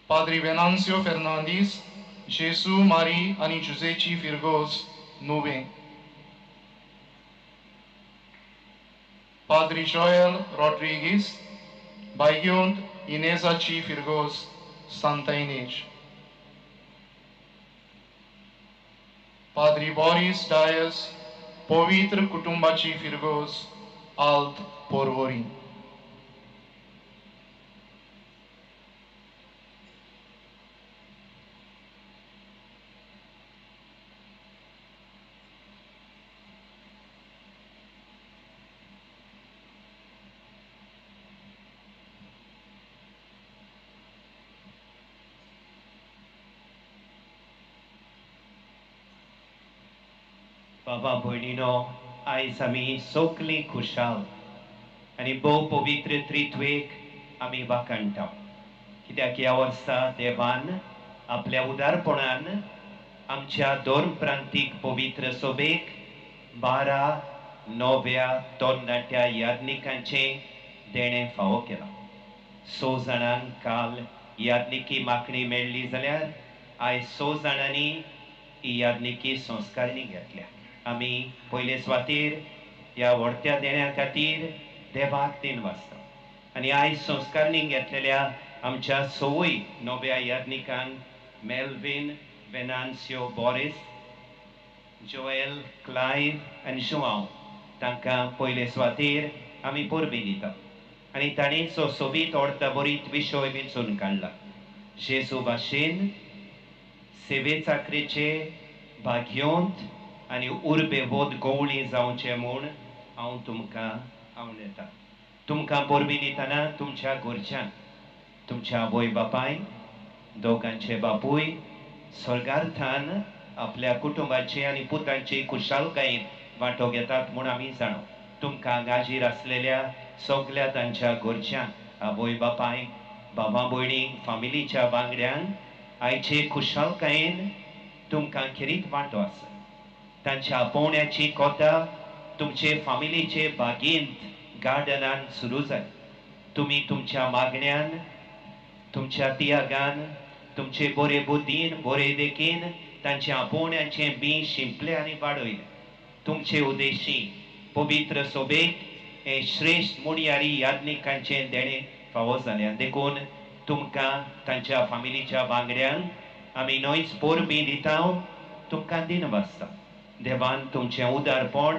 पाद्री वेनान्सियो फेर्नांदीस, जेसू मारी आनी जुजेची फिरगोज, नुवें. पाद्री जोयल रॉड्रिगीस, बायग्योंत इनेजाची फिरगोज, सांता इनेज. पाद्री बॉरीस डायस, पवित्र कुटुंबाची फिरगोज, आल्त पोरवोरी. बाबा भयणीनो, आयज आमी सगळीं खुशाल आनी भोव पवित्र त्रित्वेक आमी वाखाणटा, कित्याक ह्या वर्सा देवान आपल्या उदारपणान आमच्या दोन प्रांतीक पवित्र सभेक 12 नव्या तरणाट्या याज्ञिकांचें देणें फावो केलां. 6 जाणांक काल याज्ञिकी मागणी मेळ्ळी जाल्यार आयज 6 जाणांनी ही याज्ञिकी संस्कारणी घेतल्या. आमी पयले सुवातेर ह्या व्हडत्या देण्या खातीर देवाक दिन वाचता आनी आयज संस्कारणी घेतलेल्या आमच्या 6 नव्या याज्ञिकांक Melvin, Venancio, Boris, Joel, Clive आनी जुआंव तांकां पयले सुवातेर आमी परबीं दिता आनी तांणी सो सोबीत अर्थ बरीत विशय वेंचून काडला. जेजू भाशेन सेवे चाकरेचे भाग्योंत आनी उर्बेबोध गवळी जावचें म्हूण हांव तुमकां आवडटा. तुमकां परबीं दितना तुमच्या घरच्यांक, तुमच्या आवय बापायक, दोगांचे बापूय स्वर्गार्थान आपल्या कुटुंबाचे आनी पुतांचे खुशालकायेन वांटो घेतात म्हूण आमी जाणो. तुमकां गाजीर आसलेल्या सगल्या तांच्या घरच्यांक, आवय बापायक, बाबा भयणींक, फामिलीच्या वांगड्यांक आयचे खुशालकायेन तुमकां खेरीत वांटो आसा. तांच्या आपोवण्याची कोता तुमचे फामिलीचे बागेंत गार्डनान सुरू जाली. तुमी तुमच्या मागण्यान, तुमच्या तियागान, तुमचे बरे बुद्दीन, बरे देखीन तांच्या आपोवण्याचें बीं शिंपलें आनी वाडयलें. तुमचे उद्देशी पवित्र सोबेक हें श्रेश्ठ मुणयारी याज्ञिकांचें देणें फावो जालें. देखून तुमकां तांच्या फामिलीच्या वांगड्यांक आमी न्हयच परबीं दिता, तुमकां दिन वाचता. देवान तुमचें उदारपण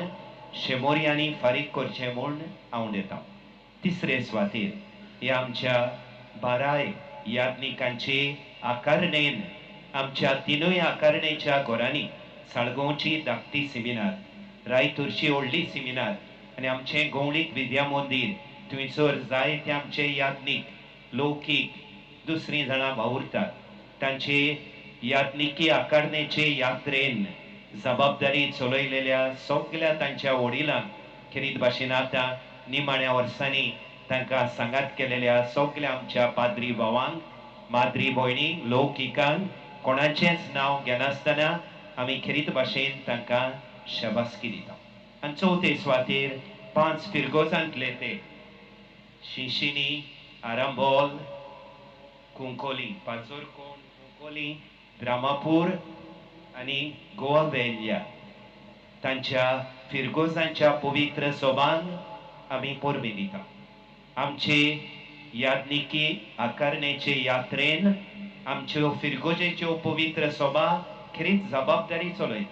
शेमोरयांनी फारीक करचें म्हूण हांव दिता. तिसरे सुवातेर ह्या आमच्या 12 याज्ञिकांचे आकारणेन आमच्या 3 आकारणेच्या घरांनी साळगांवची धाकटी सिमिनार, रायतूरची व्हडली सिमिनार आनी आमचें गवळीक विद्या मंदीर थंयसर जायते आमचे याज्ञीक लौकीक दुसरीं जाणां वावुरतात. तांचे याज्ञिकी आकारणेचे यात्रेन जबाबदारी चलयलेल्या सगल्या तांच्या वडिलांक खेरीत भाशेन आतां निमाण्या वर्सांनी तांकां सांगात केलेल्या सगल्या आमच्या पाद्री भावांक, माद्री भयणींक, लौकिकांक कोणाचेंच नांव घेनासतना आमी खेरीत भाशेन तांकां शाबासकी दिता. आनी चवथे सुवातेर 5 फिरगोजांतले ते शिंशिनी, आरांबोल, कुंकोली, पाजोरकोण, कुंकोली, द्रामापूर आनी गोवा वेल्ल्या तांच्या फिरगोजांच्या पवित्र सोबान आमी परबीं दिता. आमचे यादनिकी आकारणेचे यात्रेन आमच्यो फिरगोजेच्यो पवित्र सोबा खेरीत जबाबदारी चलयत.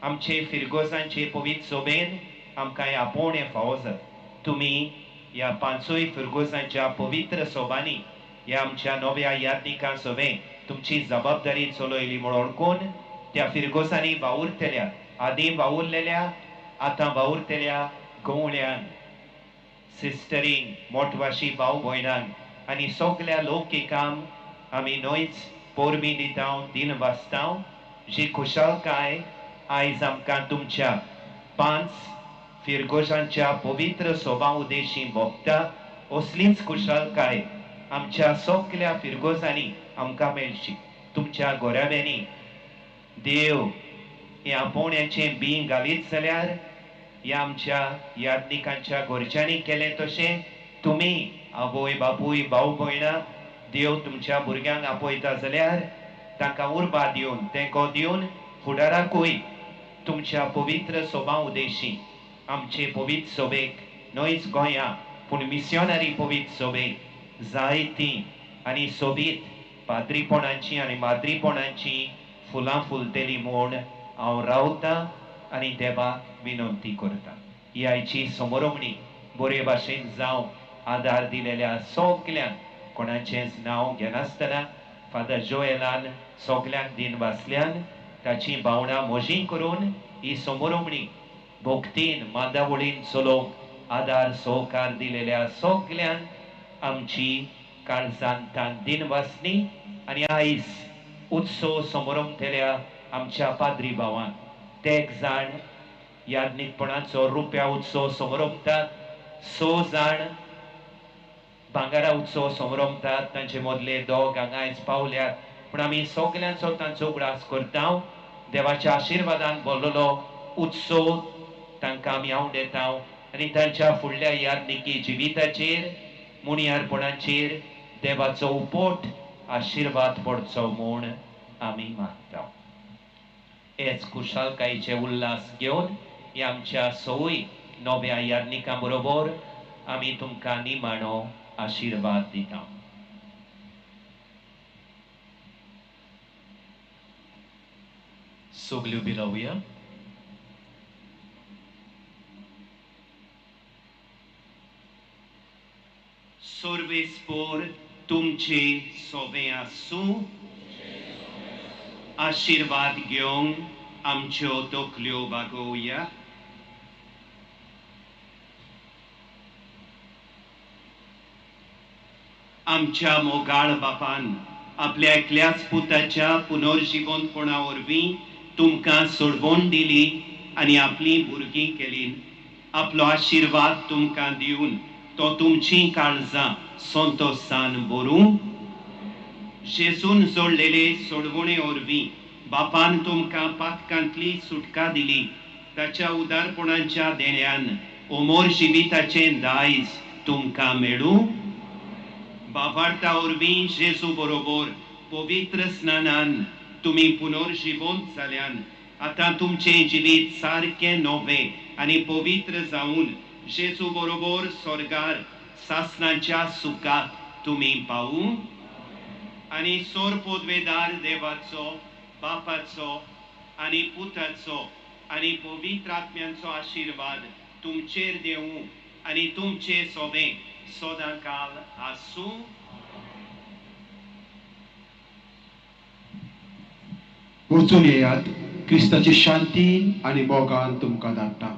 आमचे फिरगोजांचे पवित्र सोबेन आमकां आपोवणें फावो जाता. तुमी ह्या पांचूय फिरगोजांच्या पवित्र सोबांनी ह्या आमच्या नव्या यादनिकां सोबेन तुमची जबाबदारी चलयली म्हूण वळखून त्या फिरगोजांनी वावुरतल्या, आदीं वावुरलेल्या, आतां वावुरतल्या गवळ्यान, सिस्टरींग, मोटवाशी भाव भयणांक आनी सगल्या लोकेकाम आमी न्हयच परबीं दिता, दिन वाचता. जी खुशालकाय आयज आमकां तुमच्या 5 फिरगोजांच्या पवित्र सोबा उदेशी भोगता, असलीच खुशालकाय आमच्या सगल्या फिरगोजांनी आमकां मेळची. तुमच्या गोराब्यांनी देव ह्या आपोवण्याचें बीं घालीत जाल्यार ह्या आमच्या यादनिकांच्या घरच्यांनी केलें तशें तुमी आवय बापूय भाव भयणां देव तुमच्या भुरग्यांक आपयता जाल्यार तांकां उर्बा दिवन, तेंको दिवन फुडाराकूय तुमच्या पवित्र सोबा उदेशी आमचे पवित्र सोबेक न्हयच गोंया पूण मिसियोनरी पवित्र सोबेक जायती आनी सोबीत पाद्रीपणाची आनी माद्रीपणाची फुलां फुलतली म्हूण हांव रावतां आनी देवाक विनंती करता. ही आयची समोरमणी बरे भाशेन जावं आदार दिलेल्या सगल्यांक, कोणाचेंच नांव घेनासतना फादर जोएलान सगल्यांक दिन वाचल्यान ताची भावनां म्हजी करून ही समोरमणी भक्तीन मांदावळीन चलोवंक आदार सहकार दिलेल्या सगल्यांक आमची काळजान तान दिन वाचली. आनी आयज उत्सव समोरमतल्या आमच्या पाद्री भावांक, ते एक जाण यादनिकपणाचो रुप्या उत्सव समोरमतात, 6 जाण भांगरा उत्सव समोरमतात, तांचे मदले दोग हांगा आयज पावल्यात. पूण आमी सगल्यांचो तांचो उगडास करता. देवाच्या आशिर्वादान बोल्लोलो उत्सव तांकां आमी आवडेता आनी तांच्या फुडल्या यादनिकी जिविताचेर, मुनियारपणाचेर देवाचो उपोट आशिर्वाद पडचो म्हूण आमी मागता. हेच खुशालकायेचे उल्हास घेवन ह्या आमच्या सवय नव्या यादनिकां बरोबर आमी तुमकां निमाणो आशिर्वाद दिता. सगल्यो उबी रावया. सर्वेस्पोर तुमचे सोबे आसूं. आशिर्वाद घेवन आमच्यो तकल्यो बागोवया. आमच्या मोगाळ बापान आपल्या एकल्याच पुताच्या पुनर्जिवंतपणा वरवीं तुमकां सोडवण दिली आनी आपलीं भुरगीं केली. आपलो आशिर्वाद तुमकां दिवन तो तुमचीं काळजां संतोसान भरूं. जेजून जोडलेले सोडवणे वरवीं बापान तुमकां पातकांतली सुटका दिली. ताच्या उदारपणाच्या देण्यान अमर जिविताचें दायज तुमकां मेळूं. बाबार्ता वरवीं जेजू बरोबर पवित्र स्नानान तुमी पुनर्जिवंत जाल्यान आतां तुमचें जिवीत सारकें नवें आनी पवित्र जावन जेजू बरोबर स्वर्गार सासणाच्या सुखाक तुमी पावूं. आनी सोर पदवेदार देवाचो, बापाचो आनी पुताचो आनी पवित्र आत्म्यांचो आशिर्वाद तुमचेर देवूं आनी तुमचे सोबे सदां काल आसूं. वचून येयात, क्रिस्ताची शांती आनी मोगान तुमकां धाडटा.